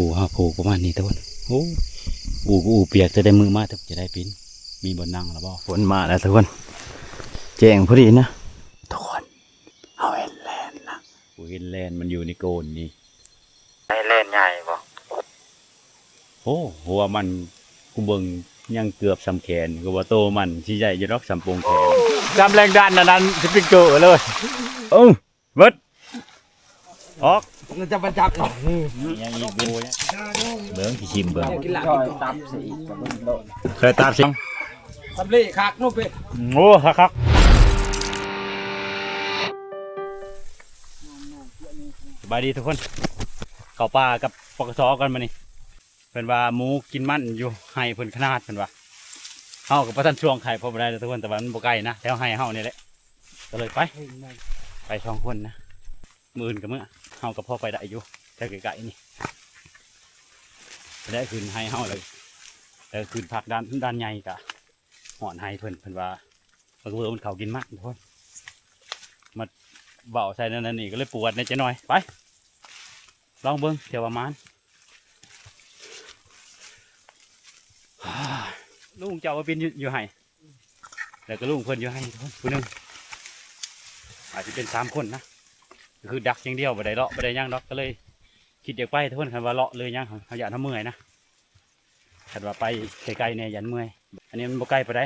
ປູເຮົາປູປະມານນີ້ທຸກຄົນ. ໂອ້ ອູກໍອູປຽກແຕ່ໃດມື້ມາ ແຕ່ຈະໄດ້ປິ່ນ ມີບ່ອນນັ່ງແລ້ວບໍ່? ຝົນມາແລ້ວທຸກຄົນ ແຈ້ງພໍດີນະທຸກຄົນ. ເຮົາເຫັນແລນນະ ກູເຫັນແລນ ມັນຢູ່ໃນໂກນນີ້. ໃນແລນໃຫຍ່ບໍ່? ໂອ້ ຫົວມັນ ກູເບິ່ງຍັງເກືອບສ່ຳແຂນ ກູວ່າໂຕມັນຊິໃຫຍ່ຢູ່ດອກສ່ຳໂປ່ງແຂນ ສ່ຳແລງດັນອັນນັ້ນ ສະປຣິງເກີເລີຍ. ເອີ ເບິດ ອອກ ມັນຈະມາຈັບ ຍັງອີກເບິ່ງ ຊິຊິມເບິ່ງ ກິນລາບ ຕັບໃສ່ອີກ ເບິ່ງໂລດ ໃສ່ຕັບຊິ ສຳເລັດຄັກເນາະເປ້. ໂອ້ ຄັກໆ. ສະບາຍດີທຸກຄົນ ເຂົ້າປ່າກັບ ປກສ ກ່ອນມື້ນີ້. ເພິ່ນວ່າໝູກິນມັນຢູ່ໄຮ່ເພິ່ນຂະໜາດ ເພິ່ນວ່າ. ເຮົາກໍບໍ່ທັນຊ່ວງໄຂ່ພໍບໍ່ໄດ້ເດີທຸກຄົນ ແຕ່ວ່າມັນບໍ່ໄກນະ ແຖວໄຮ່ເຮົານີ້ແຫຼະ ກໍເລີຍໄປ ໄປສອງຄົນນະ. ມື້ອື່ນກໍເມືອ ເຮົາກໍພໍໄປໄດ້ຢູ່ ແຖວໃກ້ໆນີ້ ໄດ້ຂຶ້ນໄຮ່ເຮົາແລ້ວ ແລ້ວຂຶ້ນພັກດ້ານ ດ້ານໃຫຍ່ກະຮອດໄຮ່ເພິ່ນ. ເພິ່ນວ່າບັກເວີມັນເຂົ້າກິນມັນທຸກຄົນ ມາເວົ້າໃສ່ນັ້ນນີ້ ກໍເລີຍປວດແດ່ຈັກໜ່ອຍ. ໄປ ລອງເບິ່ງ ເທື່ອວ່າໝານ. ລຸງເຈົ້າວ່າເປັນຢູ່ ຢູ່ໄຮ່ ແລ້ວກໍລຸງເພິ່ນຢູ່ໄຮ່ ຜູ້ໜຶ່ງ ອາດຊິເປັນສາມຄົນນະ. ກໍຄືດັກຢ່າງດຽວ ບໍ່ໄດ້ເລາະ ບໍ່ໄດ້ຫຍັງດອກ ກໍເລີຍຄິດຢາກໄປທຸກຄົນ. ຄັນວ່າເລາະເລີຍຫຍັງ ເຮົາຢ້ານເຮົາເມື່ອຍນະ. ຄັນວ່າໄປໄກໆແດ່ ຢ້ານເມື່ອຍ. ອັນນີ້ມັນບໍ່ໄກປານໃດ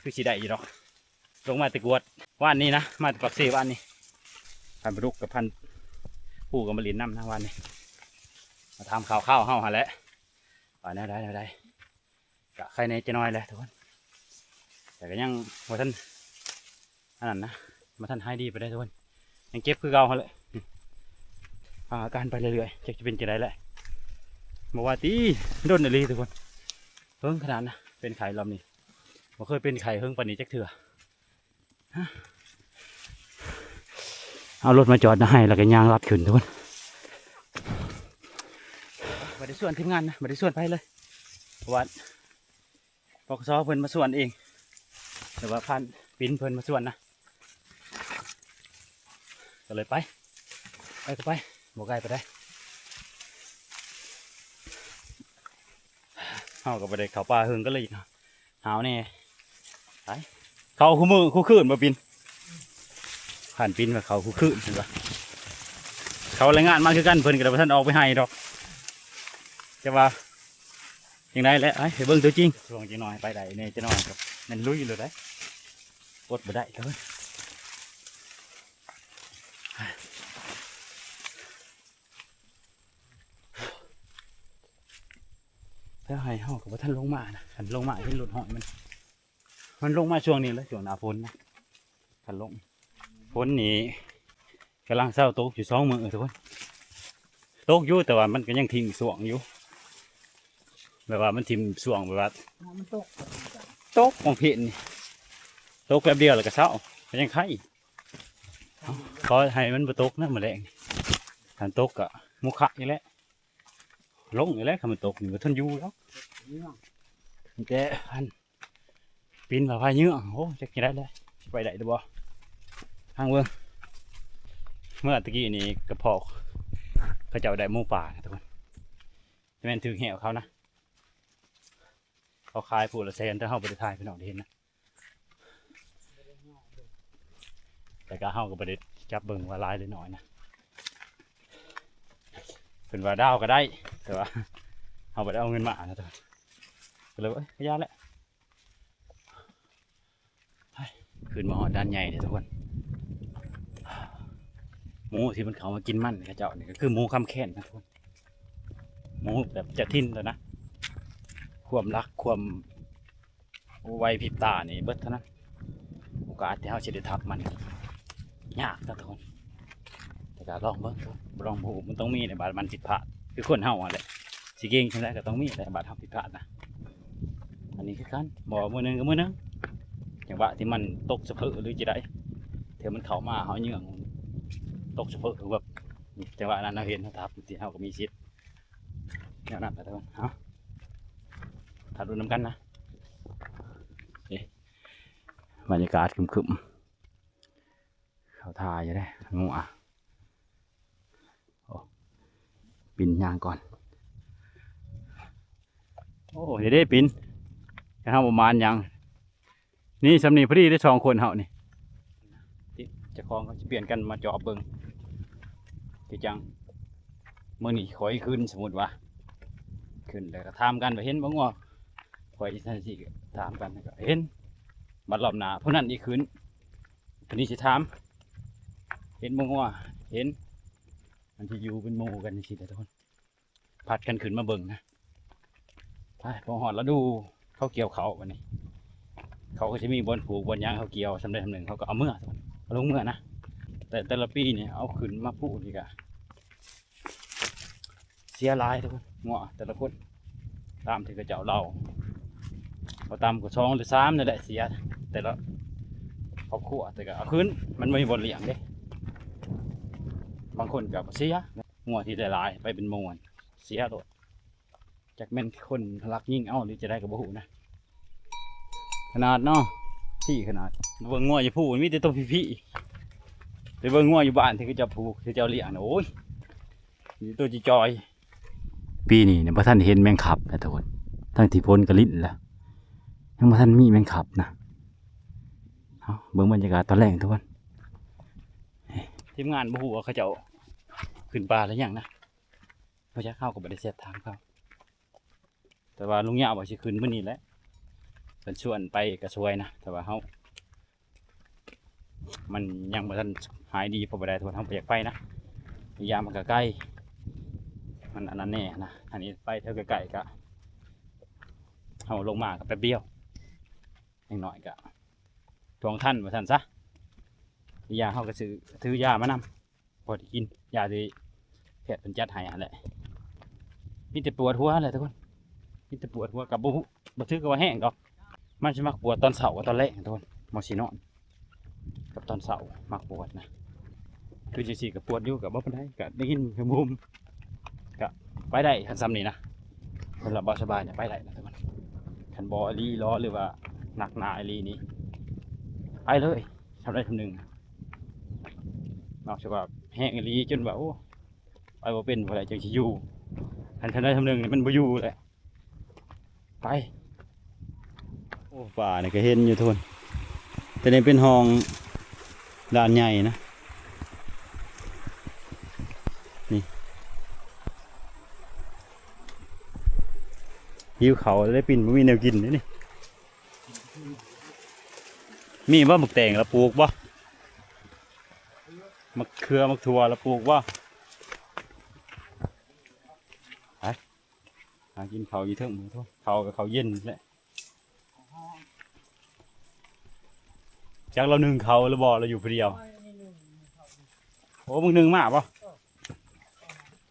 ຄືຊິໄດ້ຢູ່ດອກ. ລົງມາແຕ່ກວດວານນີ້ນະ ມາແຕ່ປາກເຊວານນີ້ ພັນປາດຸກກັບພັນ ຜູ້ກໍມາຫຼິ້ນນຳນະວານນີ້ ມາຖາມຂ່າວໆເຮົາຫັ້ນແຫຼະ ວ່າແນວໃດ ແນວໃດ ກະໄຄແດ່ຈັກໜ່ອຍແຫຼະທຸກຄົນ ແຕ່ກໍຍັງບໍ່ທັນ ອັນນັ້ນນະ ບໍ່ທັນຫາຍດີປານໃດທຸກຄົນ ຍັງເຈັບຄືເກົ່າຫັ້ນແຫຼະ. ຟັງອາການໄປເລື້ອຍໆ ຈັກຈະເປັນຈັ່ງໃດແຫຼະ. ບໍ່ວ່າຕິ ດົນອີ່ຫຼີທຸກຄົນ ເຫິງຂະໜາດນະ ເປັນໄຂ້ລອບນີ້ ບໍ່ເຄີຍເປັນໄຂ້ເຫິງປານນີ້ຈັກເທື່ອ. ເອົາລົດມາຈອດນະໄຮ່ ແລ້ວກໍຍ່າງລັດຂຶ້ນທຸກຄົນ. ບໍ່ໄດ້ຊວນທີມງານນະ ບໍ່ໄດ້ຊວນໃຜເລີຍ ເພາະວ່າ ປກສ ເພິ່ນມາຊວນເອງ ແຕ່ວ່າຜ່ານປິ່ນເພິ່ນມາຊວນນະ ກໍເລີຍໄປ ໄປກໍໄປ ບໍ່ໄກປານໃດ. ເຮົາກໍບໍ່ໄດ້ເຂົ້າປ່າເຫິງ ກໍເລີຍຫາວແດ່ ໄປ ເຂົ້າຄູ່ມື້ຄູ່ຄືນບໍ່ປິ່ນ. ຜ່ານປິ່ນວ່າເຂົ້າຄູ່ຄືນ ເຫັນບໍ່ ເຂົາລາຍງານມາຄືກັນ ເພິ່ນກໍບໍ່ທັນອອກໄປໄຮ່ດອກ ແຕ່ວ່າ ຈັ່ງໃດແຫຼະ ໄປ ໄປເບິ່ງຕົວຈິງ. ຊ່ວງຈັກໜ້ອຍໄປໄດ້ແດ່ ຈັກໜ້ອຍກໍແມ່ນລຸຍໂລດເດ້ ອົດບໍ່ໄດ້ເລີຍ. ແຖວໄຮ່ເຮົາກໍບໍ່ທັນລົງມານະ ຄັນລົງມາເຫັນລົດຫ້ອຍມັນ ມັນລົງມາຊ່ວງນີ້ແຫຼະ ຊ່ວງໜ້າຝົນນະ ຄັນລົງ. ຝົນນີ້ກຳລັງເຊົາຕົກຢູ່ສອງມື້ທຸກຄົນ ຕົກຢູ່ ແຕ່ວ່າມັນກໍຍັງຖິ້ມຊ່ວງຢູ່ ແບບວ່າມັນຖິ້ມຊ່ວງແບບວ່າ ມັນຕົກ ຕົກຂອງເພນນີ້ ຕົກແປັບດຽວແລ້ວກໍເຊົາ ກໍຍັງໄຄ. ຂໍໃຫ້ມັນບໍ່ຕົກນະມື້ແລງນີ້ ຄັນຕົກກໍໂມຄະນີ້ແຫຼະ ລົງນີ້ແຫຼະ ຄັນມັນຕົກນີ້ບໍ່ທົນຢູ່ດອກ ມີແຕ່ອັນ ປິ່ນວ່າພາຍເຍືອງ ໂອ້ ຈັກຊິໄດ້ແລ້ວ ຊິໄປໄດ້ຫຼືບໍ່ ທາງເບິ່ງ. ເມື່ອຕະກີ້ນີ້ກະເພາະເຂົາເຈົ້າໄດ້ໝູປ່ານະທຸກຄົນ ແຕ່ແມ່ນຖືກແຮ້ວເຂົານະ ເຂົາຂາຍຜູ້ລະແສນ ແຕ່ເຮົາບໍ່ໄດ້ຖ່າຍໃຫ້ພີ່ນ້ອງໄດ້ເຫັນນະ ແຕ່ກະເຮົາກໍບໍ່ໄດ້ຈັບເບິ່ງວ່າຫຼາຍຫຼືໜ້ອຍນະ ເພິ່ນວ່າດາວກໍໄດ້ ແຕ່ວ່າເຮົາບໍ່ໄດ້ເອົາເງິນມານະທຸກຄົນ ກໍເລີຍວ່າ ເອີ ກະຢ່າແຫຼະ. ຂຶ້ນມາຮອດດ່ານໃຫຍ່ເດ້ທຸກຄົນ ໝູທີ່ມັນເຂົ້າມາກິນມັນເຂົາເຈົ້ານີ້ ກໍຄືໝູຄຳແຄ້ນນະທຸກຄົນ ໝູແບບເຈົ້າຖິ່ນໂລດນະ ຄວາມລັກ ຄວາມໄວພິບຕານີ້ເບິດເທົ່ານັ້ນ ໂອກາດທີ່ເຮົາຊິໄດ້ທັບມັນຍາກນະທຸກຄົນ. ແຕ່ກໍລອງເບິ່ງ ບໍ່ລອງບໍ່ຮູ້ ມັນຕ້ອງມີແຫຼະບາດມັນຜິດພາດ ຄືຄົນເຮົາຫັ້ນແຫຼະ ຊິເກັ່ງສ່ຳໃດກໍຕ້ອງມີແຫຼະບາດເຮົາຜິດພາດນະ. ອັນນີ້ຄືກັນ ບໍ່ມື້ໜຶ່ງກໍມື້ໜຶ່ງ ຈັງຫວະທີ່ມັນຕົກສະເພີຫຼືຈັ່ງໃດ ເທື່ອມັນເຂົ້າມາເຮົາເຍືອງ ຕົກສະເພີແບບ ຈັງຫວະນັ້ນເຮົາເຫັນເຮົາທັບ ເຮົາກໍມີສິດແນວນັ້ນແຫຼະ. ເອົາ ຖ້າລຸ້ນນຳກັນນະ. ນີ້ ບັນຍາກາດຄຶມໆ ເຂົາທ່າຢູ່ເດ້ ງົວ ໂອ້ ປິນຍ່າງກ່ອນ. ໂອ້ ເດ້ໆ ປິນ ເຮົາບໍ່ມານຫຍັງ. ນີ້ ສ່ຳນີ້ພໍດີເດ້ ສອງຄົນເຮົານີ້ ເຈົ້າຂອງເຂົາຊິປ່ຽນກັນມາຈອບເບິ່ງ. ຄືຈັ່ງມື້ນີ້ຂ້ອຍຂຶ້ນ ສົມມຸດວ່າຂຶ້ນແລ້ວກໍຖາມກັນວ່າເຫັນບໍ່ງົວ ຂ້ອຍອີກຈັ່ງຊີ້ກໍຖາມກັນກໍເຫັນ. ບັດລອບໜ້າຜູ້ນັ້ນອີກຂຶ້ນ ຜູ້ນີ້ຊິຖາມ ເຫັນບໍ່ງົວ ເຫັນ. ມັນຊິຢູ່ເປັນໝູ່ກັນຈັ່ງຊີ້ແຫຼະທຸກຄົນ. ຜັດກັນຂຶ້ນມາເບິ່ງນະ. ໄປ ພໍຮອດລະດູເຂົາກ່ຽວເຂົ້າບັດນີ້ ເຂົາກໍຊິມີບ່ອນປູກບ່ອນຫຍັງ ເຂົາກ່ຽວສ່ຳໃດສ່ຳໜຶ່ງ ເຂົາກໍເອົາເມືອ ເອົາລົງເມືອນະ. ແຕ່ແຕ່ລະປີນີ້ເອົາຂຶ້ນມາປູກນີ້ກະເສຍຫຼາຍທຸກຄົນ ງົວແຕ່ລະຄົນ ຕາມທີ່ເຂົາເຈົ້າເລົ່າ ບໍ່ຕ່ຳກວ່າສອງຫຼືສາມນີ້ແຫຼະເສຍ ແຕ່ລະຄອບຄົວ. ແຕ່ກໍເອົາຂຶ້ນ ມັນບໍ່ມີບ່ອນລ້ຽງເດ້ ບາງຄົນກໍບໍ່ເສຍ. ງົວທີ່ໄດ້ຫຼາຍໄປເປັນໝູ່ ເສຍໂລດ ຈັກແມ່ນຄົນລັກຍິງເອົາຫຼືຈັ່ງໃດກໍບໍ່ຮູ້ນະ. ຂະໜາດເນາະ ທີ່ຂະໜາດ ເບິ່ງງົວຢູ່ພູ້ ມີແຕ່ໂຕພີ້ໆ ໄປເບິ່ງງົວຢູ່ບ້ານທີ່ເຂົາເຈົ້າຜູກ ທີ່ເຂົາເຈົ້າລ້ຽງນະ ໂອ້ຍ ມີແຕ່ໂຕຈ່ອຍໆ. ປີນີ້ນະ ບໍ່ທັນເຫັນແມງຄັບນະທຸກຄົນ ທັງທີ່ຝົນກໍລິນແລ້ວ ຍັງບໍ່ທັນມີແມງຄັບນະ. ເອົາ ເບິ່ງບັນຍາກາດຕອນແລງທຸກຄົນ. ທີມງານບໍ່ຮູ້ວ່າເຂົາເຈົ້າຂຶ້ນປ່າຫຼືຍັງນະ ບໍ່ຈັກ ເຮົາກໍບໍ່ໄດ້ແຊັດຖາມເຂົາ. ແຕ່ວ່າລຸງຍາວວ່າຊິຂຶ້ນມື້ນີ້ແຫຼະ ເພິ່ນຊວນໄປກໍຊ່ວຍນະ ແຕ່ວ່າເຮົາ ມັນຍັງບໍ່ທັນຫາຍດີພໍປານໃດ ເຮົາບໍ່ຢາກໄປນະ. ອີກຢ່າງມັນກໍໄກ ມັນອັນນັ້ນແດ່ນະ. ອັນນີ້ໄປແຖວໃກ້ໆ ກະ ເຮົາລົງມາກໍແປັບດຽວ ຢ່າງໜ້ອຍກະທວງທັນວ່າຊັ້ນຊະ. ອີກຢ່າງເຮົາກໍຊື້ ຖືຢາມານຳ ພໍໄດ້ກິນ ຢາທີ່ແພດເພິ່ນຈັດໃຫ້ຫັ້ນແຫຼະ. ມີແຕ່ປວດຫົວແຫຼະທຸກຄົນ ມີແຕ່ປວດຫົວ ກໍບໍ່ຮູ້ ບໍ່ຖືກກັບວ່າແຮງດອກ. ມັນຊິມັກປວດຕອນເຊົ້າກັບຕອນແລງທຸກຄົນ ໝໍຊິນອນ ກັບຕອນເຊົ້າມັກປວດນະ. ຄືຈັ່ງຊີ້ກໍປວດຢູ່ ກໍບໍ່ປານໃດ ກໍໄດ້ຍິນຫຶ່ມໆ ກໍໄປໄດ້ ຄັນສ່ຳນີ້ນະ. ເພິ່ນວ່າບໍ່ສະບາຍນີ້ໄປໄດ້ນະທຸກຄົນ. ຄັນບໍ່ອີ່ຫຼີຫຼໍ ຫຼືວ່າໜັກໜາອີ່ຫຼີນີ້ ໄປເລີຍ ສ່ຳໃດສ່ຳໜຶ່ງ. ນອກຈາກວ່າແຮງອີ່ຫຼີຈົນວ່າ ໂອ້ ໄປບໍ່ເປັນ ບໍ່ໄດ້ຈັ່ງຊິຢູ່. ຄັນສ່ຳໃດສ່ຳໜຶ່ງນີ້ມັນບໍ່ຢູ່ແຫຼະ. ໄປ ໂອ້ ປ່ານີ້ກໍເຫັນຢູ່ທຸກຄົນ ແຕ່ນີ້ເປັນຮ່ອງດ່ານໃຫຍ່ນະ. ນີ້ ຫິວເຂົ້າໄດ້ປິ່ນ ບໍ່ມີແນວກິນເດ້ນີ້. ມີບໍ່ໝາກແຕງລະປູກບໍ່? ໝາກເຂືອ ໝາກຖົ່ວລະປູກບໍ່? ໄປ ຫາກິນເຂົ້າຢູ່ເທິງ ເຂົ້າກໍເຂົ້າເຢັນແຫຼະ. ຈັກລາວໜຶ້ງເຂົ້າຫຼືບໍ່ ລາວຢູ່ຜູ້ດຽວ. ໂອ້ ມື້ໜຶ່ງມາບໍ່?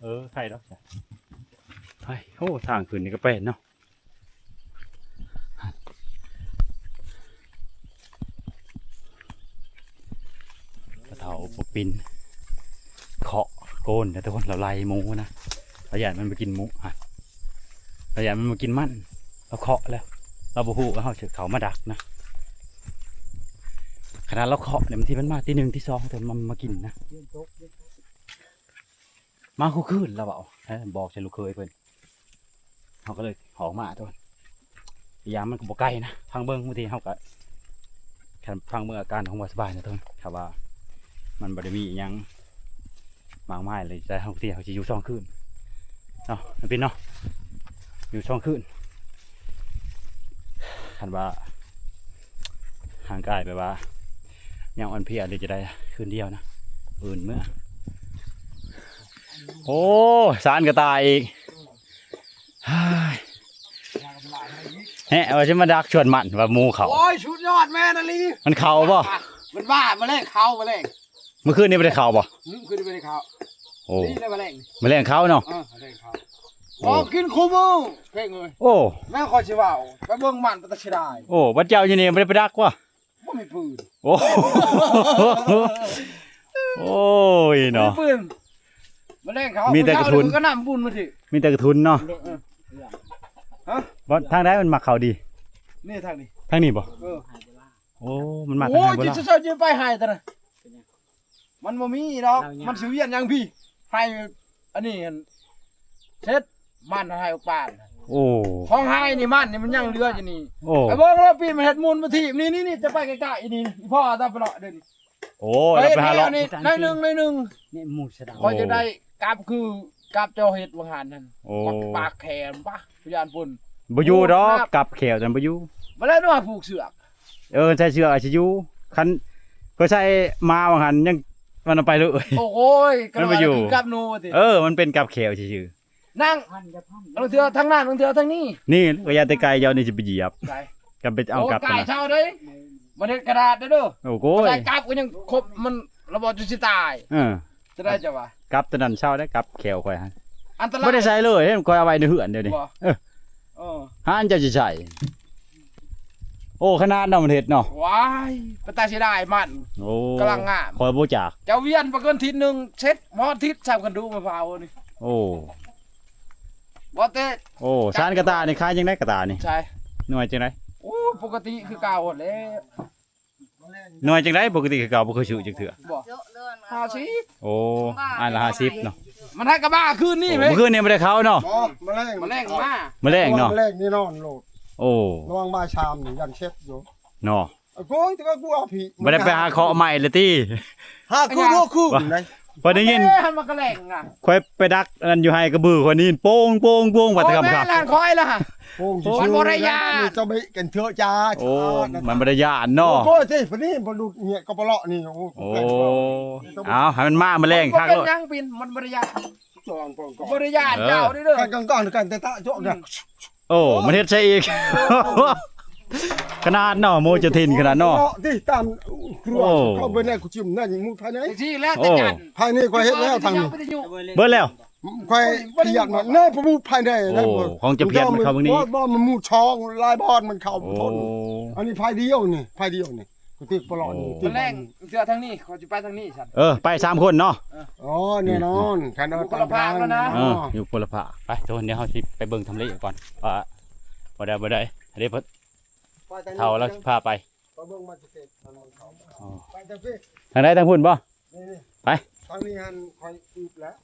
ເອີ ໄຄດອກ. ໄປ ໂອ້ ທາງຂຶ້ນນີ້ກໍແປນເນາະ. ປະເຖົ້າປົກປິນ ເຄາະໂກນນະທຸກຄົນ ລາວໄລ່ໝູນະ. ລາວຢ້ານມັນມາກິນໝູ ຮະ ລາວຢ້ານມັນມາກິນມັນ. ລາວເຄາະແລ້ວ ລາວບໍ່ຮູ້ວ່າເຮົາຊິເຂົ້າມາດັກນະ. ຂະໜາດລາວເຄາະນີ້ ບາງທີມັນມາຕີໜຶ່ງຕີສອງ ແຕ່ມັນມາກິນນະ. ມາຄູ່ຄືນ ລາວເວົ້າ ເອີ ບອກໃສ່ລູກເຂີຍເພິ່ນ ເຮົາກໍເລີຍອອກມາໂຕ. ອີກຢ່າງມັນກໍບໍ່ໄກນະ ຟັງເບິ່ງ ບາງທີເຮົາກໍ ຄັນຟັງເບິ່ງອາການຂອງບໍ່ສະບາຍນະໂຕ ຖ້າວ່າມັນບໍ່ໄດ້ມີອີ່ຫຍັງມາກມາຍເລີຍ ແຕ່ບາງທີເຮົາຊິຢູ່ສອງຄືນເນາະ ແມ່ນເນາະ ຢູ່ສອງຄືນ. ຄັນວ່າຮ່າງກາຍແບບວ່າຍັງອ່ອນເພຍ ຫຼືຈະໄດ້ຄືນດຽວນະ ອື່ນເມືອ. ໂອ້ ສານກະຕ່າຍອີກ ເຮີ້ຍ ແຮະ ວ່າຊິມາດັກຊວນມັນ ວ່າໝູເຂົ້າ. ໂອ້ຍ ສຸດຍອດແມ່ນອີ່ຫຼີ. ມັນເຂົ້າບໍ່? ມັນວ່າ ມາແລງເຂົ້າ ມາແລງ. ມື້ຄືນນີ້ບໍ່ໄດ້ເຂົ້າບໍ່? ອືມ ຄືນນີ້ບໍ່ໄດ້ເຂົ້າ. ໂອ້ ນີ້ແຫຼະມາແລງ ມາແລງເຂົ້າເນາະ. ເອີ ມາແລງເຂົ້າ. ໂອ້ ມາກິນຄູ່ມື້ເພງເອີຍ. ໂອ້ ແມ່ນຂ້ອຍຊິເວົ້າ ໄປເບິ່ງມັນ ໄປແຕ່ເສຍດາຍ. ໂອ້ ບັດເຈົ້າຢູ່ນີ້ບໍ່ໄດ້ໄປດັກວະ? ບໍ່ມີປືນ. ໂອ້ ໂອ້ຍເນາະ ບໍ່ມີປືນ. ມາແລງເຂົ້າ ມີແຕ່ກະທຸນ ຜູ້ເຖົ້ານີ້ກໍນຳບຸນມາທີ ມີແຕ່ກະທຸນເນາະ. ເອີ ຮະ ບໍ່ ທາງໃດມັນມັກເຂົ້າດີ? ນີ້ທາງນີ້ ທາງນີ້ບໍ່? ເອີ ໂອ້ ມັນມາ ໂອ້ຍ ທາງໃດບໍ່ລະ? ເຈົ້າ ເຈົ້າ ເຈົ້າໄປໃຫ້ຕະນະ ມັນບໍ່ມີດອກ ມັນຊິວຽນຫຍັງພີ້ ໃຫ້ອັນນີ້ຫັ້ນ ເຮັດມັນໃຫ້ປານ ໂອ້ ຂອງຫາຍນີ້ ມັນນີ້ມັນຍັງເຫຼືອຢູ່ນີ້ ໂອ້ ໄອ້ເບິ່ງແລ້ວປີມັນເຮັດມູນມາຖີບ ນີ້ໆໆ ຈະໄປໃກ້ໆ ນີ້ ອີ່ພໍ່ຕາປະເລາະເດ້ນີ້ ໂອ້ ເຮົາໄປຫາເລາະ ນີ້ໜ້ອຍໜຶ່ງ ໜ້ອຍໜຶ່ງ ນີ້ໝູສະດາ ຂ້ອຍຈະໄດ້ກັບຄືກັບເຈົ້າເຮັດວ່າງຫັ້ນນັ້ນ ໂອ້ ປາກແຂມປະ ພະຍານພຸ້ນ ບໍ່ຢູ່ດອກ ໂອ້ ກັບແຂວນັ້ນບໍ່ຢູ່ ບໍ່ແລ້ວວ່າຜູກເຊືອກ ເອີ ໃສ່ເຊືອກອາດຊິຢູ່ ຄັນຂ້ອຍໃສ່ມາວ່າງຫັ້ນ ຍັງ ມັນເອົາໄປເລີຍ ໂອ້ຍ ມັນບໍ່ຢູ່ ກັບໜູຕິ ເອີ ມັນເປັນກັບແຂວຊື່ໆ ນັ່ງ ລາງເທື່ອທາງນັ້ນ ລາງເທື່ອທາງນີ້ ນີ້ກໍຢ່າແຕ່ໄກ ເຈົ້ານີ້ຊິໄປຢຽບ ໄກ ກັນໄປເອົາກັບ ໂອ້ ກາຍເຊົາເດ້ ມັນເຮັດຂະໜາດເດ້ ໂອ້ໂກຍ ໃສ່ກັບກໍຍັງຄົບ ມັນລະບໍ່ຈຸຊິຕາຍ ເອີ ຈະໄດ້ຈະວ່າ ກັບຕົວນັ້ນເຊົາໄດ້ ກັບແຂວຂ້ອຍຫັ້ນ ອັນຕະລາຍ ບໍ່ໄດ້ໃສ່ເລີຍ ຂ້ອຍເອົາໄວ້ໃນເຮືອນດຽວນີ້ ບໍ່ ເອີ ເອີ ຫາອັນເຈົ້າຊິໃສ່ ໂອ້ ຂະໜາດເນາະ ມັນເຮັດເນາະ ວ້າຍ ເປັນຕາເສຍດາຍມັນ ໂອ້ ກຳລັງງາມ ຂ້ອຍບໍ່ຈັກ ເຈົ້າວຽນບໍ່ເກີນທິດໜຶ່ງ ເສັດ ຮອດທິດຊ້ຳ ຄັນດູມະພ້າວນີ້ ໂອ້ ບໍ່ແຕ່ ໂອ້ ສານກະຕ່ານີ້ຂາຍຈັ່ງໃດ ກະຕ່ານີ້ ໃຊ່ ໜ່ວຍຈັ່ງໃດ ໂອ້ ປົກກະຕິຄືເກົ່າຫັ້ນແຫຼະ ໜ່ວຍຈັ່ງໃດ ປົກກະຕິຄືເກົ່າ ບໍ່ເຄີຍຊື້ຈັກເທື່ອ ບໍ່ ຫ້າສິບ ໂອ້ ອັນລະຫ້າສິບເນາະ ມັນໃຫ້ກະບາຄືນນີ້ ໂອ້ ເວີ້ຍ ມື້ຄືນນີ້ບໍ່ໄດ້ເຂົ້າເນາະ ບໍ່ ມະແລງ ມະແລງມາ ມະແລງເນາະ ມະແລງນີ້ນອນໂລດ ໂອ້ ລະຫວ່າງບ່າຍສາມນີ້ຍັງເຊັດຢູ່ເນາະ ໂອ້ຍ ແຕ່ວ່າກູເອົາຜີ ບໍ່ໄດ້ໄປຫາເຄາະໄມ້ລະຕິ ຫາຄືບໍ່ຄືນໃດ ຂ້ອຍໄດ້ຍິນ ເອີ ມັນກະແລງນະ ຂ້ອຍໄປດັກອັນນັ້ນຢູ່ໄຮ່ກະບື ຂ້ອຍໄດ້ຍິນໂປ່ງໆໆ ວ່າແຕ່ຄ່ຳໆ ໂອ້ ແມ່ນລະ ຂ້ອຍລະ ໂອ້ ມັນບໍ່ໄດ້ຢ້ານ ຈະໄປກັນເຖາະຈ້າ ໂອ້ ມັນບໍ່ໄດ້ຢ້ານເນາະ ໂອ້ຍ ຕິ ປານນີ້ບໍ່ຫຼຸດເຫຍກະປະເລາະນີ້ ໂອ້ ໂອ້ ເອົາ ໃຫ້ມັນມາ ມະແລງຄັກໂລດ ມັນບໍ່ເປັນຫຍັງ ປີນ ມັນບໍ່ໄດ້ຢ້ານ ບໍ່ໄດ້ຢ້ານເຈົ້າເດີ ກັນກ້ອງໆ ກັນແຕ່ຕະໂຈະນະ ໂອ້ ມັນເຮັດໃສ່ອີກ ຂະໜາດເນາະ ໂມເຈົ້າຖິ່ນຂະໜາດເນາະ ເນາະ ຕິ ຕາມຄົວ ໂອ້ ເຂົາເບິ່ງແນວກູຈິມນັ້ນໝູພາຍໃນ ຈັ່ງຊີ້ແຫຼະ ໂອ້ ແຕ່ຈັນ ພາຍໃນຂ້ອຍເຮັດແລ້ວທາງນີ້ ເບິດແລ້ວ ຂ້ອຍຂະຫຍັນມາແນວຜູ້ພາຍໃນ ໂອ້ ຂອງຈະພຽນມັນເຂົ້າເບິ່ງນີ້ ບໍ່ ບໍ່ ມັນໝູຊ່ອງຫຼາຍບ່ອນມັນເຂົ້າບໍ່ທົນ ໂອ້ ອັນນີ້ພາຍດຽວນີ້ ພາຍດຽວນີ້ ກູຕິກປະເລາະນີ້ ໂອ້ ມະແລງເທື່ອທາງນີ້ ຂ້ອຍຊິໄປທາງນີ້ຊັ້ນ ເອີ ໄປສາມຄົນເນາະ ອໍ ແນ່ນອນ ຄັນເອົາຕາມທາງ ເອີ ຢູ່ຄົນລະພາກ ໄປທຸກຄົນ ດຽວເຮົາຊິໄປເບິ່ງທຳເລກ່ອນ ວ່າບໍ່ໄດ້ ບໍ່ໄດ້ ເດ້ ເຖົ້າລາວຊິພາໄປ ໄປເບິ່ງມັນຈະເປັນ ອໍ ໄປທາງພີ້ ທາງໃດ ທາງພຸ້ນບໍ່ ນີ້ໆ ໄປ ທາງນີ້ຫັ້ນຂ້ອຍອຶບແລ້ວ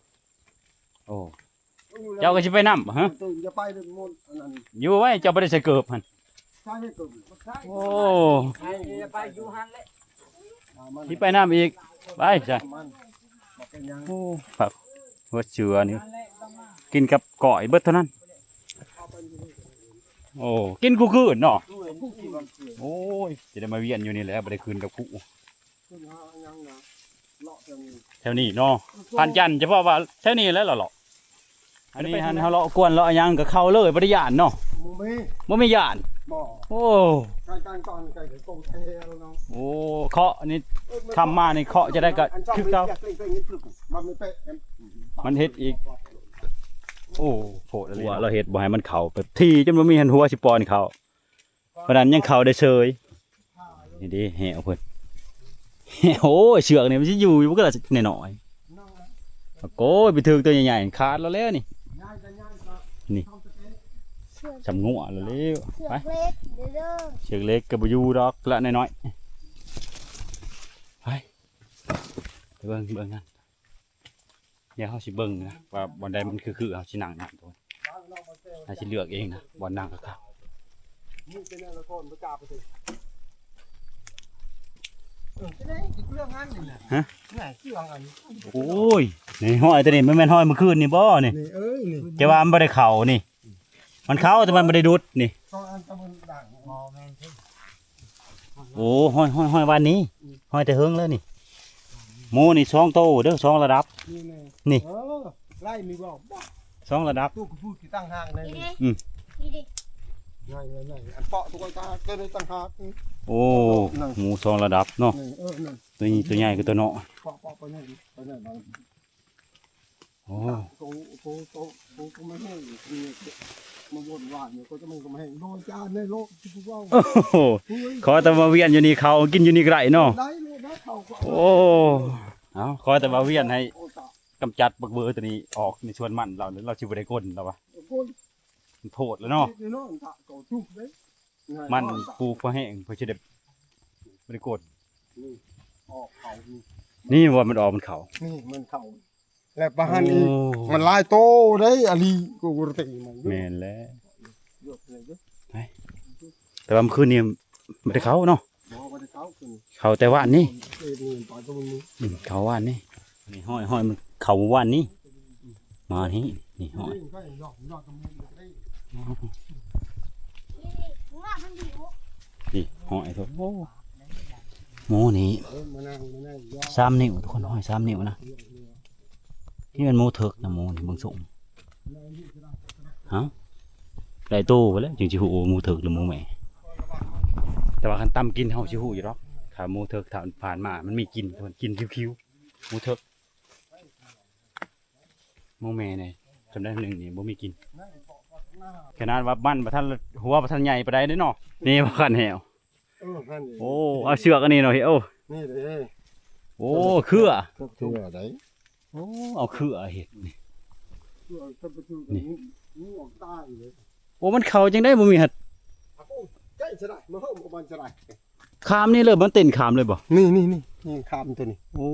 ໂອ້ ເຈົ້າກໍຊິໄປນຳບໍ່ຮະ ຕື່ນ ຢ່າໄປເດີໝົດອັນນັ້ນ ຢູ່ໄວ້ ເຈົ້າບໍ່ໄດ້ໃສ່ເກີບຫັ້ນ ໃສ່ເກີບ ໂອ້ ໄປ ໄປຢູ່ຫັ້ນແຫຼະ ຊິໄປນຳອີກ ໄປຊະ ມັນບໍ່ເປັນຫຍັງ ໂອ້ ຜັກຫົວເສືອນີ້ ກິນກັບກ້ອຍເບິດເທົ່ານັ້ນ ໂອ້ ກິນຄູ່ຄືນເນາະ ໂອ້ຍ ຈະໄດ້ມາວຽນຢູ່ນີ້ແຫຼະ ບໍ່ໄດ້ຄືນກັບຄູ່ ຂຶ້ນຫາຫຍັງນະ ເລາະແຖວນີ້ ແຖວນີ້ເນາະ ຜ່ານຈັນ ຈະເພາະວ່າແຖວນີ້ແຫຼະເລາະ ອັນນີ້ຫັ້ນເຮົາເລາະກວນເລາະຫຍັງກໍເຂົ້າເລີຍ ບໍ່ໄດ້ຢ້ານເນາະ ບໍ່ມີ ບໍ່ມີຢ້ານ ບໍ່ ໂອ້ ການ ການຕອນໄກໂຕແທ້ເນາະ ໂອ້ ເຄາະນີ້ ເອີ ຄ່ຳມານີ້ເຄາະຈະໄດ້ກໍຄືເກົ່າ ມັນເຮັດອີກ ໂອ້ ໂພດອີ່ຫຼີ ຫົວລາວເຮັດບໍ່ໃຫ້ມັນເຂົ້າ ແບບຖີ່ຈົນບໍ່ມີຫັ້ນຫົວຊິປ່ອນເຂົ້າ ປານນັ້ນຍັງເຂົ້າໄດ້ເສີຍ ນີ້ເດ້ແຫວເພິ່ນ ໂອ້ຍ ເຊືອກນີ້ມັນຊິຢູ່ຢູ່ບໍ່ ກໍລະນ້ອຍໆ ໂອ້ຍ ໄປຖືກຕົວໃຫຍ່ໆ ຂາດແລ້ວແຫຼະນີ້ ນີ້ ຊຳງົວແລ້ວ ໄປ ເຊືອກເຫຼັກເດີ ເຊືອກເຫຼັກກໍບໍ່ຢູ່ດອກ ລະນ້ອຍໆ ໄປ ໄປເບິ່ງ ເບິ່ງນັ້ນ ດຽວເຮົາຊິເບິ່ງນະ ວ່າບ່ອນໃດມັນຄືໆ ເຮົາຊິນັ່ງນະ ເຮົາຊິເລືອກເອງນະ ບ່ອນນັ່ງຄັກໆ ຮະ ໂອ້ຍ ນີ້ຮອຍຕົວນີ້ ມັນແມ່ນຮອຍມື້ຄືນນີ້ບໍ່ນີ້ ນີ້ ເອີ ນີ້ ແຕ່ວ່າມັນບໍ່ໄດ້ເຂົ້ານີ້ ມັນເຂົ້າແຕ່ມັນບໍ່ໄດ້ດຸດນີ້ ສອງອັນຕະເບິ່ງດັ່ງ ບໍ່ແມ່ນເທິງ ໂອ້ ຫ້ອຍ ຫ້ອຍ ຫ້ອຍວານນີ້ ອືມ ຫ້ອຍແຕ່ເຫິງແລ້ວນີ້ ໝູນີ້ສອງໂຕເດີ ສອງລະດັບ ນີ້ແນ່ ນີ້ ເອີ ໄລ່ມີບໍ່ ສອງລະດັບ ໂຕກະປູດທີ່ຕັ້ງຫາກໃນນີ້ ອືມ ນີ້ດິ ນີ້ໆໆ ອັນເປາະຕົວກະຕາ ຕົວນີ້ຕັ້ງຫາກ ໂອ້ ໝູສອງລະດັບເນາະ ນີ້ ເອີ ນັ້ນ ຕົວນີ້ຕົວໃຫຍ່ກວ່າຕົວນ້ອຍ ເປາະ ເປາະ ໄປນີ້ ໄປນີ້ ໂອ້ ໂຕ ໂຕ ໂຕ ໂຕກໍມາແຮງ ມາວົນວາຍຢູ່ກໍຈະມັນກໍມາແຮງ ໂດຍຈານໃນໂລກທີ່ພວກເຮົາ ໂອ້ໂຫ ຂໍແຕ່ມາວຽນຢູ່ນີ້ ເຂົ້າກິນຢູ່ນີ້ກໍໄດ້ເນາະ ໄດ້ເລີຍນະ ເຂົ້າກໍ ໂອ້ ເອົາ ຂໍແຕ່ມາວຽນໃຫ້ກຳຈັດບັກເບີຕົວນີ້ອອກໃນສວນມັນລາວ ລາວຊິບໍ່ໄດ້ກົນລາວວ່າ ມັນໂພດແລ້ວເນາະ ມັນປູກພໍແຫ້ງ ເພິ່ນຊິໄດ້ບໍ່ໄດ້ກົນ ນີ້ອອກເຂົ້າ ນີ້ ນີ້ວ່າມັນອອກ ມັນເຂົ້າ ນີ້ມັນເຂົ້າ ແລ້ວປາຫັ້ນອີກ ໂອ້ ມັນຫຼາຍໂຕເດ້ ອາລີ ກູກະຕິມັນ ແມ່ນແຫຼະ ແຕ່ວ່າມື້ຄືນນີ້ບໍ່ໄດ້ເຂົ້າເນາະ ບໍ່ ບໍ່ໄດ້ເຂົ້າຄືນ ເຂົ້າແຕ່ວານນີ້ ເອີ ນີ້ປາຕົວນີ້ ອືມ ເຂົ້າວານນີ້ ນີ້ຫ້ອຍ ຫ້ອຍມັນເຂົ້າວານນີ້ ມານີ້ ນີ້ຫ້ອຍ ນີ້ ນີ້ຫ້ອຍ ໂອ້ ໂມນີ້ ເອີ ມານັ່ງ ມານັ່ງ ສາມນິ້ວ ທຸກຄົນ ຫ້ອຍສາມນິ້ວນະ ນີ້ແມ່ນໂມເຖິກນະ ໂມນີ້ເບິ່ງຊົງ ເອົ້າ ຫຼາຍໂຕພຸ້ນແຫຼະ ຈຶ່ງຊິຮູ້ໂອໂມເຖິກຫຼືໂມແມ່ ແຕ່ວ່າຄັນຕຳກິນເຮົາຊິຮູ້ຢູ່ດອກ ຖ້າໂມເຖິກ ຖ້າຜ່ານມາມັນມີກິ່ນ ກິ່ນຄິວໆ ໂມເຖິກ ໂມແມ່ນີ້ ຈຳໄດ້ໜຶ່ງນີ້ບໍ່ມີກິ່ນ ຂະໜາດວ່າມັນບໍ່ທັນ ຫົວບໍ່ທັນໃຫຍ່ປານໃດເດ້ເນາະ ນີ້ບໍ່ຄັນແຫ້ວ ເອີ ຫັ້ນເດ້ ໂອ້ ເອົາເຊືອກອັນນີ້ເນາະ ໂອ້ ນີ້ເດ້ ໂອ້ ເຄືອ ເຄືອໃດ ໂອ້ ເອົາເຄືອເຮັດນີ້ ເຄືອ ນີ້ ງວງຕາຍເລີຍ ໂອ້ ມັນເຂົ້າຈັ່ງໃດບໍ່ມີຫັ້ນ ໂອ້ ໃກ້ຊະໄດ ມາເຮີ້ມກັບມັນຊະໄດ ຂ້າມນີ້ເລີຍ ມັນເຕັ້ນຂ້າມເລີຍບໍ່ ນີ້ ນີ້ ນີ້ ນີ້ຂ້າມຕົວນີ້ ໂອ້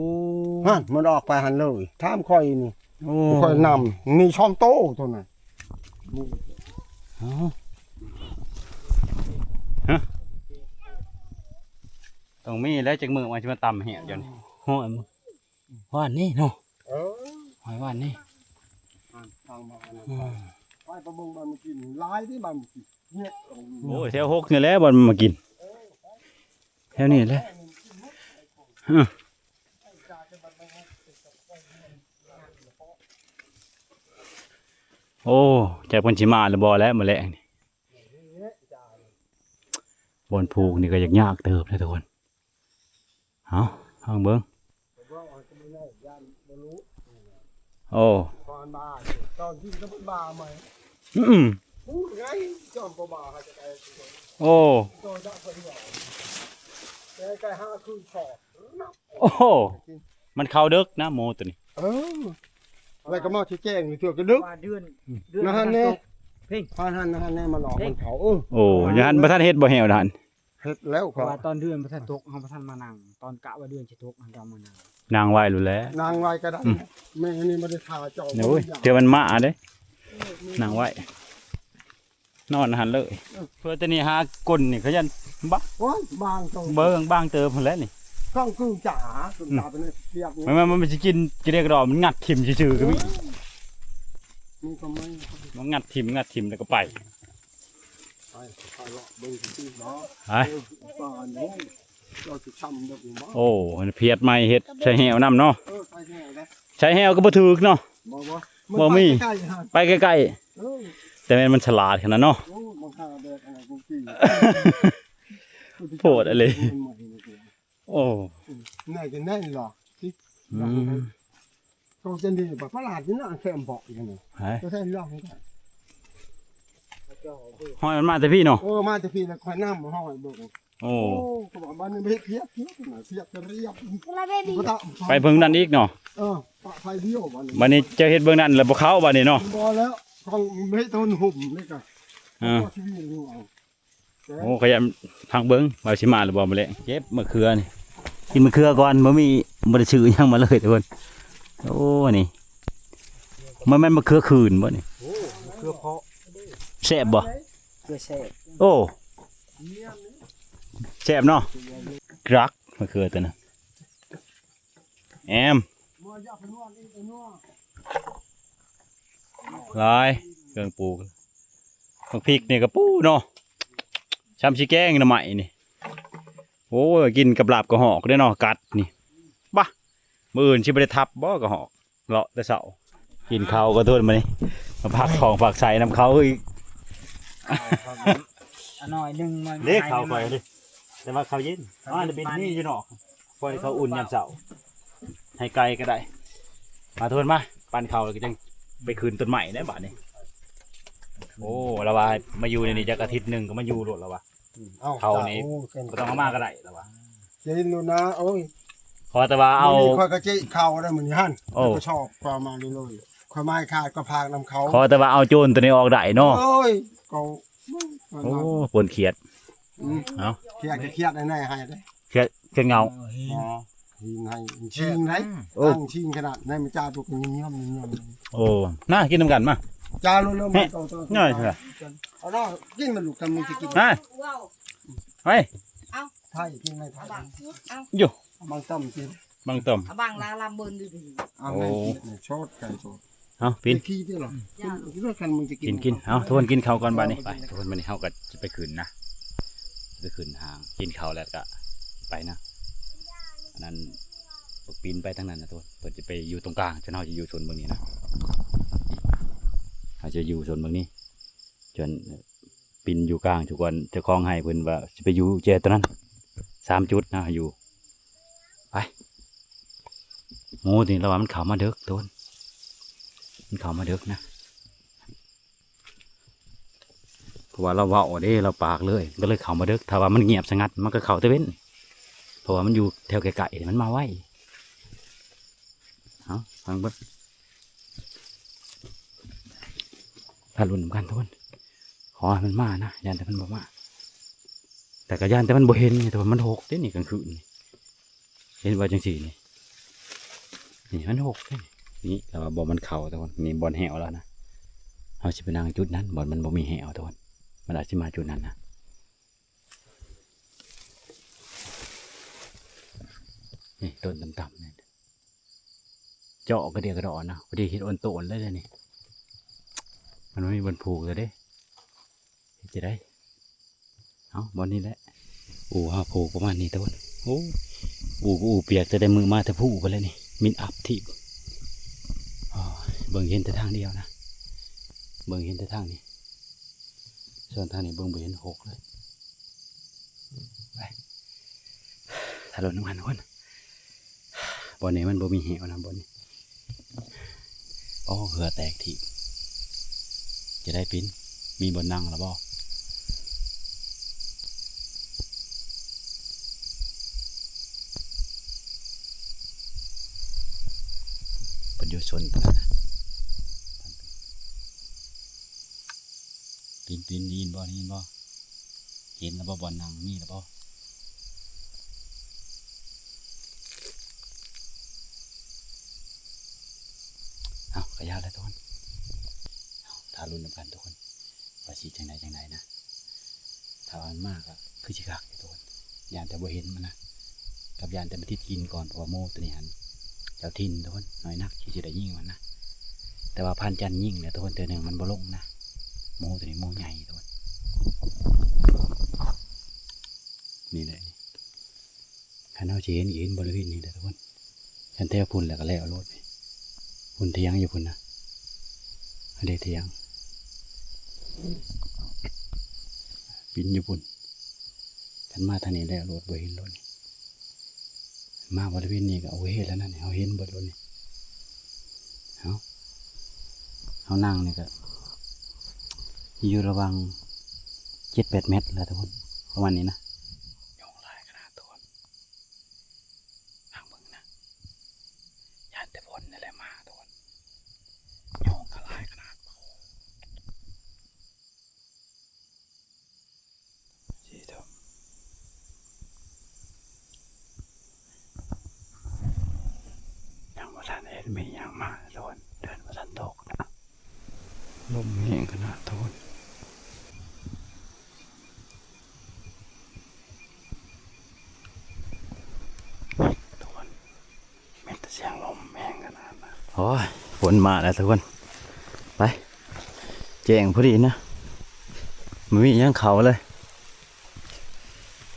ຫັ້ນ ມັນອອກໄປຫັ້ນເລີຍ ຖາມຂ້ອຍນີ້ ໂອ້ ຂ້ອຍນຳ ນີ້ສອງໂຕຕົວນັ້ນ ເອົ້າ ຮະ ຕ້ອງມີແຫຼະ ຈັກມື້ວ່າຊິມາຕຳແຫ້ວດຽວນີ້ ໂອ້ຍ ວານນີ້ເນາະ ເອີ ຫອຍວານນີ້ ທາງມາ ອືມ ໄປປະເບິ່ງບ້ານມັນກິນ ຫຼາຍເດ້ບ້ານມັນກິນ ໂອ້ຍ ແຖວຫົກນີ້ແຫຼະ ບ່ອນມັນມາກິນ ແຖວນີ້ແຫຼະ ເອີ ໂອ້ ຈັກເພິ່ນຊິມາຫຼືບໍ່ແຫຼະ ມື້ແລງນີ້ ບ່ອນຜູກນີ້ກໍຍາກໆເຕີບເດ້ທຸກຄົນ ເອົາ ລອງເບິ່ງ ໂອ້ ຕອນບ່າຍ ຕອນທີ່ເພິ່ນບ່າໃໝ່ ອືມ ໂອ້ ໂອ້ໂຫ ມັນເຂົ້າເດິກນະ ໂມໂຕນີ້ ເອີ ແລ້ວກໍມາຊິແຈ້ງເທື່ອກໍເດິກ ວ່າເດືອນ ເດືອນ ນັ້ນຫັ້ນແນ່ ເພັງ ຫັ້ນໆ ຫັ້ນແນ່ ມັນອອກ ມັນເຂົ້າ ເອີ ໂອ້ ຢູ່ຫັ້ນບໍ່ທັນເຮັດບໍ່ແຫ້ວຫັ້ນ ເຮັດແລ້ວ ເພາະວ່າຕອນເດືອນບໍ່ທັນຕົກ ເຮົາບໍ່ທັນມານັ່ງ ຕອນກະວ່າເດືອນຊິຕົກ ເຮົາຈະມານັ່ງ ນັ່ງໄວ້ໂລດແຫຼະ ນັ່ງໄວ້ກໍໄດ້ ອືມ ແມ່ນີ້ບໍ່ໄດ້ຖ້າເຈົ້າ ໂອ້ຍ ເທື່ອມັນມາເດ້ ນັ່ງໄວ້ ນອນຫັ້ນເລີຍ ເພື່ອແຕ່ນີ້ຫາກົ້ນນີ້ ຂະຫຍັນບາ ໂອ້ຍ ບາງໂຕ ເບິ່ງບາງເຕີບຫັ້ນແຫຼະນີ້ ກ້ອງກຶ່ງຈາ ກຶ່ງຈາ ອືມ ເປັນເປີກ ມັນ ມັນ ມັນຊິກິນ ກິນໄດ້ກະດອກ ມັນງັດຖິ້ມຊື່ໆກໍມີ ເອີ ມັນກໍມັນ ມັນງັດຖິ້ມ ງັດຖິ້ມແລ້ວກໍໄປ ໄປ ໄປເລາະເບິ່ງຊື່ໆເນາະ ໄປ ເອີ ປ່ານີ້ ເຈົ້າຊິຊ້ຳເດີບໍ່ ໂອ້ ພຽດໃໝ່ເຮັດໃສ່ແຫ້ວນຳເນາະ ເອີ ໃສ່ແຫ້ວເດ້ ໃສ່ແຫ້ວກໍບໍ່ຖືກເນາະ ບໍ່ ບໍ່ ບໍ່ມີ ໄປໄກໆ ເອີ ແຕ່ແມ່ນມັນສະຫຼາດຂະໜາດເນາະ ໂອ້ ມັນຫາແບບອັນນັ້ນກູກີ້ ໂພດອີ່ຫຼີ ໂອ້ ອືມ ແນ່ຈະແນ່ນລະ ອືມ ໂຕຈັ່ງດີ ປະຫຼາດຢູ່ນະ ແຄມເບາະຢູ່ນີ້ ຮະ ກໍໃສ່ລອງ ຫ້ອຍມັນມາແຕ່ພີ້ເນາະ ເອີ ມາແຕ່ພີ້ ແລ້ວຂ້ອຍນຳຫ້ອຍເບິ່ງ ໂອ້ ໂອ້ ກໍວ່າບ້ານນີ້ເຮັດພຽກ ພຽກນະ ພຽກກະລຽບ ໄປເບິ່ງນັ້ນອີກເນາະ ເອີ ປະໄຟດຽວ ບ້ານນີ້ ບັດນີ້ເຈົ້າເຮັດເບິ່ງນັ້ນແລ້ວບໍ່ເຂົ້າບັດນີ້ເນາະ ບໍ່ແລ້ວ ຂອງເຮັດໂທນຫຸ້ມນີ້ກະ ເອີ ກໍຊິມີຢູ່ເອົາ ໂອ້ ຂະຫຍັນທາງເບິ່ງວ່າຊິມາຫຼືບໍ່ມື້ແລງ ເກັບມະເຂືອນີ້ ກິນມະເຂືອກ່ອນ ບໍ່ມີ ບໍ່ໄດ້ຊື້ຫຍັງມາເລີຍທຸກຄົນ ໂອ້ ນີ້ ມັນແມ່ນມະເຂືອຂືນບໍ່ນີ້ ໂອ້ ມະເຂືອເພາະ ແຊບບໍ່ ເຂືອແຊບ ໂອ້ ແຊບເນາະ ກຣັກ ມະເຂືອຕົວນັ້ນ ແອມ ຫຼາຍ ເຄື່ອງປູ ບັກພິກນີ້ກໍປູເນາະ ຊ່ຳຊິແກງໜໍ່ໄມ້ນີ້ ໂອ້ຍ ກິນກັບລາບກະຫອກເດ້ເນາະ ກັດນີ້ ບາ ມື້ອື່ນຊິບໍ່ໄດ້ທັບບໍ່ກະຫອກ ເລາະແຕ່ເຊົ້າ ກິນເຂົ້າກໍທົນມື້ນີ້ ມາພັກທ້ອງພັກໄສ້ນຳເຂົາອີກ ເອົາໜ້ອຍໜຶ່ງມາ ເດ້ເຂົ້າຂ້ອຍເດ້ ແຕ່ວ່າເຂົ້າເຢັນ ອ່າ ເປັນນີ້ຢູ່ນອກ ປ່ອຍເຂົາອຸ່ນຍາມເຊົ້າ ໃຫ້ໄກ່ກໍໄດ້ ມາທຸກຄົນມາ ປັ້ນເຂົ້າແລ້ວກໍຈັ່ງໄປຂຶ້ນຕົ້ນໄມ້ໄດ້ບາດນີ້ ໂອ້ ລາວວ່າມາຢູ່ໃນນີ້ຈັກອາທິດໜຶ່ງກໍມາຢູ່ໂລດລາວວ່າ ເຂົ້ານີ້ບໍ່ຕ້ອງເອົາມາກໍໄດ້ລາວວ່າ ເຫັນໂລດນາ ໂອ້ຍ ຂໍແຕ່ວ່າເອົາ ມື້ນີ້ຂ້ອຍກໍເຈາະເຂົ້າໄດ້ມື້ນີ້ຫັ້ນ ໂອ້ ກໍຊອບຄວາມມາເລື້ອຍໆ ຂ້ອຍມາຂາຍກໍພາກນຳເຂົາ ຂໍແຕ່ວ່າເອົາໂຈນຕົວນີ້ອອກໄດ້ເນາະ ໂອ້ຍ ກໍ ໂອ້ ປົນຂຽດ ອືມ ເອົາ ຂຽດກໍຂຽດໃນໃຫ້ເດ້ ຂຽດ ຂຽດເຫງົາ ອໍ ຫີນໃຫ້ຊິງໄດ ໂອ້ ຕັ້ງຊິງຂະໜາດໃນມັນຈາດພວກຍິ້ມໆໆ ໂອ້ ມາກິນນຳກັນມາ ຈາໂລດໆ ແມ່ ມາ ໂຕໆ ນ້ອຍເທື່ອ ເອົາເນາະ ກິນມັນລູກ ຄັນມຶງຊິກິນ ມາ ໄປ ເອົາ ໄທກິນໄມ້ໄທ ເອົາບັງ ເອົາ ຢູ່ ບັງຕ້ອມກິນ ບັງຕ້ອມ ເອົາບັງລາລຳເບິ່ນດີໆ ເອົາ ໂອ້ ແມ່ນກິນຊອດໄກ່ຊອດ ເອົາ ປີນ ກິນເອົາ ທຸກຄົນກິນເຂົ້າກ່ອນບາດນີ້ ໄປ ທຸກຄົນ ບາດນີ້ເຮົາກໍຈະໄປຂຶ້ນນະ ໄປຂຶ້ນຫາ ກິນເຂົ້າແລ້ວກໍໄປນະ ອັນນັ້ນ ປີນໄປທາງນັ້ນນະ ທຸກຄົນ ເພິ່ນຈະໄປຢູ່ຕົງກາງ ສ່ວນເຮົາຈະຢູ່ໂຊນເບິ່ງນີ້ນະ ເຮົາຈະຢູ່ໂຊນເບິ່ງນີ້ ສ່ວນ ປີນຢູ່ກາງທຸກຄົນ ເຈົ້າຂອງໄຮ່ເພິ່ນວ່າຊິໄປຢູ່ແຈຕົວນັ້ນ ສາມຈຸດນະ ຢູ່ ໄປ ໂອ້ ນີ້ລະວ່າມັນເຂົ້າມາເດິກ ທຸກຄົນ ມັນເຂົ້າມາເດິກນະ ເພາະວ່າລາວເວົ້າເດ້ ລາວປາກເລີຍ ກໍເລີຍເຂົ້າມາເດິກ ຖ້າວ່າມັນງຽບສະຫງັດ ມັນກໍເຂົ້າແຕ່ເວັນ ເພາະວ່າມັນຢູ່ແຖວໃກ້ໆ ມັນມາໄວ ເອົາ ຟັງເບິ່ງ ຖ້າລຸ້ນນຳກັນທຸກຄົນ ຂໍໃຫ້ມັນມານະ ຢ້ານແຕ່ມັນບໍ່ມາ ແຕ່ກໍຢ້ານແຕ່ມັນບໍ່ເຫັນນີ້ ແຕ່ວ່າມັນຫົກເດ້ນີ້ກາງຄືນນີ້ ເຫັນວ່າຈັ່ງຊີ້ນີ້ ນີ້ມັນຫົກເດ້ນີ້ ນີ້ແຕ່ວ່າບໍ່ມັນເຂົ້າທຸກຄົນ ນີ້ບ່ອນແຫ້ວແລ້ວນະ ເຮົາຊິໄປນັ່ງຈຸດນັ້ນ ບ່ອນມັນບໍ່ມີແຫ້ວທຸກຄົນ ມັນອາດຊິມາຈຸດນັ້ນນະ ນີ້ຕົ້ນຕ່ຳໆນີ້ ເຈາະກະເດຍກະດໍນະ ພໍດີເຮັດໂອນໂຕນເລີຍເດ້ນີ້ ມັນບໍ່ມີບ່ອນຜູກເລີຍເດ້ ເຮັດຈັ່ງໃດ ເອົາ ບ່ອນນີ້ແຫຼະ ອູ່ເຮົາຜູກປະມານນີ້ທຸກຄົນ ໂອ້ ອູ່ກໍອູ່ປຽກ ແຕ່ໄດ້ມື້ມາແຕ່ພູພຸ້ນແຫຼະນີ້ ມິນອັບທີບ ອໍ ເບິ່ງເຫັນແຕ່ທາງດຽວນະ ເບິ່ງເຫັນແຕ່ທາງນີ້ ສ່ວນທາງນີ້ເບິ່ງບໍ່ເຫັນຫົກເລີຍ ໄປ ຖ້າລົດນ້ຳມັນຄົນ ບ່ອນນີ້ມັນບໍ່ມີແຫ້ວນະ ບ່ອນນີ້ ໂອ້ ເຫື່ອແຕກຖີບ ຈະໄດ້ປິ່ນ ມີບ່ອນນັ່ງແລ້ວບໍ່? ເພິ່ນຢູ່ຊົນຕົວນັ້ນນະ ປິ່ນໆ ໄດ້ຍິນບໍ່? ໄດ້ຍິນບໍ່? ເຫັນແລ້ວບໍ່ ບ່ອນນັ່ງ ມີແລ້ວບໍ່? ເອົາ ກະຢ່າແຫຼະທຸກຄົນ ເອົາ ຖ້າລຸ້ນນຳກັນທຸກຄົນ ວ່າຊິຈັ່ງໃດຈັ່ງໃດນະ ຖ້າວ່າມັນມາກະຄືຊິຄັກຢູ່ທຸກຄົນ ຢ້ານແຕ່ບໍ່ເຫັນມັນນະ ກັບຢ້ານແຕ່ມັນຕິດຫີນກ່ອນ ເພາະວ່າໝູໂຕນີ້ຫັ້ນ ເຈົ້າຖິ່ນທຸກຄົນ ນ້ອຍນັກທີ່ຊິໄດ້ຍິງມັນນະ ແຕ່ວ່າຜ່ານຈັນຍິງແລ້ວທຸກຄົນ ເທື່ອໜຶ່ງມັນບໍ່ລົງນະ ໝູໂຕນີ້ໝູໃຫຍ່ທຸກຄົນ ນີ້ແຫຼະ ຄັນເຮົາຊິເຫັນ ເຫັນບໍລິເວນນີ້ແຫຼະທຸກຄົນ ຄັນແຖວພຸ້ນແລ້ວກໍແລ້ວໂລດນີ້ ພຸ້ນຖຽງຢູ່ພຸ້ນນະ ອັນເດຖຽງ ປິ່ນຢູ່ພຸ້ນ ຄັນມາທາງນີ້ແລ້ວໂລດ ບໍ່ເຫັນໂລດນີ້ ມາບໍລິເວນນີ້ກໍໂອເຄແລ້ວນະ ເຮົາເຫັນເບິດໂລດນີ້ ເຮົາ ເຮົານັ່ງນີ້ກໍຢູ່ລະຫວ່າງເຈັດແປດແມັດແຫຼະທຸກຄົນ ປະມານນີ້ນະ ຍຸງຫຼາຍຂະໜາດທຸກຄົນ ນັ່ງເບິ່ງນະ ຢ້ານແຕ່ຝົນນີ້ແຫຼະມາທຸກຄົນ ຍຸງກໍຫຼາຍຂະໜາດ ສີດຳ ຍັງບໍ່ທັນເຫັນມີຫຍັງມາໂດນ ເດືອນບໍ່ທັນຕົກນະ ລົມແຮງຂະໜາດໂຕນ ໂຕນ. ແມ່ນແຕ່ສຽງລົມແຮງຂະໜາດນະ ໂອ້ຍ ຝົນມາແລ້ວທຸກຄົນ ໄປ ແຈ້ງພໍດີນະ ບໍ່ມີຫຍັງເຂົ້າເລີຍ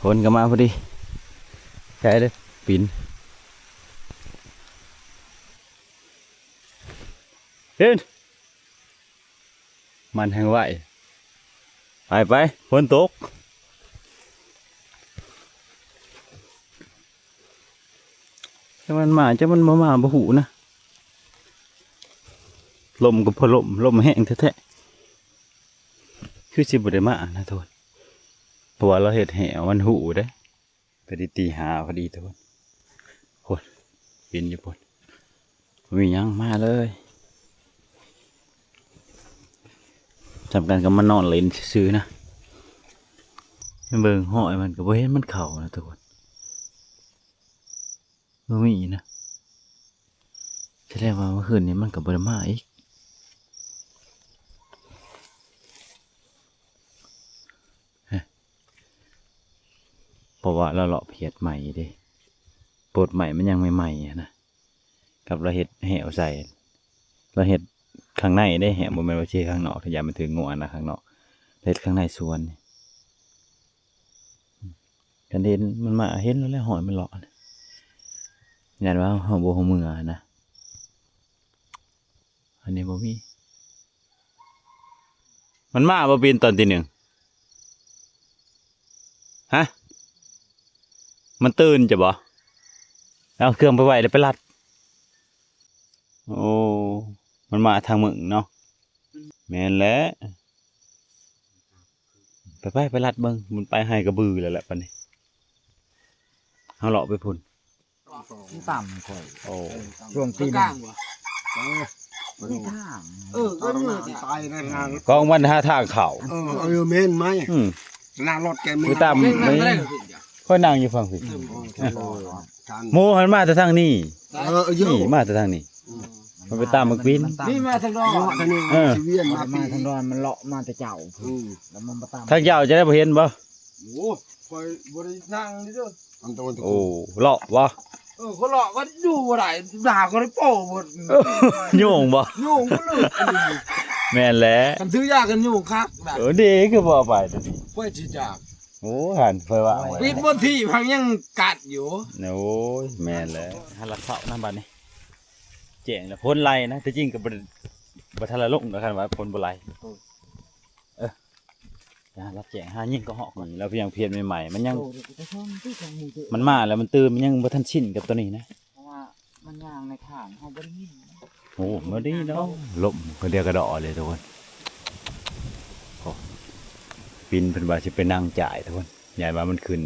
ຝົນກໍມາພໍດີ ໃກ້ເລີຍ ປິ່ນ ເຫັນ ມັນແຮງໄວ ໄປໆ ຝົນຕົກ ຈັກມັນມາ ຈັກມັນບໍ່ມາ ບໍ່ຮູ້ນະ ລົມກໍບໍ່ລົມ ລົມແຮງແທ້ໆ ຄືຊິບໍ່ໄດ້ມານະທຸກຄົນ ເພາະວ່າລາວເຮັດແຫ້ວ ມັນຮູ້ເດ້. ໄປໄດ້ຕີຫ້າພໍດີທຸກຄົນ ພຸ້ນ ປິ່ນຢູ່ພຸ້ນ ບໍ່ມີຫຍັງມາເລີຍ ສ່ຳກັນກັບມານອນຫຼິ້ນຊື່ໆນະ ເບິ່ງຫ້ອຍມັນກໍບໍ່ເຫັນມັນເຂົ້ານະທຸກຄົນ. ບໍ່ມີນະ ສະແດງວ່າມື້ຄືນນີ້ມັນກໍບໍ່ໄດ້ມາອີກ ເພາະວ່າລາວເລາະພຽດໃໝ່ເດ້ ໂພດໃໝ່ມັນຍັງໃໝ່ໆຫັ້ນນະ ກັບລາວເຮັດແຫ້ວໃສ່ ລາວເຮັດຂ້າງໃນເດ້ແຫ້ວ ບໍ່ແມ່ນວ່າຊິເຮັດຂ້າງນອກ ຢ້ານມັນຖືກງົວນະ ຂ້າງນອກ ເຮັດຂ້າງໃນສວນນີ້ ຄັນເຫັນມັນມາ ເຫັນແລ້ວແຫຼະ ຫ້ອຍມັນເລາະ ຢ້ານວ່າເຮົາບໍ່ຮູ້ເມືອຫັ້ນນະ ອັນນີ້ບໍ່ມີ ມັນມາບໍ່ ປີນຕອນຕີໜຶ່ງ ຮະ ມັນຕື່ນຈະບໍ່ ເອົາເຄື່ອງໄປໄວ້ແລ້ວໄປລັດ ໂອ້ ມັນມາທາງເມືອງເນາະ ແມ່ນແຫຼະ ໄປໆ ໄປລັດເບິ່ງ ມັນໄປໄຮ່ກະບືແລ້ວແຫຼະ ປານນີ້ ເຮົາເລາະໄປພຸ້ນ ມັນຕ່ຳຂ້ອຍ ໂອ້ ຊ່ວງປີ ມັນກາງບໍ່ ເອີ ມັນມີທາງ ເອີ ກໍເມືອຕາຍນັ້ນນະ ກອງມັນຫາທາງເຂົ້າ ເອີ ເອີ ແມ່ນໄໝ ອືມ ນາລົດແກມີ ຄືຕ່ຳ ຂ້ອຍນັ່ງຢູ່ຝັ່ງພີ້ ເອີ ເອີ ໝູ່ຫັ້ນມາແຕ່ທາງນີ້ ເອີ ຢູ່ ນີ້ມາແຕ່ທາງນີ້ ອືມ ມັນໄປຕາມໝາກປີນ ນີ້ມາທາງດອນ ເອີ ຊິວຽນມາ ມາທາງດອນ ມັນເລາະມາແຕ່ເຈົ້າ ອືມ ແລ້ວມັນໄປຕາມ ທາງເຈົ້າຈະໄດ້ບໍ່ເຫັນບໍ່? ໂອ້ ຂ້ອຍບໍ່ໄດ້ນັ່ງນີ້ເດີ ອັນໂຕ ໂອ້ ເລາະບໍ່? ເອີ ຂ້ອຍເລາະກໍຢູ່ບໍ່ໄດ້ ດາກໍໄດ້ໂປ້ໝົດ ໂຍງບໍ່? ໂຍງໝົດເລີຍ ແມ່ນແຫຼະ ຄັນຖືຢາກັນໂຍງຄັກນະ ເອີ ເດ້ ຄືບໍ່ເອົາໄປໂຕນີ້ ຂ້ອຍຊິຢາກ ໂອ້ ຫັ້ນ ຂ້ອຍວ່າ ປິດໝົດທີ່ພັງຍັງກັດຢູ່ ໂອ້ຍ ແມ່ນແຫຼະ ຫາລັດເຂົ້ານຳບັດນີ້ ແຈ້ງແລ້ວ ຝົນໄລ່ນະ ທີ່ຈິງກໍບໍ່ໄດ້ ບໍ່ທັນລະລົງດອກ ຄັນວ່າຝົນບໍ່ໄລ່ ເອີ ເອີ ຢ່າລັດແຈ້ງ ຫາຍິງກະຮອກກ່ອນ ແລ້ວພຽງພຽດໃໝ່ໆ ມັນຍັງ ໂອ້ ມັນມາແລ້ວມັນຕື່ນ ມັນຍັງບໍ່ທັນຊິນກັບໂຕນີ້ນະ ເພາະວ່າມັນຍ່າງໃນທາງ ເຮົາບໍ່ໄດ້ຍິນ ໂອ້ ບໍ່ໄດ້ຍິນດອກ ລົມກະເດືອກະດໍເລີຍທຸກຄົນ ໂອ້ ປິ່ນເພິ່ນວ່າຊິໄປນັ່ງຈ່າຍທຸກຄົນ ຢ້ານວ່າມັນຂຶ້ນ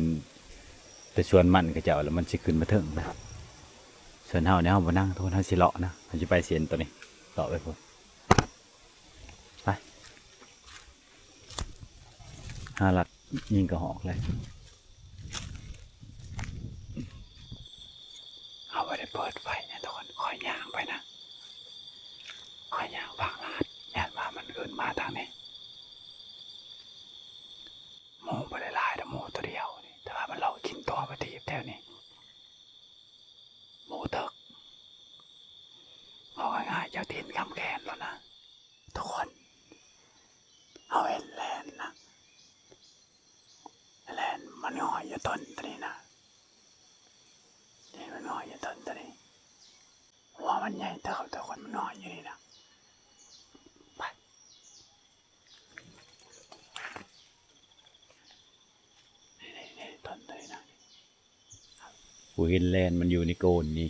ແຕ່ສວນມັນເຂົາເຈົ້າ ແລ້ວມັນຊິຂຶ້ນມາເທິງນະ ສ່ວນເຮົານີ້ເຮົາບໍ່ນັ່ງທຸກຄົນ ເຮົາຊິເລາະນະ ເຮົາຊິໄປເສັ້ນໂຕນີ້ ເລາະໄປພຸ້ນ ໄປ ຫາລັດຍິງກະຮອກເລີຍ ເຮົາບໍ່ໄດ້ເປີດໄຟນະທຸກຄົນ ຂ້ອຍຍ່າງໄປນະ ຂ້ອຍຍ່າງບາງລາດ ຢ້ານວ່າມັນຂຶ້ນມາທາງນີ້ ໝູ່ບໍ່ໄດ້ຫຼາຍດອກ ໝູ່ໂຕດຽວນີ້ ແຕ່ວ່າມັນເລາະກິນຕົວປະທີບແຖວນີ້ ໝູ່ເຖິກ ເວົ້າງ່າຍໆ ເຈົ້າຖິ່ນຄຳແຄນໂລດນະ ທຸກຄົນ ເຮົາເຫັນແລນນະ ແລນມັນຫອຍຢູ່ຕົ້ນໂຕນີ້ນະ ເຫັນມັນຫອຍຢູ່ຕົ້ນໂຕນີ້ ຫົວມັນໃຫຍ່ເຕີບ ທຸກຄົນ ມັນຫອຍຢູ່ນີ້ນະ ໄປ ນີ້ໆໆ ຕົ້ນໂຕນີ້ນະ ກູເຫັນແລນມັນຢູ່ໃນໂກນນີ້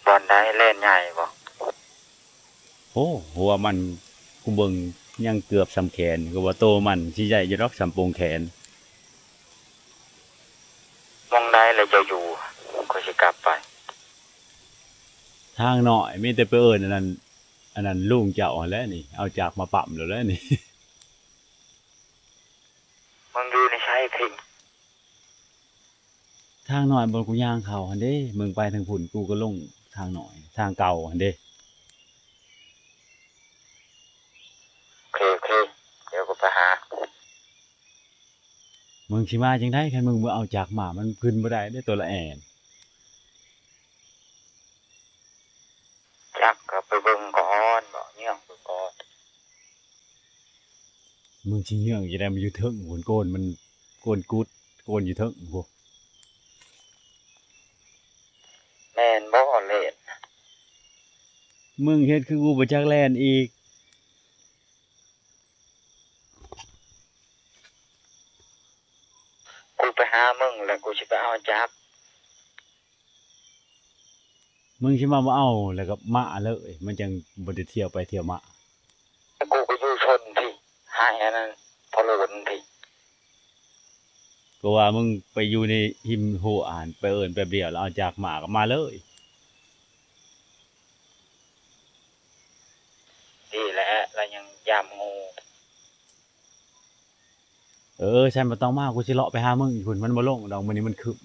ບ່ອນໃດ ແລນໃຫຍ່ບໍ່? ໂອ້ ຫົວມັນ ກູເບິ່ງຍັງເກືອບສ່ຳແຂນ ກູວ່າໂຕມັນຊິໃຫຍ່ຢູ່ດອກ ສ່ຳໂປ່ງແຂນ. ໝ່ອງໃດລະເຈົ້າຢູ່? ຂ້ອຍຊິກັບໄປ. ທາງນ້ອຍ ມີແຕ່ໄປເອີ້ນອັນນັ້ນ ອັນນັ້ນລຸງເຈົ້າຫັ້ນແຫຼະນີ້ ເອົາຈັກມາປ້ຳໂລດແຫຼະນີ້. ມຶງຢູ່ໃນໃສພິງ? ທາງນ້ອຍບ່ອນກູຍ່າງເຂົ້າຫັ້ນເດ້ ມຶງໄປທາງພຸ້ນ ກູກໍລົງທາງນ້ອຍ ທາງເກົ່າຫັ້ນເດ້. ໂອເຄ ໂອເຄ ດຽວກູໄປຫາ. ມຶງຊິມາຈັ່ງໃດ ຄັນມຶງບໍ່ເອົາຈັກມາ ມັນຂຶ້ນບໍ່ໄດ້ເດ້ ໂຕລະແອນ. ຈັກກໍໄປເບິ່ງກ່ອນ ເບາະເຍືອງເບິ່ງກ່ອນ. ມຶງຊິເຍືອງຈັ່ງໃດ ມັນຢູ່ເທິງພຸ້ນ ໂກນມັນ ໂກນກຸດ ໂກນຢູ່ເທິງພຸ້ນ. ແມ່ນບໍ່ແລ່ນ? ມຶງເຮັດຄືກູບໍ່ຈັກແລ່ນອີກ. ກູໄປຫາມຶງ ແລ້ວກູຊິໄປເອົາຈັກ. ມຶງຊິມາບໍ່ເອົາ ແລ້ວກໍມາເລີຍ ມັນຈັ່ງບໍ່ໄດ້ທ່ຽວໄປທ່ຽວມາ. ແລ້ວກູກໍຢູ່ຊົນພີ້ ໃຫ້ອັນນັ້ນພໍ່ຫຼວງພີ້. ກໍວ່າມຶງໄປຢູ່ໃນຮິມຮົ້ວຫັ້ນ ໄປເອີ້ນແປັບດຽວ ແລ້ວເອົາຈັກມາກໍມາເລີຍ. ດີແຫຼະ ລະຍັງຢາມງູ. ເອີ ຊັ້ນບໍ່ຕ້ອງມາ ກູຊິເລາະໄປຫາມຶງຢູ່ພຸ້ນ ມັນບໍ່ລົງດອກ ມື້ນີ້ມັນຄຶ້ມ.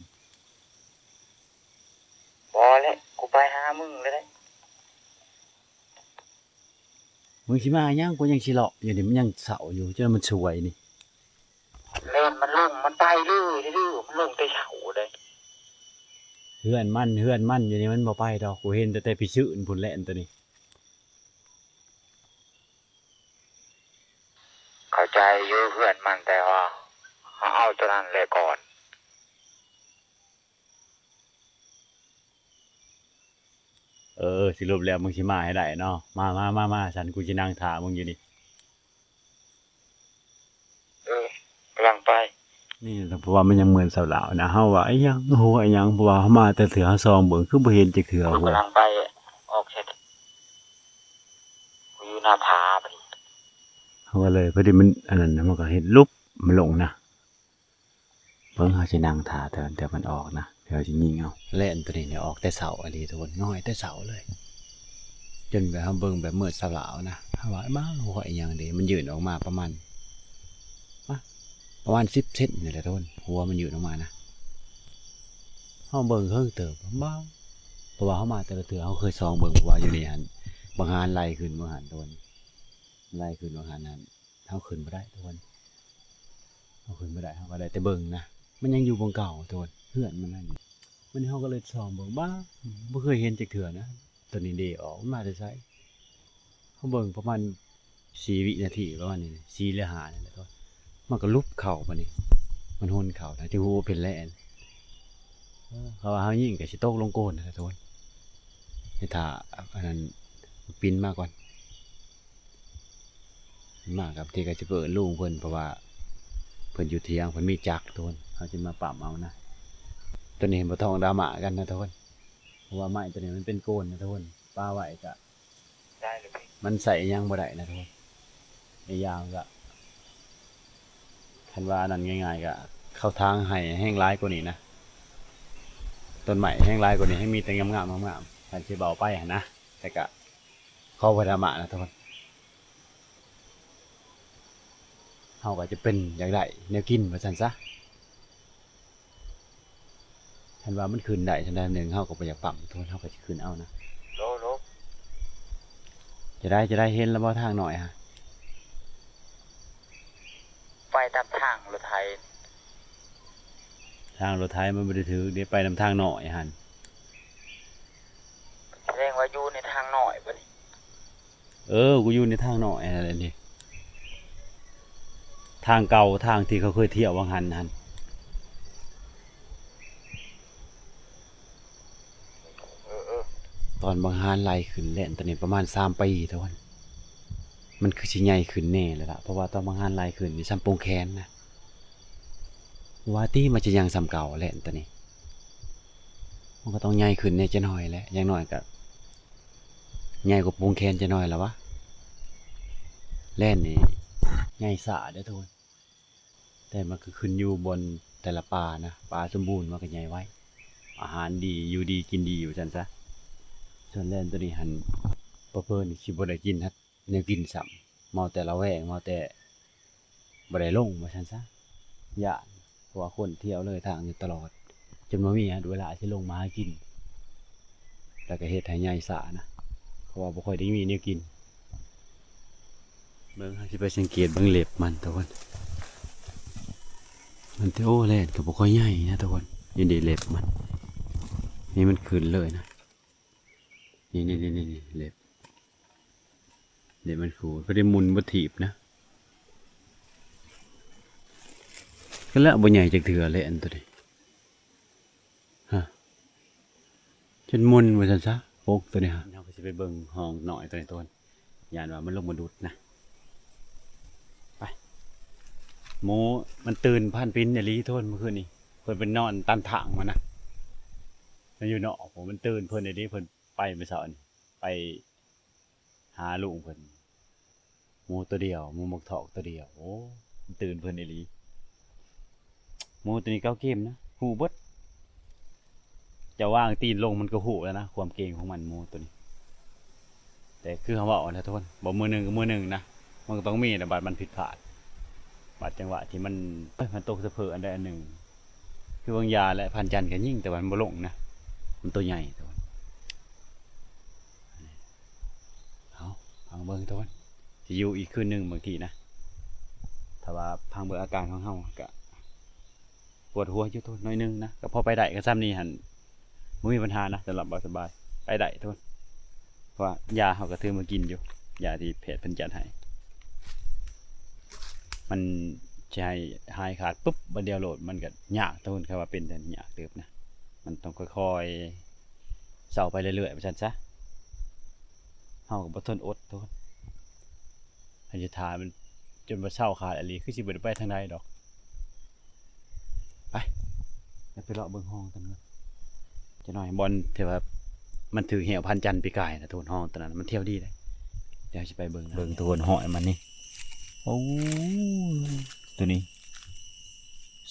ມຶງຊິມາຫຍັງ? ກູຍັງຊິເລາະຢູ່ນີ້ ມັນຍັງເຊົ້າຢູ່ ຈົນມັນສວຍນີ້. ແລ່ນມັນລົງ ມັນໄປເລີຍເດີ ມັນລົງແຕ່ເຊົ້າເດ້. ເຮືອນມັນ ເຮືອນມັນຢູ່ນີ້ ມັນບໍ່ໄປດອກ. ກູເຫັນແຕ່ ແຕ່ພີ່ຊືນພຸ້ນແຫຼະ ອັນໂຕນີ້. ເຂົ້າໃຈຢູ່ເຮືອນມັນ ແຕ່ວ່າເຮົາເອົາໂຕນັ້ນແຫຼະກ່ອນ. ເອີ ສະຫຼຸບແລ້ວມຶງຊິມາໃຫ້ໄດ້ເນາະ. ມາ ມາ ມາ ມາ ຊັ້ນ ກູຊິນັ່ງຖ້າມຶງຢູ່ນີ້. ເອີ ກຳລັງໄປ. ນີ້ ເພາະວ່າມັນຍັງເໝືອນຊາວລາວນະ. ເຮົາວ່າອີຫຍັງ ຫົວອີຫຍັງ ເພາະວ່າເຮົາມາແຕ່ເທື່ອ ເຮົາສ່ອງເບິ່ງຄືບໍ່ເຫັນຈັກເທື່ອຫົວ. ກຳລັງໄປອອກເຂດ ຢູ່ໜ້າຜາ. ເຮົາກໍເລີຍ ພໍດີມັນອັນນັ້ນນະ ມັນກໍເຮັດຫຼຸບ ມັນລົງນະ. ເບິ່ງ ເຮົາຊິນັ່ງຖ້າ ແຕ່ ແຕ່ມັນອອກນະ ແລ້ວຊິຍິງເອົາ. ແລ່ນໂຕນີ້ນີ້ອອກແຕ່ເຊົ້າອີ່ຫຼີທຸກຄົນ ນ້ອຍແຕ່ເຊົ້າເລີຍ ຈົນແບບເຮົາເບິ່ງແບບມືດສະຫຼາວນະ. ເຮົາວ່າ ມາ ຫົວອີຫຍັງເດ ມັນຍື່ນອອກມາປະມານ ມາ ປະມານສິບເຊັນນີ້ແຫຼະທຸກຄົນ ຫົວມັນຍື່ນອອກມານະ. ເຮົາເບິ່ງເຫິງເຕີບ ມາ ເພາະວ່າເຮົາມາແຕ່ລະເທື່ອ ເຮົາເຄີຍສ່ອງເບິ່ງ ເພາະວ່າຢູ່ນີ້ຫັ້ນ ບັກຫານໄລ່ຂຶ້ນ ບັກຫານ ທຸກຄົນ ໄລ່ຂຶ້ນ ບັກຫານຫັ້ນ. ເຮົາຂຶ້ນບໍ່ໄດ້ທຸກຄົນ ເຮົາຂຶ້ນບໍ່ໄດ້ ເຮົາກໍໄດ້ແຕ່ເບິ່ງນະ. ມັນຍັງຢູ່ບ່ອນເກົ່າທຸກຄົນ ເຮືອນມັນນັ້ນ. ມື້ນີ້ເຮົາກໍເລີຍສ່ອງເບິ່ງ ບ້າ ບໍ່ເຄີຍເຫັນຈັກເທື່ອນະ ໂຕນີ້ເດອອກ ມັນມາແຕ່ໃສ? ເຮົາເບິ່ງປະມານສີ່ວິນາທີ ປະມານນີ້ ສີ່ຫຼືຫ້ານີ້ແຫຼະທຸກຄົນ ມັນກໍຫຼຸບເຂົ້າບາດນີ້ ມັນຫົນເຂົ້າ ແລ້ວຈຶ່ງຮູ້ວ່າເປັນແລ່ນ. ເອີ ເພາະວ່າເຮົາຍິງກໍຊິຕົກລົງໂກນຫັ້ນແຫຼະທຸກຄົນ. ໃຫ້ຖ້າອັນນັ້ນ ປິ່ນມາກ່ອນ ມາກັບທີ່ກໍຊິໄປເອີ້ນລຸງເພິ່ນ ເພາະວ່າເພິ່ນຢູ່ຖຽງ ເພິ່ນມີຈັກທຸກຄົນ ເຮົາຊິມາປ້ຳເອົານະ. ໂຕນີ້ບໍ່ຕ້ອງດຣາມາກັນນະທຸກຄົນ ເພາະວ່າໄມ້ໂຕນີ້ມັນເປັນໂກນນະທຸກຄົນ ປະໄວ້ກະ ມັນໃຊ້ຫຍັງບໍ່ໄດ້ນະທຸກຄົນ. ອີກຢ່າງກະ ຄັນວ່າອັນນັ້ນງ່າຍໆ ກະເຂົາຖາງໃຫ້ແຮງຫຼາຍກວ່ານີ້ນະ ຕົ້ນໄມ້ແຮງຫຼາຍກວ່ານີ້ ໃຫ້ມີແຕ່ງາມໆ ງາມໆ ຄັນຊິເວົ້າໄປຫັ້ນນະ. ແຕ່ກະຂໍບໍ່ດຣາມານະທຸກຄົນ ເຮົາກໍຈະເປັນຢາກໄດ້ແນວກິນວ່າຊັ້ນຊະ. ຄັນວ່າມັນຂຶ້ນໄດ້ຊັ້ນໃດໜຶ່ງ ເຮົາກໍບໍ່ຢາກປ້ຳທຸກຄົນ ເຮົາກໍຊິຂຶ້ນເອົານະ. ໂລ ໂລ ຈະໄດ້ ຈະໄດ້ ເຫັນແລ້ວບໍ່ທາງນ້ອຍຫະ? ໄປຕາມທາງລົດໄຖ ທາງລົດໄຖມັນບໍ່ໄດ້ຖືກເດ້ ໄປນຳທາງນ້ອຍຫັ້ນ. ສະແດງວ່າຢູ່ໃນທາງນ້ອຍບໍ່ນີ້? ເອີ ກູຢູ່ໃນທາງນ້ອຍຫັ້ນແຫຼະນີ້ ທາງເກົ່າ ທາງທີ່ເຂົາເຄີຍທ່ຽວຫວ່າງຫັ້ນຫັ້ນ. ເອີ ເອີ ຕອນບັກຫານໄລ່ຂຶ້ນແລ່ນ ຕອນນີ້ປະມານສາມປີທຸກຄົນ ມັນຄືຊິໃຫຍ່ຂຶ້ນແນ່ແລ້ວລະ ເພາະວ່າຕອນບັກຫານໄລ່ຂຶ້ນນີ້ສ່ຳໂປ່ງແຂນນະ. ວ່າຕິ ມັນຈະຍັງສ່ຳເກົ່າແຫຼະຕອນນີ້ ມັນກໍຕ້ອງໃຫຍ່ຂຶ້ນແດ່ຈັກໜ້ອຍແຫຼະ ຢ່າງໜ້ອຍກໍໃຫຍ່ກວ່າໂປ່ງແຂນຈັກໜ້ອຍລະວະ. ແລ່ນນີ້ໃຫຍ່ຊ້າເດີ້ທຸກຄົນ ແຕ່ມັນກໍຂຶ້ນຢູ່ບ່ອນແຕ່ລະປ່ານະ ປ່າສົມບູນມັນກໍໃຫຍ່ໄວ ອາຫານດີ ຢູ່ດີກິນດີ ວ່າຊັ້ນຊະ. ສ່ວນແລ່ນໂຕນີ້ຫັ້ນ ປະເພີນຊິບໍ່ໄດ້ກິນ ແນວກິນຊ້ຳ ເມົາແຕ່ລະແວງ ເມົາແຕ່ບໍ່ໄດ້ລົງວ່າຊັ້ນຊະ ຢ້ານ ເພາະວ່າຄົນທ່ຽວເລີຍທາງຢູ່ຕະຫຼອດ ຈົນບໍ່ມີເວລາຊິລົງມາຫາກິນ ແລ້ວກໍເຮັດໃຫ້ໃຫຍ່ຊ້ານະ ເພາະວ່າບໍ່ຄ່ອຍໄດ້ມີແນວກິນ. ເບິ່ງ ເຮົາຊິໄປສັງເກດເບິ່ງເລັບມັນທຸກຄົນ ມັນ ໂອ້ ແລ່ນກໍບໍ່ຄ່ອຍໃຫຍ່ນະທຸກຄົນ ນີ້ເດເລັບມັນ ນີ້ມັນຂຶ້ນເລີຍນະ. ນີ້ໆໆໆ ເລັບ ເລັບມັນຂູດ ບໍ່ໄດ້ໝຸນບໍ່ຖີບນະ ກໍລະບໍ່ໃຫຍ່ຈັກເທື່ອແຫຼະ ອັນໂຕນີ້ ຮະ ຈົນໝຸນວ່າຊັ້ນຊະ ໂອກໂຕນີ້ ເຮົາກໍຊິໄປເບິ່ງຫ້ອງນ້ອຍໂຕນີ້ ທຸກຄົນ ຢ້ານວ່າມັນລົງມາດຸດນະ ໄປ. ໝູມັນຕື່ນພານປິ່ນອີ່ຫຼີ ທຸກຄົນ ມື້ຄືນນີ້ ເພິ່ນໄປນອນຕັນຖາງມັນນະ ມັນຢູ່ນອກ ໂອ້ ມັນຕື່ນເພິ່ນອີ່ຫຼີ ເພິ່ນ ໄປມື້ເຊົ້ານີ້ ໄປຫາລຸງເພິ່ນ ໝູໂຕດຽວ ໝູໝາກຖອກໂຕດຽວ ໂອ້ ມັນຕື່ນເພິ່ນອີ່ຫຼີ. ໝູໂຕນີ້ເກົ້າເກມນະ ຮູ້ເບິດ ເຈົ້າວາງຕີນລົງມັນກໍຮູ້ແລ້ວນະ ຄວາມເກັ່ງຂອງມັນ ໝູໂຕນີ້. ແຕ່ຄືເຮົາເວົ້າຫັ້ນແຫຼະທຸກຄົນ ບໍ່ມື້ໜຶ່ງກໍມື້ໜຶ່ງນະ ມັນກໍຕ້ອງມີແຫຼະ ບາດມັນຜິດພາດ ບາດຈັງຫວະທີ່ມັນ ເອີຍ ມັນຕົກສະເພີອັນໃດອັນໜຶ່ງ ຄືວາງຢາແຫຼະ ພານຈັນກໍຍິງ ແຕ່ວ່າມັນບໍ່ລົງນະ ມັນໂຕໃຫຍ່ທຸກຄົນ. ເອົາ ຟັງເບິ່ງທຸກຄົນ ຢູ່ອີກຄືນໜຶ່ງບາງທີນະ ຖ້າວ່າຟັງເບິ່ງອາການຂອງເຮົາກະປວດຫົວຢູ່ໂຕໜ້ອຍໜຶ່ງນະ ກະພໍໄປໄດ້ ກະຊ່ຳນີ້ຫັ້ນບໍ່ມີບັນຫານະ ສຳລັບເບົາສະບາຍ ໄປໄດ້ທຸກຄົນ ເພາະວ່າຢາເຮົາກະຖືມາກິນຢູ່ ຢາທີ່ແພດເພິ່ນຈັດໃຫ້ ມັນຊິໃຫ້ຫາຍຂາດປຶບບາດດຽວໂລດ ມັນກະຍາກທຸກຄົນ ຄັນວ່າເປັນແບບນີ້ຍາກເຕີບນະ ມັນຕ້ອງຄ່ອຍໆເຊົາໄປເລື້ອຍໆວ່າຊັ້ນຊະ ເຮົາກະບໍ່ທົນອົດທຸກຄົນ ຄັນຊິຖ້າມັນຈົນວ່າເຊົາຂາດອີ່ຫຼີ ຄືຊິບໍ່ໄດ້ໄປທາງໃດດອກ ໄປ ໄປເລາະເບິ່ງຮ່ອງກັນກ່ອນ ຈັກໜ້ອຍ ບ່ອນທີ່ວ່າມັນຖືກແຮ້ວພັນຈັນປີກາຍນະ ໂທນ ຮ່ອງໂຕນັ້ນ ມັນທ່ຽວດີເດ້ ດຽວຊິໄປເບິ່ງ ເບິ່ງໂທນ ຮອຍມັນນີ້ ໂອ້ ໂຕນີ້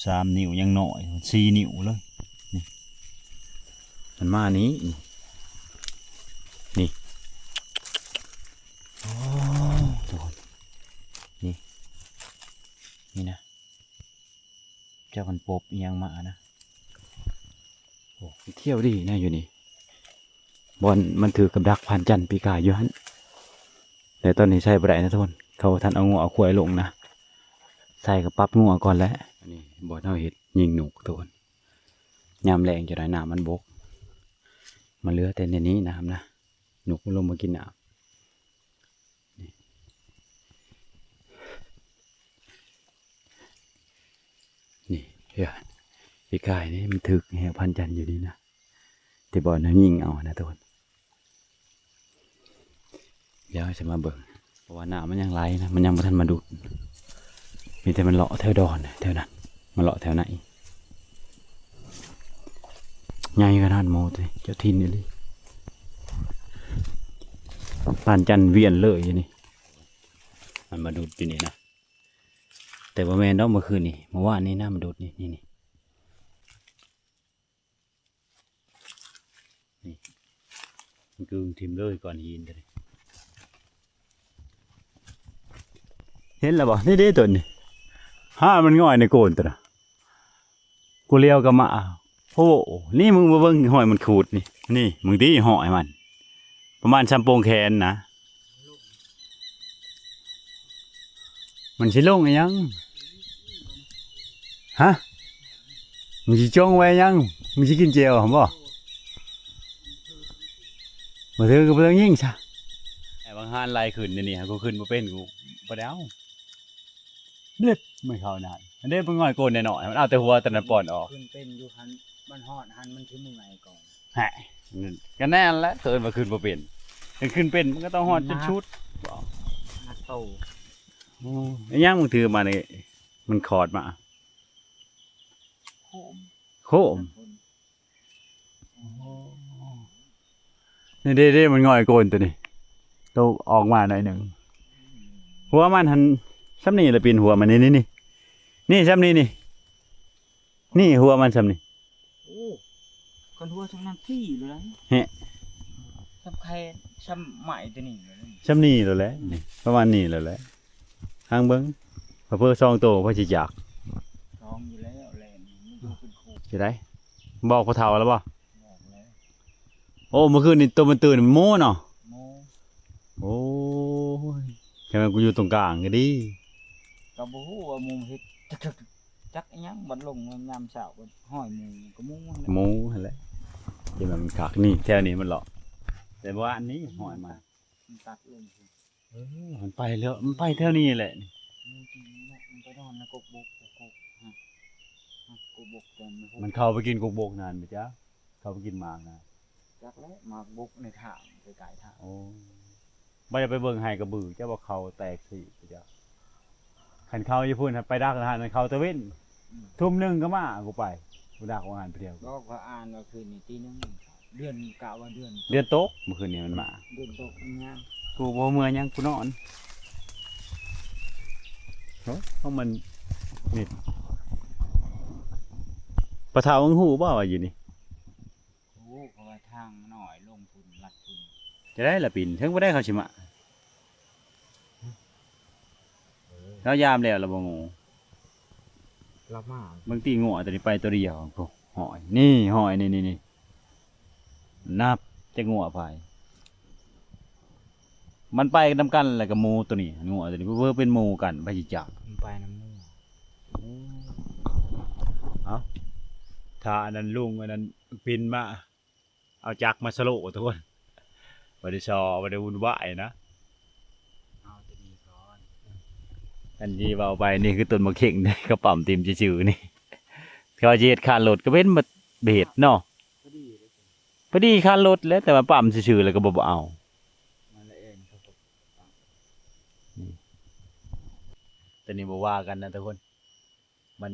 ສາມນິ້ວຍັງນ້ອຍ ສີ່ນິ້ວເລີຍ ນີ້ ມັນມານີ້ ນີ້ ໂອ້ ທຸກຄົນ ນີ້ ນີ້ນະ ຈັກມັນປົບອີ່ຫຍັງມານະ ໂອ້ ມັນທ່ຽວດີນະຢູ່ນີ້ ບ່ອນມັນຖືກກັບດັກພັນຈັນປີກາຍຢູ່ຫັ້ນ ແຕ່ຕອນນີ້ໃຊ້ບໍ່ໄດ້ນະທຸກຄົນ ເຂົາບໍ່ທັນເອົາງົວເອົາຄວາຍລົງນະ ໃຊ້ກະປັບງົວກ່ອນແຫຼະ ອັນນີ້ບ່ອນເຮົາເຮັດຍິງນົກທຸກຄົນ ຍາມແລ້ງຈະໄດ້ນ້ຳມັນບົກ ມັນເຫຼືອແຕ່ໃນນີ້ນ້ຳນະ ນົກມັນລົງມາກິນນ້ຳ ນີ້ ເອີ ປີກາຍນີ້ມັນຖືກແຮ້ວພັນຈັນຢູ່ນີ້ນະ ແຕ່ບ່ອນເຮົາຍິງເອົານະທຸກຄົນ ດຽວເຮົາຊິມາເບິ່ງ ເພາະວ່ານ້ຳມັນຍັງໄຫຼນະ ມັນຍັງບໍ່ທັນມາດູດ ມີແຕ່ມັນເລາະແຖວດອນແຖວນັ້ນ ມາເລາະແຖວໃນ ໃຫຍ່ຂະໜາດໝູຕິ ເຈົ້າຖິ່ນອີ່ຫຼີ ປານຈັນວຽນເລີຍຢູ່ນີ້ ມັນມາດູດຢູ່ນີ້ນະ ແຕ່ບໍ່ແມ່ນດອກ ມື້ຄືນນີ້ ມື້ວານນີ້ນະ ມັນດູດນີ້ ນີ້ ນີ້ ນີ້ ມັນກຶງຖິ້ມເລີຍກ້ອນຫີນໂຕນີ້ ເຫັນແລ້ວບໍ່? ນີ້ເດ້ໂຕນີ້ ຫາມັນງ່ອຍໃນໂກນໂຕນະ ກູລຽວກະມາ ໂອ້ ນີ້ມຶງມາເບິ່ງຮອຍມັນຂູດນີ້ ນີ້ມຶງຕິ ຮອຍມັນ ປະມານຊ່ຳໂປ່ງແຂນນະ ມັນຊິລົງອີ່ຫຍັງ? ຮະ? ມຶງຊິຈົ່ງໄວ້ຫຍັງ? ມຶງຊິກິນແຈ່ວຫັ້ນບໍ່? ບໍ່ຖືກກະບໍ່ຕ້ອງຍິງຊະ ແຕ່ບາງຫານໄລ່ຂຶ້ນນີ້ ຫາກກູຂຶ້ນບໍ່ເປັນ ກູບໍ່ໄດ້ເອົາ ບລຶບ ມັນເຂົ້ານັ້ນ ອັນເດ້ ມັນງ່ອຍໂກນນ້ອຍໆ ມັນເອົາແຕ່ຫົວໂຕນັ້ນປ່ອນອອກ ຂຶ້ນເປັນຢູ່ຫັ້ນ ມັນຮອດຫັ້ນມັນຊິເມື່ອຍກ່ອນ ແຮະ ກະແນ່ນແຫຼະ ເຂົາເອີ້ນວ່າຂຶ້ນບໍ່ເປັນ ຄັນຂຶ້ນເປັນມັນກະຕ້ອງຮອດຈຸດສຸດ ໜັກໂຕ ໂອ້ ອີ່ຫຍັງມຶງຖືມານີ້ ມັນຂອດມາ ໂຄມ ໂຄມ ນີ້ເດ້ໆ ມັນງ່ອຍໂກນໂຕນີ້ ໂຕອອກມາໜ້ອຍໜຶ່ງ ຫົວມັນຫັ້ນ ຊ່ຳນີ້ລະ ປີນຫົວມັນ ນີ້ໆໆ ນີ້ຊ່ຳນີ້ນີ້ ນີ້ຫົວມັນຊ່ຳນີ້ ໂອ້ ຄັນຫົວຊ່ຳນັ້ນຕີໂລດ ແຮະ ຊ່ຳໄຂ່ ຊ່ຳໄມ້ໂຕນີ້ໂລດ ຊ່ຳນີ້ໂລດແຫຼະ ນີ້ປະມານນີ້ໂລດແຫຼະ ຫາງເບິ່ງ ເຜີໆສອງໂຕ ໃຜຊິຈັກ ສອງຢູ່ແລ້ວ ແລ່ນມັນຢູ່ເປັນຄູ່ ຊິໄດ້ ບອກພໍ່ເຖົ້າແລ້ວບໍ່? ບອກແລ້ວ ໂອ້ ມື້ຄືນນີ້ໂຕມັນຕື່ນ ໝູເນາະ ໝູ ໂອ້ຍ ຄັນແມ່ນກູຢູ່ຕົງກາງກະດີ ກະບໍ່ຮູ້ວ່າໝູເຮັດ ຈັກອີ່ຫຍັງ ບັດລົງມາຍາມເຊົ້າ ບັດຮອຍໝູ ກະໝູຫັ້ນແຫຼະ ໝູຫັ້ນແຫຼະ ທີ່ວ່າມັນຄັກ ນີ້ແຖວນີ້ມັນເລາະ ແຕ່ວ່າອັນນີ້ຮອຍມາ ມັນຕັດລົງ ເອີ ມັນໄປແລ້ວ ມັນໄປແຖວນີ້ແຫຼະ ໝູທີ່ນີ້ແຫຼະ ມັນໄປນອນໃນກົກບົກ ກົກ ຮະ ກົກບົກ ມັນເຂົ້າໄປກິນກົກບົກນັ້ນ ບໍ່ຈັກ ເຂົ້າໄປກິນໝາກນະ ຈັກແຫຼະ ໝາກບົກໃນທາງ ໃກ້ໆທາງ ໂອ້ ບໍ່ໄດ້ໄປເບິ່ງໄຮ່ກະບື ຈັກວ່າເຂົ້າແຕກສີ້ ຈັກ ຄັນເຂົ້າຢູ່ພຸ້ນ ໄປດັກຫັ້ນ ເຂົ້າຕາເວັນ ອືມ ທຸ່ມໜຶ່ງກະມາ ກູໄປ ກູດັກວ່າຫັ້ນຜູ້ດຽວ ບອກວ່າອ່ານວ່າຄືນນີ້ຕີໜຶ່ງ ເດືອນ ກະວ່າເດືອນ ເດືອນຕົກ ມື້ຄືນນີ້ມັນມາ ເດືອນຕົກຍາມ ກູບໍ່ເມືອຫຍັງ ກູນອນ ໂອ້ ຂອງມັນ ນີ້ ປະເຖົ້າ ມຶງຮູ້ບໍ່ວ່າຢູ່ນີ້? ຮູ້ ເພາະວ່າທາງນ້ອຍລົງພຸ້ນ ລັດພຸ້ນ ຈະໄດ້ລະປີນ ເຖິງບໍ່ໄດ້ເຂົາຊິມາ ເອີ ລາວຍາມແລ້ວລະບໍ່ງູ ລາວມາ ເບິ່ງຕີງົວໂຕນີ້ໄປໂຕດຽວ ໂອ້ ຮອຍ ນີ້ ຮອຍ ນີ້ໆໆ ນັບຈັກງົວໄປ ມັນໄປນຳກັນແລ້ວກໍໝູໂຕນີ້ ງົວໂຕນີ້ ເພິ່ນເປັນໝູກັນ ໃຜຊິຈັກ ມັນໄປນຳງົວ. ໂອ້ ເອົ້າ ຖ້າອັນນັ້ນລຸງ ອັນນັ້ນປິ່ນມາ ເອົາຈັກມາສະໂລະທຸກຄົນ ບໍ່ໄດ້ຊໍ ບໍ່ໄດ້ວຸ່ນວາຍນະ. ເອົາໂຕນີ້ກ່ອນ ອັນທີ່ເວົ້າໄປນີ້ຄືຕົ້ນໝາກເຂັງເດ້ ເຂົາປ້ຳຖິ້ມຊື່ໆນີ້ ເຂົາຊິເຮັດຄານລົດກໍເປັນ ບໍ່ເຮັດເນາະ ພໍດີຄານລົດແຫຼະ ແຕ່ວ່າປ້ຳຊື່ໆແລ້ວກໍບໍ່ ບໍ່ເອົາ ໂຕນີ້ບໍ່ວ່າກັນນະທຸກຄົນ ມັນ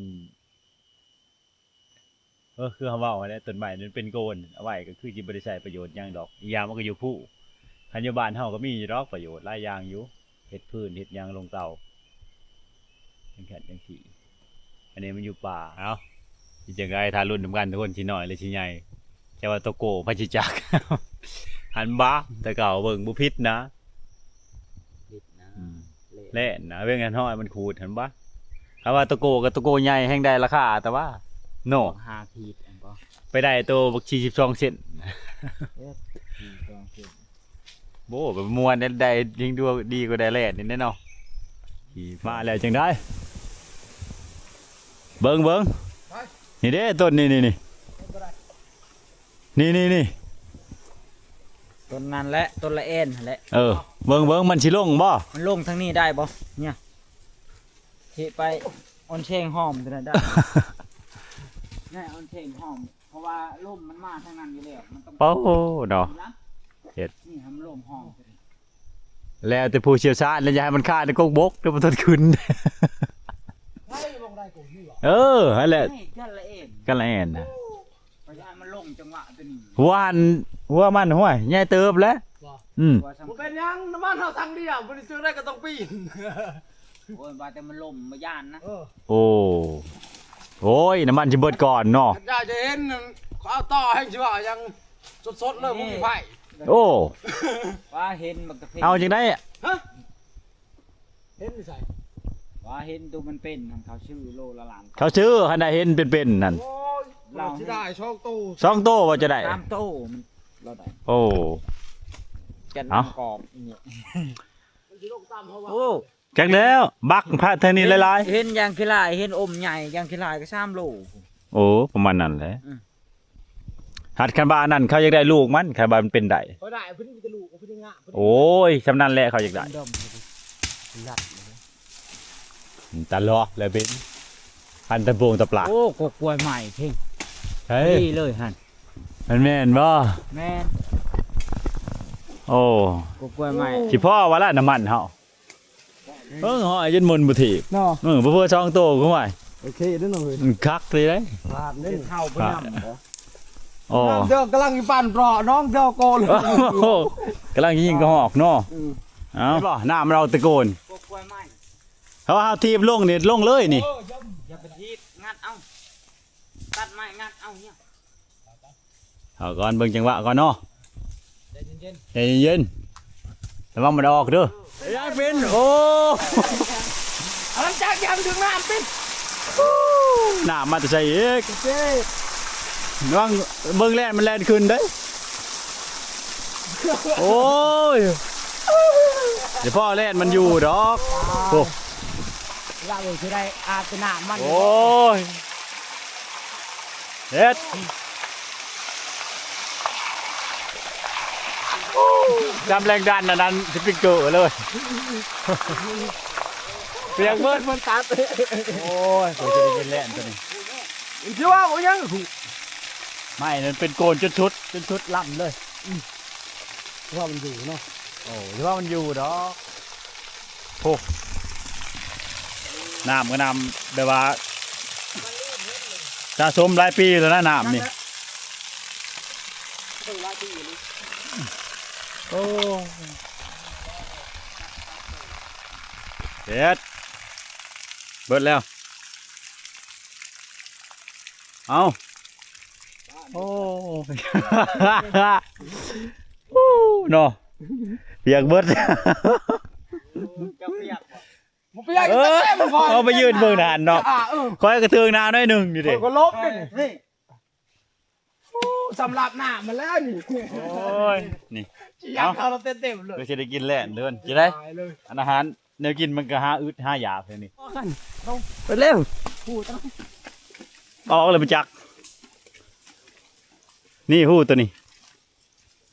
ເອີ ຄືເຮົາເວົ້າຫັ້ນແຫຼະ ຕົ້ນໄມ້ມັນເປັນໂກນ ເອົາໄວ້ກໍຄືຊິບໍ່ໄດ້ໃຊ້ປະໂຫຍດຫຍັງດອກ ອີກຢ່າງມັນກໍຢູ່ພູ ຄັນຢູ່ບ້ານເຮົາກໍມີຢູ່ດອກປະໂຫຍດຫຼາຍຢ່າງຢູ່ ເຮັດຟືນເຮັດຫຍັງລົງເຕົາ ຈັ່ງຊັ້ນຈັ່ງຊີ້ ອັນນີ້ມັນຢູ່ປ່າ. ເອົ້າ ຊິຈັ່ງໃດ ຖ້າລຸ້ນນຳກັນທຸກຄົນ ຊິນ້ອຍຫຼືຊິໃຫຍ່ ແຕ່ວ່າໂຕໂກໃຜຊິຈັກ ຫັ້ນບາ ແຕ່ເກົ່າເບິ່ງບໍ່ຜິດນະ ຜິດນະ ອືມ ແລ່ນນະ ເບິ່ງຫັ້ນ ຫ້ອຍມັນຂູດຫັ້ນບາ ຖ້າວ່າໂຕໂກກັບໂຕໂກໃຫຍ່ແຮ່ງໄດ້ລາຄາ ແຕ່ວ່າເນາະ ຫ້າຂີດອັນບໍ່ ໄປໄດ້ໂຕບັກສີ່ສິບສອງເຊັນ ເອີ ສີ່ສິບສອງເຊັນ ໂອ້ ໄປມ່ວນໄດ້ ໄດ້ຍິ່ງດວງດີກວ່າໄດ້ແລ່ນນີ້ແຫຼະເນາະ. ມາແລ້ວຈັ່ງໃດ ເບິ່ງ ເບິ່ງ ນີ້ເດ້ ຕົ້ນນີ້ ນີ້ ນີ້ ນີ້ ນີ້ ນີ້ ຕົ້ນນັ້ນແຫຼະ ຕົ້ນລະແອ່ນຫັ້ນແຫຼະ ເອີ ເບິ່ງ ເບິ່ງ ມັນຊິລົງບໍ່ ມັນລົງທາງນີ້ໄດ້ບໍ່ ເນຍ ຊິໄປອ່ອນແສງຫອມຕົວນັ້ນໄດ້ ແນ່ ອ່ອນແສງຫອມ ເພາະວ່າລົມມັນມາທາງນັ້ນຢູ່ແລ້ວ ມັນຕ້ອງ ໂອ້ ເນາະ ເຮັດ ນີ້ໃຫ້ມັນລົມຮອງ ແລ້ວແຕ່ຜູ້ຊ່ຽວຊານ ແລ້ວຢ່າໃຫ້ມັນຄາໃນກົກບົກ ດຽວມັນທົນຂຶ້ນ ເອີ ຫັ້ນແຫຼະ ນີ້ກັນລະເອນ ກັນລະແອນນະ ໂອ້ ໄປໃຫ້ມັນລົງຈັງຫວະຕົວນີ້ ຫົວຫັ້ນ ຫົວມັນ ຫ້ວຍ ໃຫຍ່ເຕີບແຫຼະ ບໍ່ ອືມ ບໍ່ເປັນຫຍັງ ນ້ຳມັນເຮົາຖັງດຽວ ບໍ່ໄດ້ເຈີໄດ້ກໍຕ້ອງປີນ ໂອ້ຍ ວ່າແຕ່ມັນລົມ ບໍ່ຢ້ານນະ ເອີ ໂອ້ ໂອ້ຍ ນ້ຳມັນຊິເບິດກ່ອນເນາະ ຢາກຈະເຫັນ ເອົາຕໍ່ແຮ່ງຊິເວົ້າຫຍັງ ສົດໆເລີຍ ບໍ່ມີໃຜ ໂອ້ ວ່າເຫັນບັກຕະເພັນ ເອົາຈັ່ງໃດ ຮະ ເຫັນຢູ່ໃສ ວ່າເຫັນໂຕມັນເປັນຫັ້ນ ເຂົາຊື້ໂລລະລ້ານ ເຂົາຊື້ຫັ້ນນະ ເຫັນເປັນໆຫັ້ນ ໂອ້ຍ ລາວຊິໄດ້ສອງໂຕ ສອງໂຕວ່າຈະໄດ້ ສາມໂຕມັນ ລາວໄດ້ ໂອ້ ແກ່ນ ເອົ້າ ກອບ ໂອ້ ຈັກແລ້ວ ບັກພະທາງນີ້ຫຼາຍໆ ເຫັນຢ່າງຂີ້ຫຼາຍ ເຫັນອົມໃຫຍ່ຢ່າງຂີ້ຫຼາຍກໍສາມໂລ ໂອ້ ປະມານນັ້ນແຫຼະ ອືມ ຫັດຄັນວ່າອັນນັ້ນເຂົາຢາກໄດ້ລູກມັນ ຄັນວ່າມັນເປັນໄດ້ ເຂົາໄດ້ເພິ່ນມີແຕ່ລູກເພິ່ນງາມ ໂອ້ຍ ຊ່ຳນັ້ນແຫຼະເຂົາຢາກໄດ້ ດອມ ຕະຫຼອກແລ້ວເປັນ ພັນຕະໂບງຕະປາ ໂອ້ ກົກກ້ວຍໃໝ່ເພງ ເຮີ້ຍ ດີເລີຍຫັ້ນ ມັນແມ່ນບໍ່ ແມ່ນ ໂອ້ ກົກກ້ວຍໃໝ່ ຊິພໍວ່າລະນ້ຳມັນເຮົາ ເບິ່ງ ຫ້ອຍຈົນໝູນບໍ່ຖືກເນາະ ເອີ ບໍ່ເພື່ອສອງໂຕກໍຫ້ວຍ ໂອເຄເດ້ເນາະເຮີ້ຍ ມັນຄັກເລີຍເດ້ ຂາດເດ້ ເຂົ້າໄປນຳບໍ່ ໂອ້ ນ້ອງເຈົ້າກຳລັງຊິປັ່ນເປາະ ນ້ອງເຈົ້າໂກນ ກຳລັງຊິຍິງກະຮອກເນາະ ອືມ ເອົ້າ ເຫັນບໍ່ ນ້ຳມັນອອກແຕ່ໂກນ ເພາະວ່າເຮົາຖີບລົງນີ້ ລົງເລີຍນີ້ ເອີ ຢ່າໄປຖີບ ງັດເອົາ ຕັດໄມ້ງັດເອົາເນຍ ເອົາກ່ອນ ເບິ່ງຈັງຫວະກ່ອນເນາະ ໃຈເຢັນໆ ໃຈເຢັນໆ ລະວັງມັນອອກເດີ ເອີ ຢາກເປັນ ໂອ້ ເອົາຫຼັງຈາກຢາງເຖິງນ້ຳເປັນ ນ້ຳມາແຕ່ໃສອີກ ເຈົ້ ລະວັງ ເບິ່ງແລ່ນມັນແລ່ນຂຶ້ນເດ້ ໂອ້ຍ ດຽວພໍແລ່ນມັນຢູ່ດອກ ໂອ້ ລາວຊິໄດ້ອາດແຕ່ນ້ຳມັນ ໂອ້ຍ ເຮັດ ຈຳແຮງດັນອັນນັ້ນສະປຣິງເກີເລີຍ ປຽກເບິດ ມັນຕັດ ໂອ້ຍ ກວ່າຈະໄດ້ເປັນແລ່ນຕົວນີ້ ຊິວ່າບໍ່ຍັງ ໄມ້ນັ້ນເປັນໂກນຈົນສຸດ ຈົນສຸດລຳເລີຍ ວ່າມັນຢູ່ເນາະ ໂອ້ ຊິວ່າມັນຢູ່ດອກ ໂອ້ ນ້ຳກໍນ້ຳແບບວ່າສະສົມຫຼາຍປີແລ້ວນະ ນ້ຳນີ້ ໂອ້ ເຮັດ ເບິດແລ້ວ ເອົ້າ ໂອ້ ໂອ້ ເນາະ ປຽກເບິດ ເຈົ້າປຽກບໍ່? ບໍ່ປຽກ ເອີ ເອົາໄປຢືນເບິ່ງຫັ້ນເນາະ ຂ້ອຍກໍເຖິງໜ້າໜ້ອຍໜຶ່ງນີ້ເດ້ ຂ້ອຍກໍຫຼົບເດ້ນີ້ ໂອ້ ສຳລັບໜ້າມັນແລ້ວນີ້ ໂອ້ຍ ນີ້ ຢາກເຂົ້າເຕັມໆເລີຍ ກໍຊິໄດ້ກິນແລ້ວເດີ ຈະໄດ້ ຕາຍເລີຍ ອັນອາຫານແນວກິນມັນກໍຫາອຶດຫາຢາກແທ້ນີ້ ໄປເລັວ ອອກແລ້ວບໍ່ຈັກ ນີ້ ຫູໂຕນີ້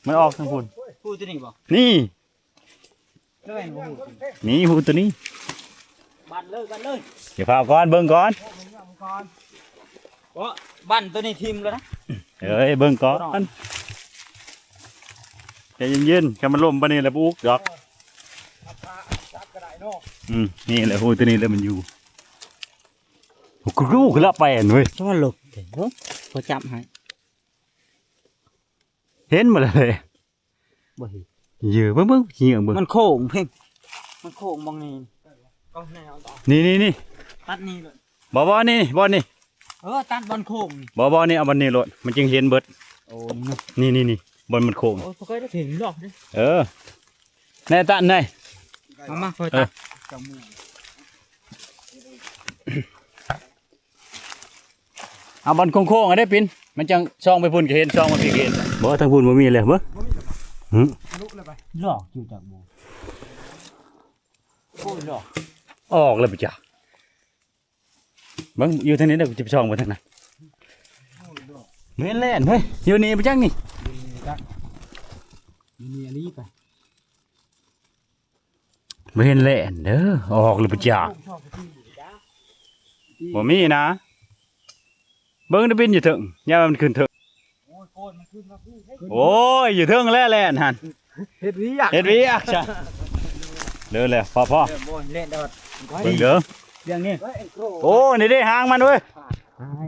ມັນອອກທາງພຸ້ນ ຫູໂຕນີ້ບໍ່ ນີ້ ນີ້ຫູໂຕນີ້ ບັນເລີຍ ບັນເລີຍ ດຽວພາກ່ອນ ເບິ່ງກ່ອນ ເພາະບັນໂຕນີ້ຖິ້ມແລ້ວນະ ເອີຍ ເບິ່ງກ່ອນ ໃຈເຢັນໆ ຄັນມັນລົ້ມປານນີ້ແລ້ວບໍ່ອຸກດອກ ອືມ ນີ້ແຫຼະ ຫູໂຕນີ້ແຫຼະມັນຢູ່ ໂອ້ໂຫ ຄືລະໄປອັນເວີຍ ຈະມາເລິກແທ້ ເບິ່ງ ຂໍຈັບໃຫ້ ເຫັນບໍ່ລະເລີຍ ບໍ່ເຫັນ ເຢີ ເບິ່ງໆ ຊິເຫຍື້ອງເບິ່ງ ມັນໂຄ້ງເພັງ ມັນໂຄ້ງໝ່ອງນີ້ ນີ້ໆໆ ຕັດນີ້ເລີຍ ບໍ່ໆ ນີ້ ບ່ອນນີ້ ເອີ ຕັດບ່ອນໂຄ້ງນີ້ ບໍ່ໆ ນີ້ ເອົາບ່ອນນີ້ໂລດ ມັນຈຶ່ງເຫັນເບິດ ໂອ້ ນີ້ ນີ້ໆໆ ບ່ອນມັນໂຄ້ງ ໂອ້ຍ ບໍ່ເຄີຍໄດ້ເຫັນດອກເດ້ ເອີ ແນ່ຕັດແນ່ ມາ ມາ ຄ່ອຍຕັດ ເອີ ເອົາບ່ອນໂຄ້ງໆ ອັນໃດປິນ ມັນຈັ່ງສ່ອງໄປພຸ້ນກໍເຫັນ ສ່ອງມາພີ້ກໍເຫັນ ບໍ່ ທາງພຸ້ນບໍ່ມີເລີຍ ເບິ່ງ ຫື ລອກຢູ່ຈັກບໍ່ ໂອ້ຍ ລອກ ອອກແລ້ວບໍ່ຈັກ ເບິ່ງຢູ່ທາງນີ້ເດີ ກູຈະໄປສ່ອງເບິ່ງທາງນັ້ນ ບໍ່ເຫັນແລ່ນເຮີ້ຍ ຢູ່ນີ້ບໍ່ຈັກນີ້ ຢູ່ນີ້ອີ່ຫຼີໄປ ບໍ່ເຫັນແລ່ນເດີ ອອກແລ້ວບໍ່ຈັກ ບໍ່ມີນະ ເບິ່ງໄດ້ບິນຢູ່ເທິງ ຢ່າມັນຂຶ້ນເທິງ ໂອ້ຍ ຢູ່ເທິງແລ້ວແລ່ນຫັ້ນ ເຮັດວຽກ ເຮັດວຽກຊະ ເດີແລ້ວ ພໍໆ ເດີ ບໍ່ເຫັນແລ່ນດອກ ເບິ່ງເດີ ຢ່າງນີ້ ໂອ້ ນີ້ເດ້ຫາງມັນເວີຍ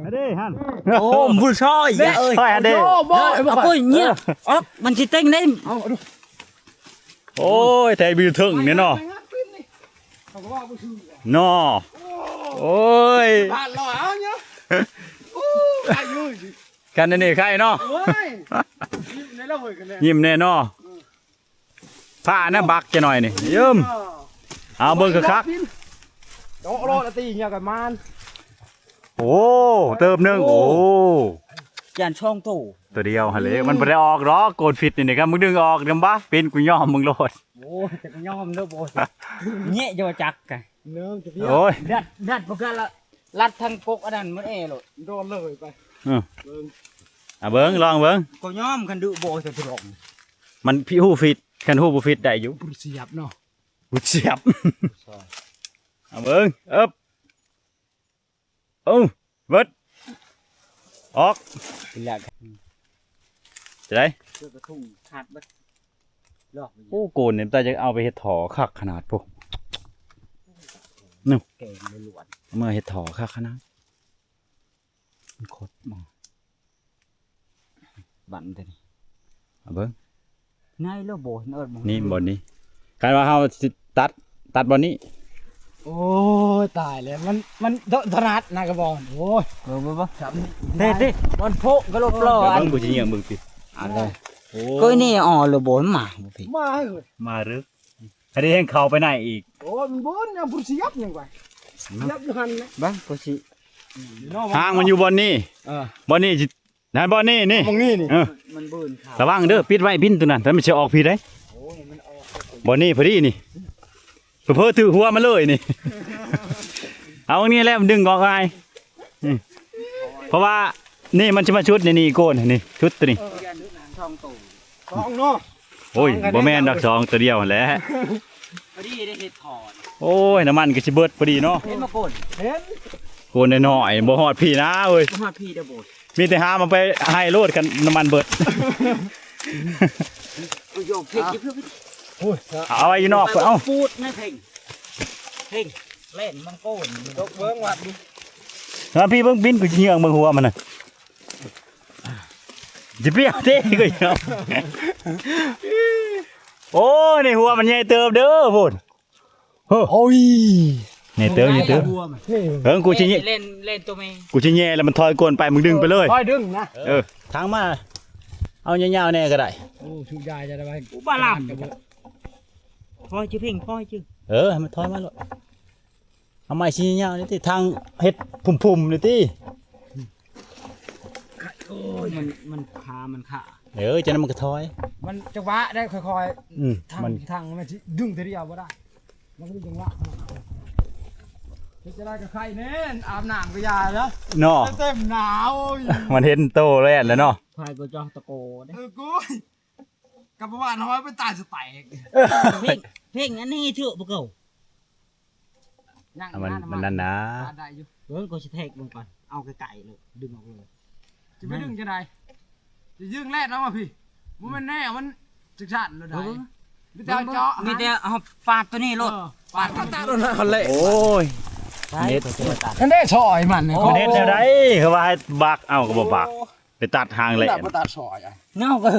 ນີ້ເດ້ຫັ້ນ ໂອ້ ບຸນຊອຍ ເດ້ ເອີຍ ຊອຍຫັ້ນເດ້ ໂອ້ ບໍ່ ເອົາ ໂອ້ຍ ເຫຍື້ອ ອອກ ມັນຊິເຕັງໄດ້ ເອົາ ໂອ້ຍ ແທ້ຢູ່ເທິງນີ້ເນາະ ເນາະ ໂອ້ຍ ຜ່ານລອຍເອົາເນາະ ໂອ້ ໄປເລີຍ ກັນອັນນີ້ໄຄເນາະ ໂອ້ຍ ຍິ້ມແດ່ລະເວີຍ ກັນແດ່ ຍິ້ມແດ່ເນາະ ເອີ ພານະບັກຈັກໜ້ອຍນີ້ ເຢີມ ເອົາເບິ່ງຄັກໆ ໂຕໂລດລະຕີເຫຍື້ອກັນມານ ໂອ້ ເຕີບໜຶ່ງ ໂອ້ ໂອ້ ຢ້ານສອງໂຕ ໂຕດຽວຫັ້ນແຫຼະ ມັນບໍ່ໄດ້ອອກດອກ ໂກນຟິດນີ້ ຄັນມຶງດຶງອອກນຳບາ ປິ່ນ ກູຍອມມຶງໂລດ ໂອ້ຍ ຈະຍອມເດີ ໂອ້ຍ ແຍະຢູ່ຈັກກະ ໂອ້ຍ ດັດ ດັດບໍ່ກະລະ ລັດທາງກົກອັນນັ້ນມັນແອໂລດ ໂດນເລີຍໄປ ເອີ ເບິ່ງ ອາ ເບິ່ງ ລອງເບິ່ງ ກໍຍອມຄັນດຸບໍ່ຈະລອງ ມັນພິ ຫູຟິດ ຄັນຫູບໍ່ຟິດໄດ້ຢູ່ ບຸນສຽບເນາະ ບຸນສຽບ ອາ ເບິ່ງ ເອີບ ເອົາ ເບິດ ອອກ ເປັນແລ້ວ ຈະໄດ້ ເສື້ອກະທຸງຂາດເບິດ ລອກ ໂອ້ ໂກນນີ້ ຕາຢາກເອົາໄປເຮັດທໍ່ຄັກຂະໜາດພຸ້ນ ນີ້ ແກງລ້ວນໆ ເມືອເຮັດທໍ່ຄັກຂະໜາດ ມັນຄົດບໍ່ ບັນຕົວນີ້ ເອົາເບິ່ງ ໃນລະບໍ່ເຫັນເອີ້ນ ນີ້ບ່ອນນີ້ ຄັນວ່າເຮົາຊິຕັດ ຕັດບ່ອນນີ້ ໂອ້ຍ ຕາຍແລ້ວ ມັນ ມັນຖະໜັດນະກະບອນ ໂອ້ຍ ເບິ່ງ ເບິ່ງ ເບິ່ງ ເດ້ ເດ້ ບ່ອນໂພະກະໂລບລໍ ເບິ່ງ ກູຊິເຫຍື້ອງເບິ່ງຕິ ອັນໃດ ໂອ້ຍ ກໍນີ້ອໍລະບໍ່ມາ ມາເຮີ້ຍ ມາເລີຍ ອັນນີ້ແຮ່ງເຂົ້າໄປໃນອີກ ໂອ້ຍ ມັນບໍ່ຍັງພຸ້ນຊິຫຍັບຫຍັງໄປ ຫຍັບຢູ່ຫັ້ນນະ ເບິ່ງ ກູຊິ ຫາງມັນຢູ່ບ່ອນນີ້ ເອີ ບ່ອນນີ້ຊິ ນັ້ນບ່ອນນີ້ນີ້ ບ່ອນນີ້ນີ້ ເອີ ມັນບືນຂາ ລະວັງເດີ ປິດໄວ້ບິນຕົວນັ້ນ ແຕ່ມັນຊິອອກພີ້ໃດ ໂອ້ຍ ມັນອອກ ບ່ອນນີ້ພໍດີນີ້ ເຜີໆຖືກຫົວມັນເລີຍນີ້ ເອົາອັນນີ້ແຫຼະ ມັນດຶງອອກງ່າຍ ນີ້ ເພາະວ່ານີ້ມັນຊິມາຊຸດໃນນີ້ໂກນນີ້ ຊຸດຕົວນີ້ ເອີ ສອງໂຕ ສອງເນາະ ໂອ້ຍ ບໍ່ແມ່ນດອກ ສອງ ຕົວດຽວຫັ້ນແຫຼະ ພໍດີໄດ້ເຮັດຖອນ ໂອ້ຍ ນ້ຳມັນກໍຊິເບິດພໍດີເນາະ ເຫັນບໍ່ໂກນ ເຫັນ ໂກນນ້ອຍໆ ບໍ່ຮອດພີ້ນາເອີຍ ບໍ່ຮອດພີ້ເດີໂບ ມີແຕ່ຫາມາໄປໃຫ້ໂລດ ຄັນນ້ຳມັນເບິດ ເອົາ ເອົາໄວ້ຢູ່ນອກ ເອົາ ປູດນະເພັງ ເພັງ ແລ່ນມັງໂກນ ຕົກເບິ່ງວັດ ມາພີ້ເບິ່ງ ບິນ ກູຊິເຫຍື້ອງເບິ່ງຫົວມັນນະ ຈະປຽກເດ້ ກູ ໂອ້ຍ ໃນຫົວມັນໃຫຍ່ເຕີບເດີພຸ້ນ ເຮີ້ ໂອ້ຍ ໃຫຍ່ເຕີບ ໃຫຍ່ເຕີບ ເອີ ກູຊິແຍ່ ເລ່ນ ເລ່ນໂຕແມ່ ກູຊິແຍ່ແລ້ວມັນຖອຍກົ້ນໄປ ມຶງດຶງໄປເລີຍ ຄ່ອຍດຶງນະ ເອີ ທາງມາ ເອົາຍາວໆແດ່ກໍໄດ້ ໂອ້ ຊຸກຢາຈະໄດ້ໄວ້ ອຸບາລຳ ພໍຈື່ເພັງ ພໍຈື່ ເອີ ໃຫ້ມັນຖອຍມາໂລດ ເອົາໄມ້ຊີ້ຍາວນີ້ຕິ ທາງເຮັດພຸ້ມໆນີ້ຕິ ໂອ້ຍ ມັນ ມັນຄາ ມັນຄາ ເອີ ຈັ່ງນັ້ນມັນກໍຖອຍ ມັນຈັງຫວະໄດ້ຄ່ອຍໆ ອືມ ທາງ ມັນ ທາງມັນຊິດຶງເທື່ອດຽວບໍ່ໄດ້ ມັນກໍມີຈັງຫວະຂະໜາດ ເຮັດຈັ່ງໃດກໍໄຄແນ່ ອາບນ້ຳກໍຢ່າເນາະ ເນາະ ເຕັມໜາວ ມັນເຫັນໂຕແລ່ນແລ້ວເນາະ ໃຜກໍຈອກຕະໂກເດ້ ເອີ ໂກຍ ກັບປະຫວານຫອຍໄປຕາຍສະແຕກ ເພງ ເພງອັນນີ້ເຖາະບໍ່ເກົ່າ ຍັງ ມັນ ມັນນັ້ນນະ ໄດ້ຢູ່ ເບິ່ງ ກໍຊິແທກເບິ່ງກ່ອນ ເອົາໃກ້ໆເລີຍ ດຶງອອກເລີຍ ຈະໄປດຶງຈັ່ງໃດ ຈະດຶງແລ່ນອອກມາພີ້ ບໍ່ແມ່ນແນວມັນຈັກຊັ້ນໂລດໃດ ມີແຕ່ເຈາະ ມີແຕ່ເຮົາປາດໂຕນີ້ໂລດ ເອີ ປາດ ປາດໂຕນັ້ນຫັ້ນແຫຼະ ໂອ້ຍ ເຮັດ ອັນໃດຊອຍມັນ ມັນເຮັດແນວໃດ ຄືວ່າໃຫ້ບັກ ເອົ້າ ກໍບໍ່ບັກ ໄປຕັດຫາງແຫຼະ ໄປຕັດຊອຍ ເນາະ ກໍ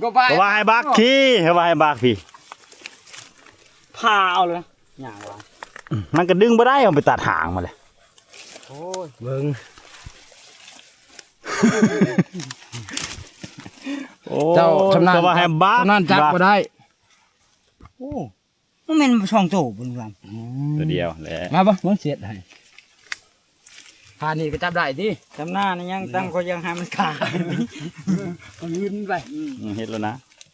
ກໍວ່າໃຫ້ບັກພີ້ ເຂົາວ່າໃຫ້ບັກພີ້ ຜ່າເອົາເລີຍ ຫຍັງວະ ມັນກໍດຶງບໍ່ໄດ້ ເອົາໄປຕັດຫາງມາເລີຍ ໂອ້ຍ ເບິ່ງ ໂອ້ຍ ເຈົ້າຊຳນານ ເຂົາວ່າໃຫ້ບັກ ຊຳນານຈັບບໍ່ໄດ້ ໂອ້ ມັນແມ່ນສອງໂຕບໍ່ລຸງລຳ ອືມ ໂຕດຽວແຫຼະ ມາບໍ່ ມັນເສຍດໃຫ້ ຂານີ້ກໍຈັບໄດ້ຕິ ຊຳນານຍັງຕັ້ງ ຂ້ອຍຍັງໃຫ້ມັນຂາດ ກໍຢືນໄປ ອືມ ເຮັດແລ້ວນະ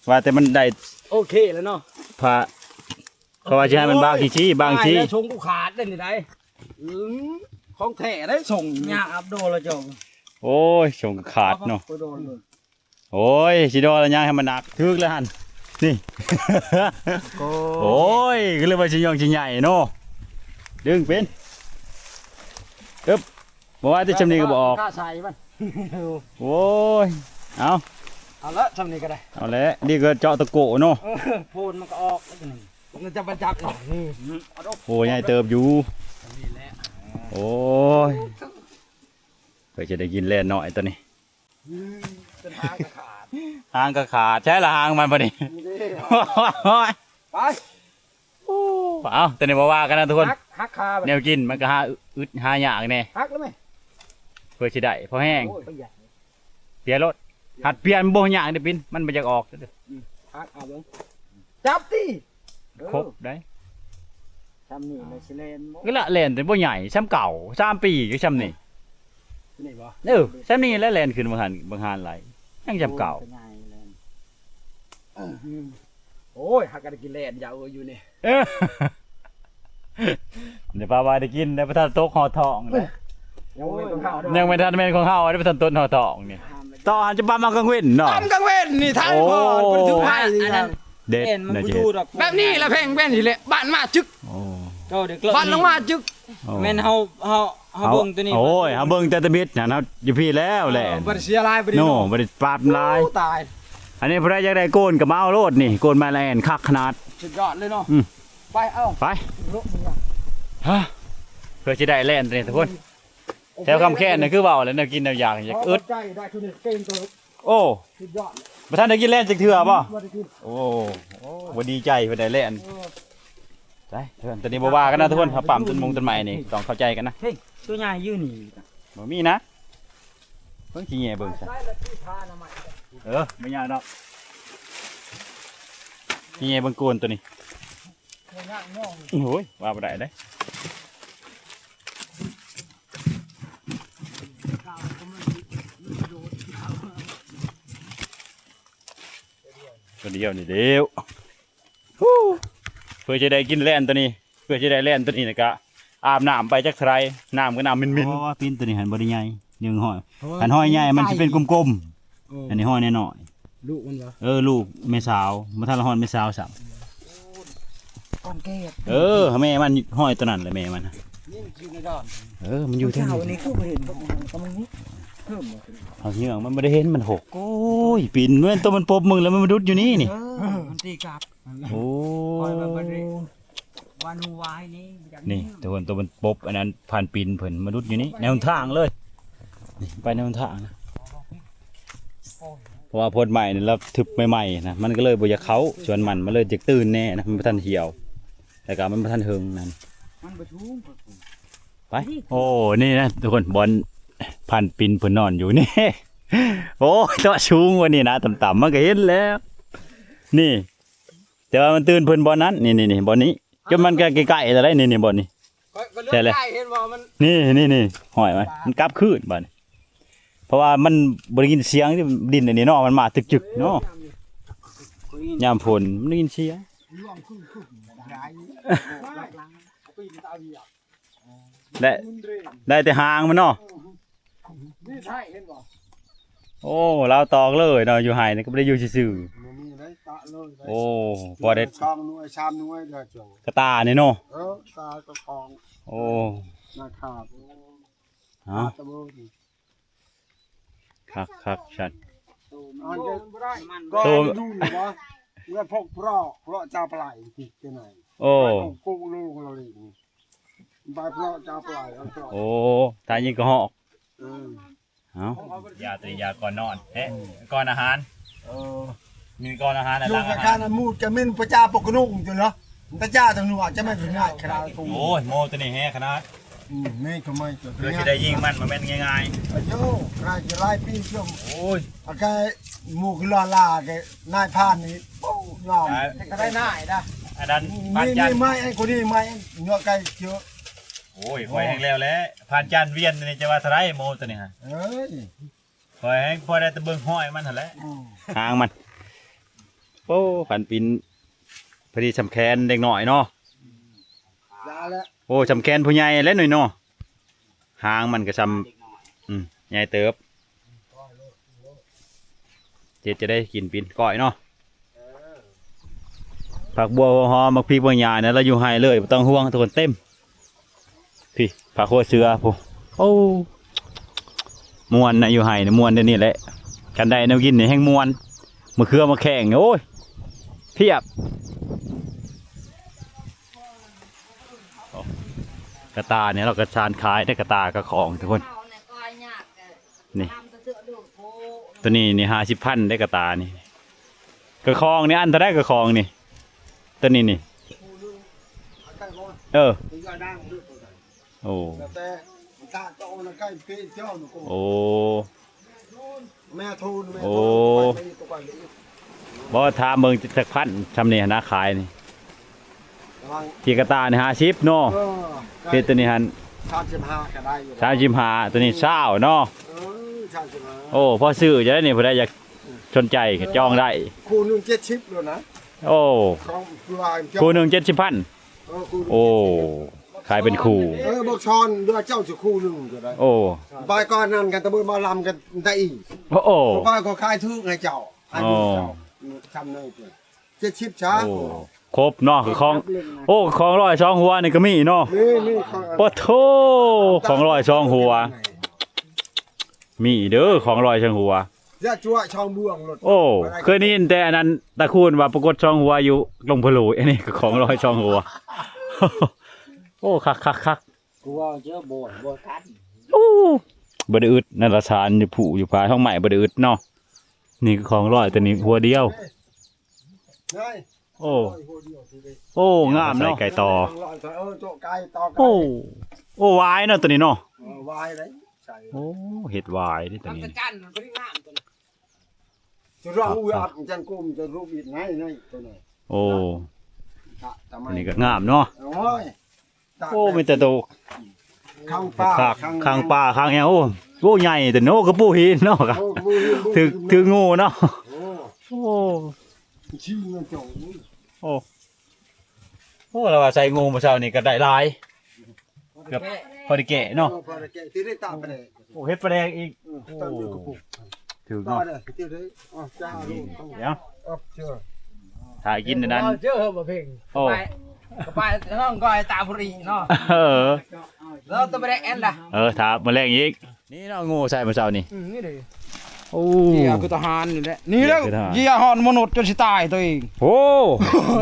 ວ່າແຕ່ມັນໄດ້ ໂອເຄແລ້ວເນາະ ພາ ເຂົາວ່າຊິໃຫ້ມັນບາງຊີ້ໆ ບາງຊີ້ ໂອ້ຍ ຕາຍແລ້ວ ຊົງກູຂາດເດ້ນີ້ໄດ ອືມ ຂອງແທ້ເດ້ຊົງ ຍາກອັບໂດລະເຈົ້າ ໂອ້ຍ ຊົງຂາດເນາະ ໂດນເລີຍ ໂອ້ຍ ຊິດອລະຍັງໃຫ້ມັນໜັກ ຖືກແລ້ວຫັ້ນ ນີ້ ໂອ້ຍ ໂອ້ຍ ກໍເລີຍວ່າຊິຍ່ອງຊິໃຫຍ່ເນາະ ດຶງເປັນ ເອີບ ບໍ່ວ່າແຕ່ຊ່ຳນີ້ກໍບໍ່ອອກ ຂ້າໃສ່ມັນ ໂອ້ຍ ເອົາ ເອົາລະ ຊ່ຳນີ້ກໍໄດ້ ເອົາແຫຼະ ນີ້ກໍເຈາະຕະໂກເນາະ ເອີ ໂພນມັນກໍອອກແລ້ວ ມັນຈະມາຈັບ ໂອ້ ໃຫຍ່ເຕີບຢູ່ ນີ້ແຫຼະ ໂອ້ຍ ເພື່ອຈະໄດ້ກິນແລ່ນນ້ອຍຕົວນີ້ ອືມ ຈົນຫາງກໍຂາດ ຫາງກໍຂາດ ໃຊ້ລະຫາງມັນບັດນີ້ ນີ້ເດ້ ໄປ ໂອ້ ເອົາ ຕົວນີ້ບໍ່ວ່າກັນນະທຸກຄົນ ຫັກ ຫັກຄາ ແນວກິນມັນກໍຫາອຶດຫາຍາກແດ່ ຫັກແລ້ວແມ່ ເພື່ອຊິໄດ້ພໍແຮງ ໂອ້ຍ ເປຍໂລດ ຫັດເປຍມັນບໍ່ຍາກເດ້ປິນ ມັນບໍ່ຢາກອອກ ອືມ ຫັກເອົາເບິ່ງ ຈັບຕິ ຄົບໄດ໋ ຊ່ຳນີ້ແຫຼະຊິແລ່ນບໍ່ ກໍລະແລ່ນແຕ່ບໍ່ໃຫຍ່ ຊ່ຳເກົ່າ ສາມປີກໍຊ່ຳນີ້ ນີ້ບໍ່ ເອີ ຊ່ຳນີ້ແຫຼະແລ່ນຂຶ້ນບັງຫັນ ບັງຫານໄຫຼ ຍັງຊ່ຳເກົ່າ ໂອ້ຍ ຫາກະໄດ້ກິນແລ່ນ ຢ່າເອີຢູ່ນີ້ ເອີ ດຽວປາວ່າໄດ້ກິນ ໄດ້ບໍ່ທັນຕົກຮອດທ້ອງເດ້ ຍັງບໍ່ແມ່ນຂອງເຮົາເດີ ຍັງບໍ່ທັນແມ່ນຂອງເຮົາ ໄດ້ບໍ່ທັນຕົກຮອດທ້ອງນີ້ ຕໍ່ຫັ້ນຈະປາມາກາງເວັນເນາະ ປາມກາງເວັນນີ້ ທາງ ໂອ້ ພໍ່ບໍ່ໄດ້ຖືກໃຫ້ ອັນນັ້ນ ເດັດ ເຫັນມັນ ນະ ບໍ່ຢູ່ດອກ ແບບນີ້ລະເພັງເປັນຊີ້ແຫຼະ ບ້ານມາຈຶກ ໂອ້ ເຈົ້າເດັກ ບ້ານລົງມາຈຶກ ໂອ້ ແມ່ນເຮົາ ເຮົາ ເຮົາເບິ່ງຕົວນີ້ ໂອ້ຍ ເຮົາເບິ່ງແຕ່ຕະບິດຫັ້ນ ເຮົາຢູ່ພີ້ແລ້ວແຫຼະ ເອີ ບໍ່ໄດ້ເສຍຫຼາຍ ບໍ່ໄດ້ໂນ ບໍ່ໄດ້ປັບຫຼາຍ ໂອ້ ຕາຍ ອັນນີ້ຜູ້ໃດຢາກໄດ້ໂກນກໍມາເອົາໂລດນີ້ ໂກນໄມ້ລະແອ່ນຄັກຂະໜາດ ສຸດຍອດເລີຍເນາະ ອືມ ໄປ ເອົາ ໄປ ຮະ ເພື່ອຊິໄດ້ແລ່ນຕົວນີ້ທຸກຄົນ ແຖວຄຳແຄ້ນນະ ຄືເວົ້າແລ້ວ ແນວກິນແນວຢາກຢາກອຶດ ໂອ້ ສຸດຍອດ ບໍ່ທັນໄດ້ກິນແລ່ນຈັກເທື່ອບໍ່? ບໍ່ໄດ້ກິນ ໂອ້ ໂອ້ ບໍ່ດີໃຈເພິ່ນໄດ້ແລ່ນ ເອີ ໄປ ເພິ່ນ ຕອນນີ້ບໍ່ວ່າກັນນະທຸກຄົນ ເຮົາປ້ຳຕົ້ນມົງຕົ້ນໄມ້ນີ້ ຕ້ອງເຂົ້າໃຈກັນນະ ເຮີ້ຍ ຕົວໃຫຍ່ຢູ່ນີ້ ບໍ່ມີນະ ເບິ່ງຊິແຍ່ເບິ່ງຊະ ເອີ ບໍ່ຍາກດອກ ຊິແຍ່ເບິ່ງໂກນຕົວນີ້ ໂອ້ຍ ວ່າບໍ່ໄດ້ເດ້ ຕົວດຽວນີ້ແລ້ວ ເພື່ອຈະໄດ້ກິນແລ່ນຕົວນີ້ ເພື່ອຈະໄດ້ແລ່ນຕົວນີ້ນະກະ ອາບນ້ຳໄປຈັກເທົ່າໃດ ນ້ຳກໍນ້ຳມິນໆ ອໍ ປີ້ນຕົວນີ້ຫັ້ນບໍ່ໄດ້ໃຫຍ່ ຍັງຫ້ອຍ ຄັນຫ້ອຍໃຫຍ່ມັນຊິເປັນກົມໆ ເອີ ອັນນີ້ຫ້ອຍນ້ອຍໆ ລູກມັນບໍ່? ເອີ ລູກແມ່ສາວ ບໍ່ທັນຮອດແມ່ສາວຊ້ຳ ກ່ອນແກ້ ເອີ ແມ່ມັນຫ້ອຍຕົວນັ້ນແຫຼະ ແມ່ມັນ ນີ້ມັນຢູ່ໃນດອນ ເອີ ມັນຢູ່ແຖວນີ້ ນີ້ຄືບໍ່ເຫັນ ກໍມັນນີ້ເພີ່ມ ເອົາເຫຍື່ອງ ມັນບໍ່ໄດ້ເຫັນ ມັນຫົກ ໂອ້ຍ ປິ່ນ ແມ່ນຕົວມັນປົບມຶງແລ້ວ ມັນມາດຸດຢູ່ນີ້ນີ້ ເອີ ມັນຕີກັບ ໂອ້ ຂ້ອຍວ່າມັນ ວານູວາຍນີ້ ນີ້ ຕົວ ຕົວມັນປົບ ອັນນັ້ນຜ່ານປິ່ນເພິ່ນມາດຸດຢູ່ນີ້ ໃນຫົນທາງເລີຍ ນີ້ ໄປໃນຫົນທາງນະ ເພາະວ່າພົດໄມ້ນີ້ລະທຶບໃໝ່ໆນະ ມັນກໍເລີຍບໍ່ຢາກເຂົ້າສວນມັນ ມັນເລີຍຢາກຕື່ນແດ່ນະ ມັນບໍ່ທັນຫ່ຽວ ແລ້ວກໍມັນບໍ່ທັນເຫິງນັ້ນ ມັນບໍ່ສູງ ໄປ ໂອ້ ນີ້ນະທຸກຄົນ ບ່ອນຜ່ານປິ່ນເພິ່ນນອນຢູ່ນີ້ ໂອ້ຍ ເຈາະສູງວ່ານີ້ນະ ຕ່ຳໆ ມັນກໍເຫັນແລ້ວ ນີ້ ແຕ່ວ່າມັນຕື່ນເພິ່ນບ່ອນນັ້ນ ນີ້ໆໆ ບ່ອນນີ້ ຈົນມັນກໍໃກ້ໆແລ້ວໄດ໋ ນີ້ໆ ບ່ອນນີ້ ຂ້ອຍກໍເລືອກ ແທ້ແຫຼະ ໄດ້ ເຫັນວ່າມັນ ນີ້ໆໆ ຫ້ອຍໄວ້ ມັນກັບຄືນບາດນີ້ ໄປ ະວ່າມັນບໍ່ໄດ້ຍິນສຽງດິນອັນນີ້ເນາະ ມັນມາຕຶກໆເນາະ. ຍາມຝົນມັນໄດ້ຍິນສຽງ. ໄດ້ ໄດ້ແຕ່ຫາງມັນເນາະ. ໂອ້ ລາວຕອກເລີຍເນາະ ຢູ່ໄຮ່ນີ້ກໍບໍ່ໄດ້ຢູ່ຊື່ໆ. ໂອ້ ພໍໄດ້ສອງໜ່ວຍສາມໜ່ວຍເດີ. ກະຕ່ານີ້ເນາະ. ເອີ ກະຕ່າກະຂອງ. ໂອ້ ນາຄາບ. ເອົາ ຄັກໆ ສັດ ໂຕ ເມື່ອພວກເປາະ ເພາະຈາປະໄຫຼ ໂອ້ ໂກໂລໂກໂລ. ບາຍເພາະຈາປະໄຫຼ ໂອ້ ຖ້າຍິງກະຮອກ. ເອີ ເອົາ ຢາ ຕົວນີ້ຢາກ່ອນນອນເດ້ ກ່ອນອາຫານ. ເອີ ມີກ່ອນອາຫານ ຫຼັງອາຫານ. ໝູດກະເມັນປະຈາປົກກະນຸງຢູ່ເນາະ ປະຈາຕົງໜວດຈະແມ່ນງ່າຍຂະໜາດ. ໂອ້ຍ ໂມຕົວນີ້ແຮງຂະໜາດ. ອືມ ແມ່ນກໍໄມ່ ເພື່ອຊິໄດ້ຍິງມັນ ບໍ່ແມ່ນງ່າຍໆ. ໂອ້ ຫຼາຍ ຫຼາຍປີ. ໂອ້ຍ ອາກາ ໝູ່ຄືລາລາ ນາຍພານນີ້ ໂອ້ ຍອມ. ແຕ່ກໍໄດ້ນາຍນະ ອັນນັ້ນ ມີ ພານຈັນ ມີໄມ້ ອັນຄົນນີ້ໄມ້ ເນາະ ໄກ່ເຈີ. ໂອ້ຍ ຂ້ອຍແຮງແລ້ວແຫຼະ ພານຈັນວຽນນີ້ ຈະວ່າເທົ່າໃດໂມຕົວນີ້ຫັ້ນ. ເອີຍ ຂ້ອຍແຮງພໍໄດ້ແຕ່ເບິ່ງຫ້ອຍມັນຫັ້ນແຫຼະ. ອືມ ຫາງມັນ. ໂອ້ ຄັນປິ່ນ ພໍດີຊ່ຳແຂນເດັກນ້ອຍເນາະ. ໂອ້ ຊ່ຳແຂນຜູ້ໃຫຍ່ແຫຼະໜ້ອຍເນາະ. ຫາງມັນກໍຊ່ຳ ອືມ ໃຫຍ່ເຕີບ. ເຮັດຈະໄດ້ກິນປິ່ນກ້ອຍເນາະ. ຜັກບົ່ວ ຫົວຫອມ ໝາກພິກ ໝາກຫຍ້ານະ ລະຢູ່ໄຮ່ເລີຍ ບໍ່ຕ້ອງຫ່ວງ ທຸກຄົນເຕັມ. ພີ້ ຜັກຫົວເສືອພຸ້ນ. ໂອ້ ມ່ວນນະ ຢູ່ໄຮ່ນະ ມ່ວນແນວນີ້ແຫຼະ. ຄັນໄດ້ແນວກິນນີ້ແຮງມ່ວນ ມະເຂືອ ມະແຂ້ງ ໂອ້ຍ ພຽບ. ໂອ້ ກະຕ່ານີ້ລາວກໍຊານຂາຍໄດ້ ກະຕ່າກະຂອງ ທຸກຄົນ. ນີ້ ຕົວນີ້ນີ້ ຫ້າສິບພັນໄດ້ ກະຕ່ານີ້. ກະຂອງນີ້ ອັນເທົ່າໃດກະຂອງນີ້? ຕົວນີ້ນີ້ ເອີ ໂອ້ ໂອ້ ແມ່ທູນ ແມ່ທູນ ໂອ້ ບໍ່ ຖາມເບິ່ງຈັກພັນ ຊ່ຳນີ້ຫັ້ນນະ ຂາຍນີ້. ກະຕ່ານີ້ຫ້າສິບເນາະ. ເອີ ເຮັດຕົວນີ້ຫັ້ນ ສາມສິບຫ້າກໍໄດ້ຢູ່ ສາມສິບຫ້າ ຕົວນີ້ຊາວເນາະ. ເອີ ສາມສິບຫ້າ. ໂອ້ ພໍຊື້ຢູ່ໄດ໋ນີ້ ຜູ້ໃດຢາກສົນໃຈກໍຈອງໄດ້. ຄູ່ໜຶ່ງເຈັດສິບໂລດນະ. ໂອ້ ຂອງ ຄູ່ໜຶ່ງເຈັດສິບພັນ. ເອີ ຄູ່ ໂອ້ ຂາຍເປັນຄູ່. ເອີ ບັກຊອນ ເດືອເຈົ້າຊິຄູ່ໜຶ່ງກໍໄດ້. ໂອ້ ບາຍກ່ອນນັ້ນກັນ ຕະເບີມາລຳກັນໄດ້ອີກ. ໂອ້ ບາຍກໍຂາຍຖືກໃຫ້ເຈົ້າ ໃຫ້ເຈົ້າ. ຊ່ຳນັ້ນ ເຈັດສິບຊະ. ໂອ້ ຄົບເນາະ ຂອງ ໂອ້ ຂອງຮ້ອຍສອງຫົວນີ້ກໍມີເນາະ. ມີ ມີຂອງ ປະໂທ ຂອງຮ້ອຍສອງຫົວ ມີເດີ ຂອງຮ້ອຍສອງຫົວ. ຢ່າຈົວະຊ່ອງບ່ວງໂລດ. ໂອ້ ເຄີຍໄດ້ຍິນແຕ່ອັນນັ້ນ ຕາຄູນວ່າປາກົດສອງຫົວຢູ່ດົງພະໂລຍ ອັນນີ້ກໍຂອງຮ້ອຍສອງຫົວ. ໂອ້ ຄັກໆໆ ກູເວົ້າເຈີໂບດບໍ່ທັນ. ໂອ້ ບໍ່ໄດ້ອຶດ ນັ້ນລະສານຢູ່ພູຢູ່ຜາ ຂອງໄມ້ບໍ່ໄດ້ອຶດເນາະ. ນີ້ກໍຂອງຮ້ອຍ ຕົວນີ້ຫົວດຽວ. ໂອ້ ໂອ້ ງາມເນາະ ໃສ່ໄກ່ຕໍ່. ໂອ້ ໂອ້ ຫວາຍເນາະຕົວນີ້ເນາະ. ເອີ ຫວາຍເດ້ ໃສ່ ໂອ້ ເຮັດຫວາຍເດ້ຕົວນີ້. ຈັນມັນບໍ່ໄດ້ງາມຕົວນີ້ ຈະລອງອຸຍອັດຈັນກຸມຈະຮູບອີກໄງໃນຕົວນີ້. ໂອ້ ຕົວນີ້ກໍງາມເນາະ. ໂອ້ຍ ໂອ້ ມີແຕ່ໂຕ ຄັງປາ ຄັງ ຄັງປາ ຄັງຫຍັງ. ໂອ້ ໂອ້ ໃຫຍ່ແຕ່ເນາະ ກະປູຫີນເນາະ. ໂອ້ ຖືກ ຖືກງູເນາະ. ໂອ້ ໂອ້ ໂອ້ ໂອ້ ລາວວ່າໃສ່ງູມື້ເຊົ້ານີ້ກໍໄດ້ຫຼາຍ ເກືອບພໍໄດ້ແກະເນາະ. ເອີ ພໍໄດ້ແກະ ຊິໄດ້ຕຳປາແດກ. ໂອ້ ເຮັດປາແດກອີກ. ເອີ ໂອ້ ຖືກເນາະ. ເອົາເດີ ເອົາ ເອົາ ເອົາ ຖ້າກິນອັນນັ້ນ ເຈີບໍ່ເພັງ. ໂອ້ ໄປ ກໍໄປນ້ອງກ້ອຍຕາບຸຣີເນາະ. ເອີ ແລ້ວຕະປາແດກແອນລະ. ເອີ ຖ້າມື້ແລງອີກ. ນີ້ເນາະ ງູໃສ່ມື້ເຊົ້ານີ້. ອືມ ນີ້ເດ້. ໂອ້ ເຫຍື່ອຄືທະຫານນີ້ແຫຼະ. ນີ້ແຫຼະ ເຫຍື່ອຄືທະຫານ ເຫຍື່ອຮອດມະນຸດຈົນຊິຕາຍຕົວເອງ. ໂອ້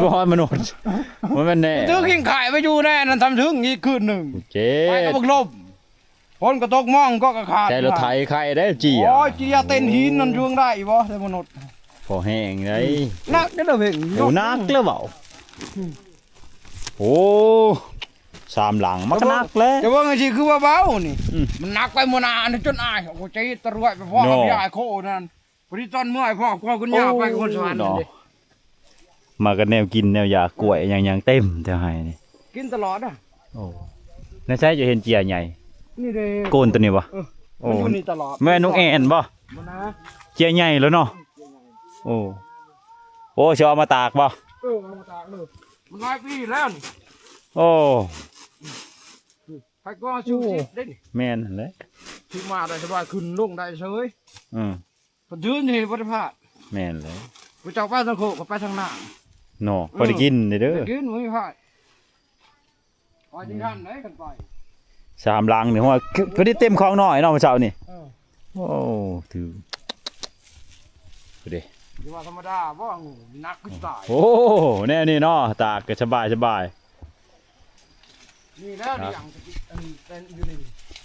ບໍ່ຮອດມະນຸດ ບໍ່ແມ່ນແນ່. ຖືກິນຂາຍໄປຢູ່ແນ່ນັ້ນ ທຳເຖິງອີກຄືນໜຶ່ງ. ເຈັດ ໄປກັບບັກລົມ ຝົນກໍຕົກ ມອງກໍກະຂາດ. ໃຊ້ລົດໄຖໄຄໄດ້ເຈຍ. ໂອ້ຍ ເຈຍເຕັນຫີນນັ້ນເຖິງໄດ້ບໍ່ ໃຊ້ມະນຸດ. ພໍແຮງໄດ໋. ອືມ ໜັກເດ້ລະເພັງ. ໂອ້ ໜັກແລ້ວເວົ້າ. ອືມ ໂອ້ ສາມຫຼັງມັນກໍໜັກແຫຼະ. ຈະເບິ່ງ ຈະເບິ່ງຈັ່ງຊີ້ຄືວ່າເບົານີ້. ອືມ ມັນໜັກໄປມື້ໜ້ານີ້ຈົນອາຍ. ໂອ້ ເຈຍຕະຫຼວຍໄປພ້ອມ ເນາະ ຍາຍໂຄນັ້ນ. ພໍດີຕອນເມື່ອຍພໍ່ ພໍ່ຄຸນຍ່າໄປນະຄອນສະຫວັນ. ໂອ້ ເນາະ ມາກັບແນວກິນແນວຢາກ ກ້ວຍຫຍັງໆ ເຕັມແຖວໄຮ່ນີ້ ກິນຕະຫຼອດນະ. ໂອ້ ໃນໃສຈະເຫັນເຈຍໃຫຍ່? ນີ້ເດ້ ໂກນຕົວນີ້ບໍ່? ເອີ ໂອ້ ມັນຢູ່ນີ້ຕະຫຼອດ ແມ່ນນ້ອງແອນບໍ່? ບໍ່ນະ ເຈ້ຍໃຫຍ່ແລ້ວເນາະ. ໂອ້ ໂອ້ ຊິເອົາມາຕາກບໍ່? ເອີ ເອົາມາຕາກເລີຍ ມັນຫຼາຍປີແລ້ວນີ້. ໂອ້ ໃຜກໍຊິເຮັດໄດ້ນີ້. ແມ່ນຫັ້ນແຫຼະ ຖືມາໄດ້ສະບາຍ ຂຶ້ນລົງໄດ້ເສີຍ. ອືມ ເພິ່ນຖືນີ້ບໍ່ໄດ້ພາດ. ແມ່ນແລ້ວ ຜູ້ເຈົ້າໄປທາງໂຄກ ຂ້ອຍໄປທາງນາເນາະ. ພໍໄດ້ກິນເດີ ໄດ້ກິນ ບໍ່ມີພາດ. ຂ້ອຍຊິທັນໄດ໋ຄັນໄປ ສາມຫຼັງນີ້ ໂຫ ພໍດີເຕັມຄອງນ້ອຍເນາະ ມື້ເຊົ້ານີ້. ເອີ ໂອ້ ຖືກ ເດ້ ຊິວ່າທຳມະດາບໍ່ ໜັກຄືຕາຍ. ໂອ້ ແນວນີ້ເນາະ ຕາກກໍສະບາຍ ສະບາຍ. ນີ້ແຫຼະ ອັນ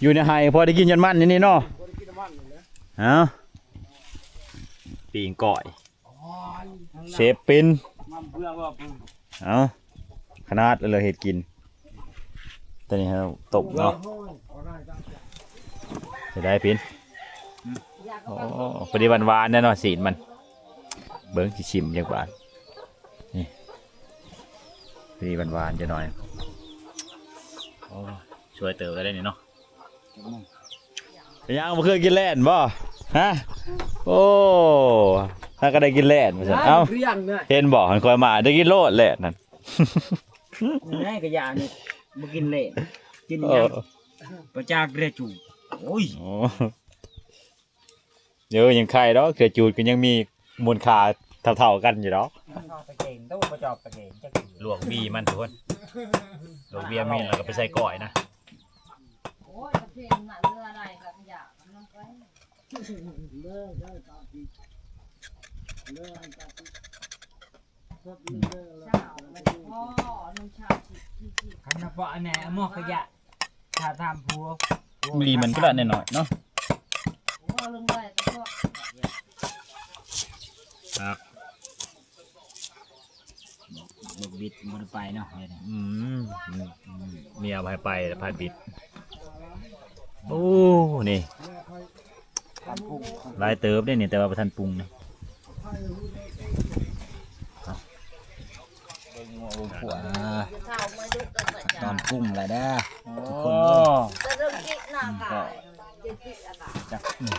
ຢູ່ໃນໄຮ່ ພໍໄດ້ກິນຢອດມັນຢູ່ນີ້ເນາະ. ພໍໄດ້ກິນຢອດມັນນີ້ແຫຼະ. ເອົ້າ ປີ້ງກ້ອຍ ເຊຟປິນ ເອົ້າ ຂະໜາດເລີຍເຮັດກິນ. ຕອນນີ້ເຮົາຕົ້ມເນາະ ຈະໄດ້ປິນ. ໂອ້ ພໍດີຫວານໆແນ່ເນາະ ຊີ້ນມັນ. ເບິ່ງ ຊິຊິມຈັກບາດ. ນີ້ ພໍດີຫວານໆຈັກໜ້ອຍ. ໂອ້ ຊ່ວຍເຕີບໄດ້ນີ້ເນາະ. ເປັນຫຍັງ ບໍ່ເຄີຍກິນແລ່ນບໍ່? ຮະ? ໂອ້ ຖ້າກໍໄດ້ກິນແລ່ນວ່າຊັ້ນ. ເອົ້າ ເຫັນບໍ່ ຄັນຂ້ອຍມາໄດ້ກິນໂລດແລ່ນນັ້ນ. ໄດ້ກໍຢ່ານີ້ ບໍ່ກິນແລ່ນ ກິນຫຍັງ ປະຈາເກຣຈູດ. ໂອ້ຍ ໂອ້ ເອີ ຍັງໄຄດອກ ເກຣຈູດກໍຍັງມີມູນຄ່າເທົ່າໆກັນຢູ່ດອກ. ຕະເກງ ໂຕບໍ່ຈອບຕະເກງຈັກ ລວກບີມັນທຸກຄົນ ລວກບີມັນແລ້ວກໍໄປໃສ່ກ້ອຍນະ. ໂອ້ຍ ຕະເກງນະ ເຫຼືອໃດກໍຢາກນຳໄປ ເລີຍ ເລີຍຕາມທີ່ ເລີຍຕາມທີ່ ຄັນນະເພາະອັນແນ່ ໝໍຂະຫຍະ ຖ້າຖາມຜົວ ມີມັນກໍລະໜ້ອຍໆເນາະ. ຄັບ ບັກບິດບໍ່ໄດ້ໄປເນາະ. ອືມ ເມຍບໍ່ໃຫ້ໄປ ແລ້ວພາບິດ. ໂອ້ ນີ້ ຫຼາຍເຕີບເດ້ນີ້ ແຕ່ວ່າບໍ່ທັນປຸງນະ. ເບິ່ງງົວເບິ່ງຂວາ ຕອນປຸງແລ້ວເດີ ໂອ້ ທຸກຄົນເດີ. ອືມ ຈັກ ອືມ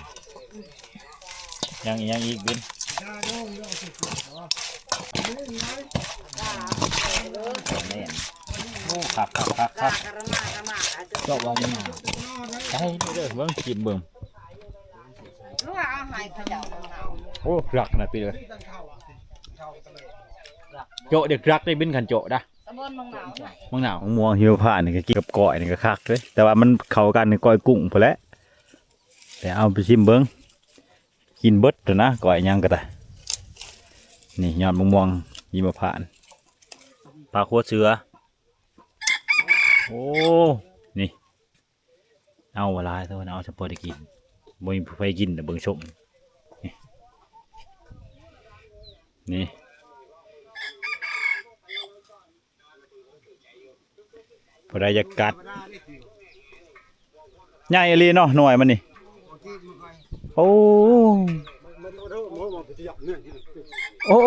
ຍັງອີກ ຍັງອີກບິນ. ແມ່ນ ໂອ້ ຄັກໆໆໆ ເຈາະວ່ານີ້ ໃສ່ເດີ ເບິ່ງ ຈິມເບິ່ງ. ຫຼືວ່າເອົາໃຫ້ເຂົາເຈົ້ານຳເຮົາ. ໂອ້ ຄັກຂະໜາດປີເອີຍ ເຈາະເດັກລັກໄດ້ບິນ ຄັນເຈາະນະ. ຕຳບົນເມືອງໜາວ ເມືອງໜາວ ໝາກມ່ວງຫິມະພານນີ້ກໍກິນກັບກ້ອຍນີ້ກໍຄັກເດ້ ແຕ່ວ່າມັນເຂົ້າກັນກ້ອຍກຸ້ງພຸ້ນແຫຼະ. ແຕ່ເອົາໄປຊິມເບິ່ງ ກິນເບິດຫັ້ນນະ ກ້ອຍຫຍັງກໍໄດ້. ນີ້ຍອດໝາກມ່ວງຫິມະພານ ປາຂົວເສືອ. ໂອ້ ນີ້ ເອົາຫຼາຍເທົ່ານັ້ນ ເອົາສະພໍໄດ້ກິນ ບໍ່ມີໃຜກິນດອກ. ເບິ່ງຊົມ ນີ້ ນີ້ ຜູ້ໃດຢາກກັດ ໃຫຍ່ອີ່ຫຼີເນາະ ໜ່ວຍມັນນີ້. ໂອ້ ໂອ້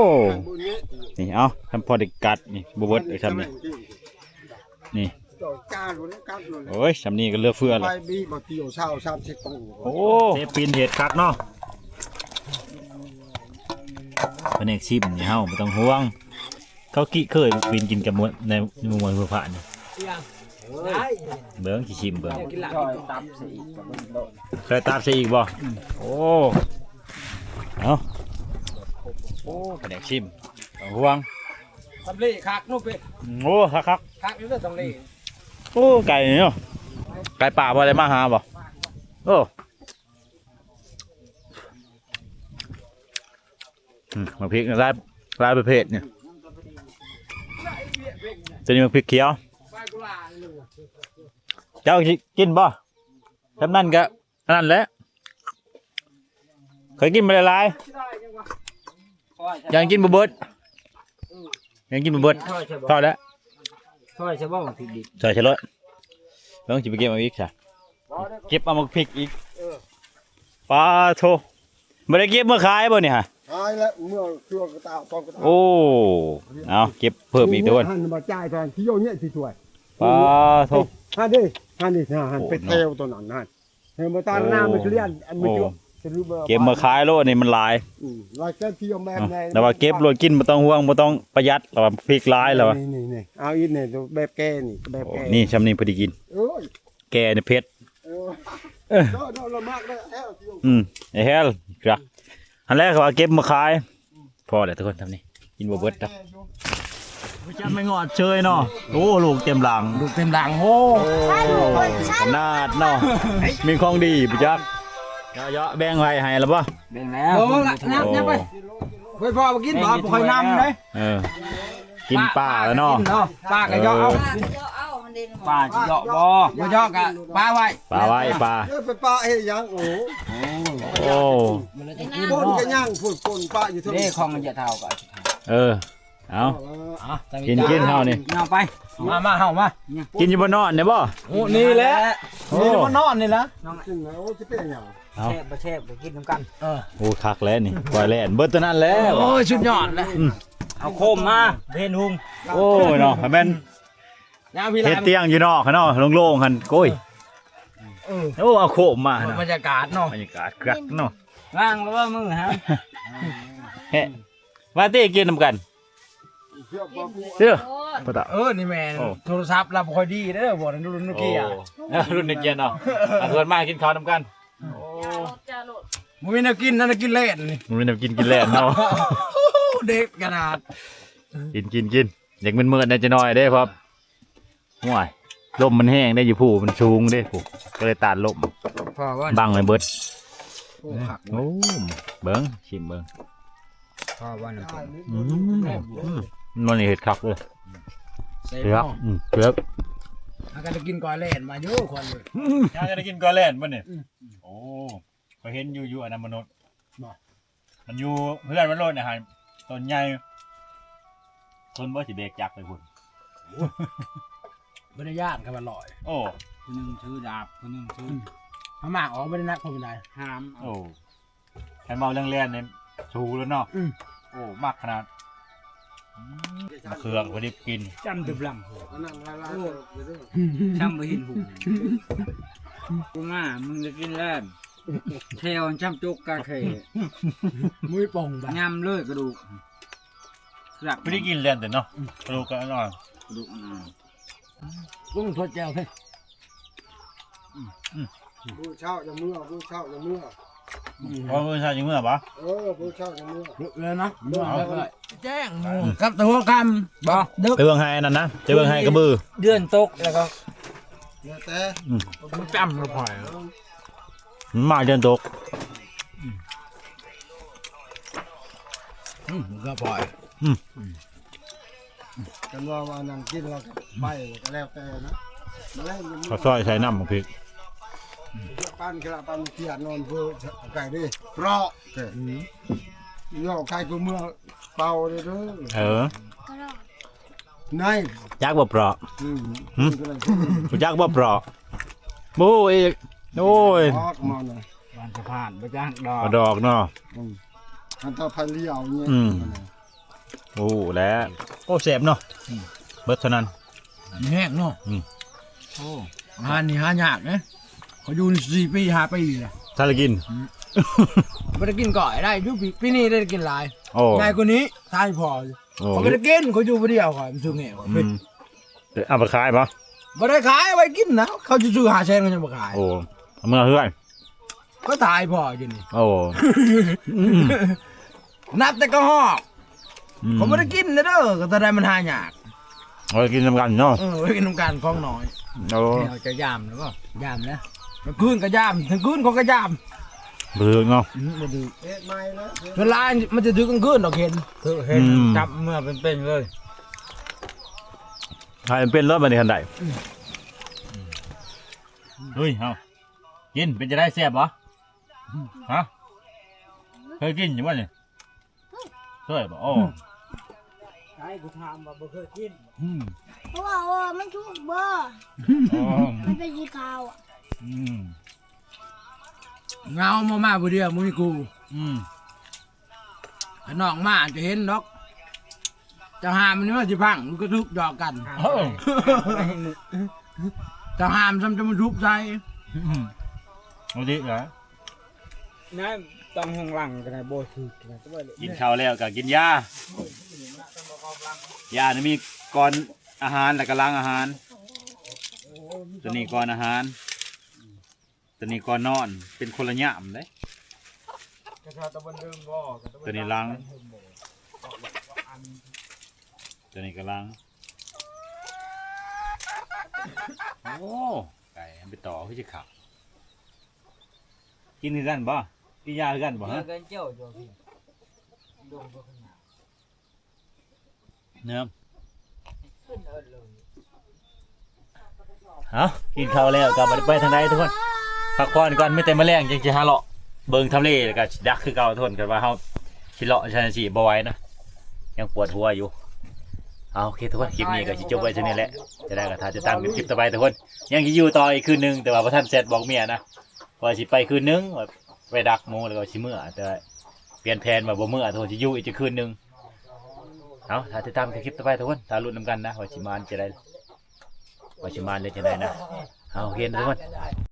ນີ້ ເອົາ ທຳພໍໄດ້ກັດນີ້ ບໍ່ເບິດ ເອົາຊ່ຳນີ້ ນີ້ ໂອ້ຍ ຊ່ຳນີ້ກໍເຫຼືອເຟືອແລ້ວ. ໂອ້ ເຊຟປິນເຮັດຄັກເນາະ ພະແນກຊິມນີ້ເຮົາບໍ່ຕ້ອງຫ່ວງ. ເຂົາກິເຄີຍປີນກິນກັບໝວດໃນໝູ່ໝວດຜູ້ພານນີ້. ເບິ່ງ ຊິຊິມເບິ່ງ ໃສ່ຕັບໃສ່ອີກບໍ່? ໂອ້ ເອົາ ໂອ້ ພະແນກຊິມ ບໍ່ຕ້ອງຫ່ວງ. ສຳລີຄັກເນາະເປັດ. ໂອ້ ຄັກໆ ຄັກຢູ່ເດີສຳລີ. ໂອ້ ໄກ່ເນາະ ໄກ່ປ່າບໍ່ໄດ້ມາຫາບໍ່? ໂອ້ ອືມ ໝາກພິກຫຼາຍ ຫຼາຍປະເພດນີ້ ຕົວນີ້ໝາກພິກຂຽວ. ເຈົ້າກິນບໍ່? ຊ່ຳນັ້ນກະອັນນັ້ນແຫຼະ ຂ້ອຍກິນບໍ່ໄດ້ຫຼາຍ ຢ້ານກິນບໍ່ເບິດ ຢ້ານກິນບໍ່ເບິດ. ພໍແລ້ວ ຊ່ອຍຊະບໍ່ ໝາກພິກດິບ ຊ່ອຍຊະໂລດ. ເບິ່ງຊິໄປເກັບເອົາອີກຊະ ເກັບເອົາໝາກພິກອີກ. ເອີ ປາໂທ ບໍ່ໄດ້ເກັບເມືອຂາຍບໍ່ນີ້ຫະ? ຂາຍແລ້ວ ເມືອເຄືອກະຕາ ກອງກະຕາ. ໂອ້ ເອົາເກັບເພີ່ມອີກທຸກຄົນ. ຫັ້ນມາຈ່າຍທາງທີ່ໂຍເຍະທີ່ຊ່ວຍ. ປາໂທ ຫັ້ນເດ້ ຫັ້ນເດ້ ຫັ້ນໄປແຖວຕົວນັ້ນຫັ້ນ. ເອີ ບໍ່ຕ້ອງນຳໄປເລີຍ ອັນມັນ ໂອ້ ເກັບມາຂາຍໂລດນີ້ມັນຫຼາຍ ອືມ ຫຼາຍແສນທີ່ແມ່ນ ແຕ່ວ່າເກັບໂລດກິນບໍ່ຕ້ອງຫ່ວງ ບໍ່ຕ້ອງປະຢັດ ແລ້ວວ່າພິກຫຼາຍແລ້ວວ່າ ນີ້ໆ ເອົາອີກນີ້ ແບບແກ່ນີ້ ແບບແກ່ ນີ້ຊ່ຳນີ້ພໍດີກິນ ໂອ້ຍ ແກ່ນີ້ເຜັດ ເອີ ເອີ ເນາະ ເນາະ ລະມັກເດີ ແຮວ ອືມ ແຮວ ຈັກ ຫັ້ນແຫຼະ ເຂົາວ່າເກັບມາຂາຍ ພໍແລ້ວທຸກຄົນ ຊ່ຳນີ້ກິນບໍ່ເບິດດອກ ບໍ່ຈັກແມ່ງອດເຊີຍເນາະ ໂອ້ ລູກເຕັມຫຼັງ ລູກເຕັມຫຼັງ ໂອ້ ຂະໜາດເນາະ ມີຂອງດີບໍ່ຈັກ ເຍາະໆ ແບ່ງໄວ້ໃຫ້ແລ້ວບໍ່ ແບ່ງແລ້ວ ໂອ້ ລະ ໂອ້ ຍັບໆ ໄປ ໂອ້ຍ ພໍ່ບໍ່ກິນບໍ່ ບໍ່ຄ່ອຍນຳເດ້ ເອີ ກິນປາແລ້ວເນາະ ປາກະເຍາະເອົາ ເອີ ປາຊິເຍາະບໍ່ ບໍ່ເຍາະກະປາໄວ້ ປາໄວ້ ປາ ເອີ ໄປປາເຮັດຫຍັງ ໂອ້ ໂອ້ ຄົນກະຍັງພຸ້ນ ຄົນປາຢູ່ເທິງ ເດ້ ຂອງເຢຍເຖົ້າກະ ເອີ ເອົາ ເອົາ ກິນ ກິນເຮົານີ້ ເອົາໄປ ມາ ມາ ເຮົາມາ ກິນຢູ່ບ່ອນນອນນີ້ບໍ່ ໂອ້ ນີ້ແຫຼະ ໂອ້ ນີ້ບ່ອນນອນນີ້ນະ ກິນແລ້ວ ໂອ້ ຊິເປັນຫຍັງ ເອົາ ແຊບບໍ່ແຊບກະກິນນຳກັນ ເອີ ໂອ້ ຄັກແລ້ວນີ້ ກ້ອຍແລ່ນເບິດຕົວນັ້ນແລ້ວ ໂອ້ຍ ສຸດຍອດແລ້ວ ອືມ ເອົາໂຄມມາ ເຫັນຫຸງ ໂອ້ຍເນາະ ໃຫ້ແມ່ນ ເຮັດຕຽງຢູ່ນອກຫັ້ນເນາະ ໂລ່ງໆ ຫັ້ນ ໂອ້ຍ ເອີ ໂອ້ ເອົາໂຄມມາ ບັນຍາກາດເນາະ ບັນຍາກາດຄັກເນາະ ລ້າງແລ້ວບໍ່ມືຫາ ເຮັດ ມາຕິ ກິນນຳກັນ ເອີ ເອີ ນີ້ແມ່ນ ໂອ້ ໂທລະສັບລາວບໍ່ຄ່ອຍດີເດີ ບໍ່ ລຸ້ນໂນເກຍ ລຸ້ນໂນເກຍເນາະ ເພິ່ນມາກິນເຂົ້ານຳກັນ ໂອ້ ບໍ່ມີແນວກິນນະ ກິນແລ່ນນີ້ ບໍ່ມີແນວກິນ ກິນແລ່ນເນາະ ເດັດຂະໜາດ ກິນ ກິນ ກິນ ຢາກມືດໆ ແດ່ຈັກໜ້ອຍເດ້ ເພາະ ໂອ້ຍ ລົມມັນແຮງເດ້ ຢູ່ພູມັນສູງເດ້ ພູກໍເລີຍຕ້ານລົມ ພໍບໍ່ ບັງໄວ້ເບິດ ໂອ້ ຄັກ ໂອ້ ເບິ່ງ ຊິມເບິ່ງ ພໍບໍ່ນະ ອືມ ອືມ ມັນນີ້ເຮັດຄັກເລີຍ ແຊບ ເນາະ ອືມ ແຊບ ຫາກະໄດ້ກິນກ້ອຍແລ່ນມາຢູ່ຄວັນເລີຍ ຫາກະໄດ້ກິນກ້ອຍແລ່ນບໍ່ນີ້ ອືມ ໂອ້ ຂ້ອຍເຫັນຢູ່ ຢູ່ອັນນັ້ນມະນຸດ ບໍ່ ມັນຢູ່ເຮືອນມັນໂລດນະ ຫັ້ນ ຕົ້ນໃຫຍ່ ຄົນບໍ່ຊິແບກຈັກໄປພຸ້ນ ບໍ່ໄດ້ຢ້ານຄັນວ່າລອຍ ໂອ້ ຜູ້ໜຶ່ງຖືດາບ ຜູ້ໜຶ່ງຖື ອືມ ພະມ້າອອກບໍ່ໄດ້ໜັກພໍປານໃດ ຫາມ ໂອ້ ຄັນເວົ້າເລື່ອງແລ່ນນີ້ ສູ້ແລ້ວເນາະ ອືມ ໂອ້ ມັກຂະໜາດ ອືມ ມະເຂືອກະພໍດີກິນ ຈຳແຕ່ບລັງ ອັນນັ້ນລາຍໆ ໂອ້ ເດີ ຈຳບໍ່ເຫັນຫຸງ ກູມາ ມຶງໄດ້ກິນແລ້ວ ແຂ້ວຈຳຈົກກະແຂ້ ມື້ປ່ອງໄປ ຍຳເລີຍກະດູກ ແຊບ ບໍ່ໄດ້ກິນແລ່ນແຕ່ເນາະ ກະດູກກະອະຮ່ອຍ ກະດູກອະຮ່ອຍ ປຸງຖ້ວຍແຈ່ວເດ້ ອືມ ມື້ເຊົ້າຈະເມືອ ມື້ເຊົ້າຈະເມືອ ອືມ ອໍ ມື້ເຊົ້າຈະເມືອບໍ່ ເອີ ມື້ເຊົ້າຈະເມືອ ເລີຍນະ ເມືອເລີຍ ແຈ້ງ ອືມ ກັບແຕ່ຫົວຄ່ຳ ບໍ່ ເດີກ ໄປເບິ່ງໃຫ້ອັນນັ້ນນະ ໄປເບິ່ງໃຫ້ກະບື ເດືອນຕົກແລ້ວກໍ ແລ້ວແຕ່ ອືມ ມັນຈຳລະພອຍ ມັນມາເດືອນຕົກ ອືມ ອືມ ມັນກະພອຍ ອືມ ຄັນວ່າ ວ່ານັ້ນກິນແລ້ວກະໄປກະແລ້ວແຕ່ນະ ມາແລ້ວ ເຂົາຊອຍໃສ່ນ້ຳບັກພິກ ປັນກະລະປັນກຽດນອນເພີ້ ໄກ່ເດ້ ເປາະ ອືມ ເນາະ ໄກ່ກູເມືອ ເປົ່າເດີ ເອີ ໃນ ຈັກບໍ່ເປາະ ອືມ ຫຶ ຮູ້ຈັກບໍ່ເປາະ ບໍ່ຮູ້ອີກ ໂອ້ຍ ອອກມານະ ບ້ານສະພານ ບໍ່ຈັກດອກ ດອກເນາະ ອືມ ອັນຕະໄພລຽວນີ້ ອືມ ໂອ້ ແລ້ວ ໂອ້ ແຊບເນາະ ອືມ ເບິດເທົ່ານັ້ນ ແຮງເນາະ ອືມ ໂອ້ ອາຫານນີ້ຫາຍາກເດ້ ເຂົາຢູ່ນີ້ສີ່ປີຫ້າປີແລ້ວ ຖ້າລະກິນ ອືມ ບໍ່ໄດ້ກິນກ້ອຍໄດ້ ຢູ່ປີ ປີນີ້ໄດ້ກິນຫຼາຍ ໂອ້ ໃຫຍ່ກວ່ານີ້ ຕາຍພໍ ໂອ້ ເຂົາບໍ່ໄດ້ກິນ ເຂົາຢູ່ຜູ້ດຽວ ຂ້ອຍມັນຊື່ແງວ ອືມ ເອົາໄປຂາຍບໍ່? ບໍ່ໄດ້ຂາຍ ເອົາໄວ້ກິນນະ ເຂົາຈະຊື້ຫ້າແສນ ເຂົາຍັງບໍ່ຂາຍ ໂອ້ ເອົາເມືອເຮືອນ ກໍຕາຍພໍຢູ່ນີ້ ໂອ້ ອືມ ນັບແຕ່ກະຮອກ ອືມ ເຂົາບໍ່ໄດ້ກິນເດີ ກໍຕອນໃດມັນຫາຍາກ ເອົາໄວ້ກິນນຳກັນເນາະ ເອີ ໄວ້ກິນນຳກັນຂອງນ້ອຍ ໂອ້ ແລ້ວຈະຢາມແລ້ວບໍ່? ຢາມແລ້ວ ກາງຄືນກະຢາມ ກາງຄືນເຂົາກະຢາມ ບໍ່ຖືກເນາະ ອືມ ບໍ່ຖືກ ສ່ວນຫຼາຍມັນຈະຖືກກາງຄືນດອກ ເຫັນ ເຫັນ ອືມ ຈັບເມືອເປັນໆເລີຍ ໃຫ້ມັນເປັນໂລດບັດນີ້ ຄັນໄດ້ ອືມ ເຮີ້ຍ ເຮົາ ກິນ ເປັນຈັ່ງໃດ ແຊບບໍ່? ຮະ ເຄີຍກິນຢູ່ບໍ່ນີ້? ເຄີຍບໍ່? ໂອ້ ໃຜກູຖາມວ່າບໍ່ເຄີຍກິນ ອືມ ເພາະວ່າ ເອີ ມັນສຸກບໍ່? ອໍ ມັນເປັນສີຂາວ ອືມ ເຫງົາ ມາ ມາຜູ້ດຽວ ບໍ່ມີຄູ່ ອືມ ຂ້າງນອກມາຈະເຫັນດອກ ເຈົ້າຫ້າມມັນນີ້ມັນຊິພັງ ມັນກະທຸບດອກກັນ ເອີ ເຈົ້າຫ້າມຊ້ຳຈະມາທຸບໃສ່ ອືມ ບໍ່ດີນະ ນັ້ນຕ້ອງຫ້ອງຫຼັງກໍໄດ້ ບໍ່ຖືກນະ ກິນເຂົ້າແລ້ວກໍກິນຢາ ຢານີ້ມີກ່ອນອາຫານ ແລ້ວກໍຫຼັງອາຫານ ຕົວນີ້ກ່ອນອາຫານ ຕົວນີ້ກ່ອນນອນ ເປັນຄົນລະຍາມເດ້ ຕົວນີ້ຫຼັງ ຕົວນີ້ກໍຫຼັງ ໂອ້ ໄກ່ມັນໄປຕໍ່ຄືຊິຂາວ ກິນຄືກັນບໍ່? ກິນຢາຄືກັນບໍ່? ເຈີ ຮະ ກັນເຈົ້າ ເຈົ້າ ເນາະ ເອົາ ກິນເຂົ້າແລ້ວກໍບໍ່ໄດ້ໄປທາງໃດທຸກຄົນ ພັກຜ່ອນກ່ອນ ມີແຕ່ມື້ແລງຈັ່ງຊິຫາເລາະເບິ່ງທຳເລ ແລ້ວກໍຊິດັກຄືເກົ່າທຸກຄົນ ຄັນວ່າເຮົາຊິເລາະຊັ້ນຊິບໍ່ໄຫວນະ ຍັງປວດຫົວຢູ່ ເອົາ ໂອເຄທຸກຄົນ ຄລິບນີ້ກໍຊິຈົບໄວ້ສ່ຳນີ້ແຫຼະ ຈະໄດ້ກໍຖ້າຕິດຕາມກັນຄລິບຕໍ່ໄປທຸກຄົນ ຍັງຊິຢູ່ຕໍ່ອີກຄືນໜຶ່ງ ແຕ່ວ່າບໍ່ທັນແຊັດບອກເມຍນະ ວ່າຊິໄປຄືນໜຶ່ງ ໄປດັກໝູ່ ແລ້ວກໍຊິເມືອ ແຕ່ວ່າປ່ຽນແຜນວ່າບໍ່ເມືອ ທຸກຄົນ ຊິຢູ່ອີກຈັກຄືນໜຶ່ງ ເອົາ ຖ້າຕິດຕາມກັນຄລິບຕໍ່ໄປທຸກຄົນ ຖ້າລຸ້ນນຳກັນນະ ວ່າຊິມານຈະໄດ້ ວ່າຊິມານໄດ້ຈັ່ງໃດນະ ເອົາ ໂອເຄທຸກຄົນ.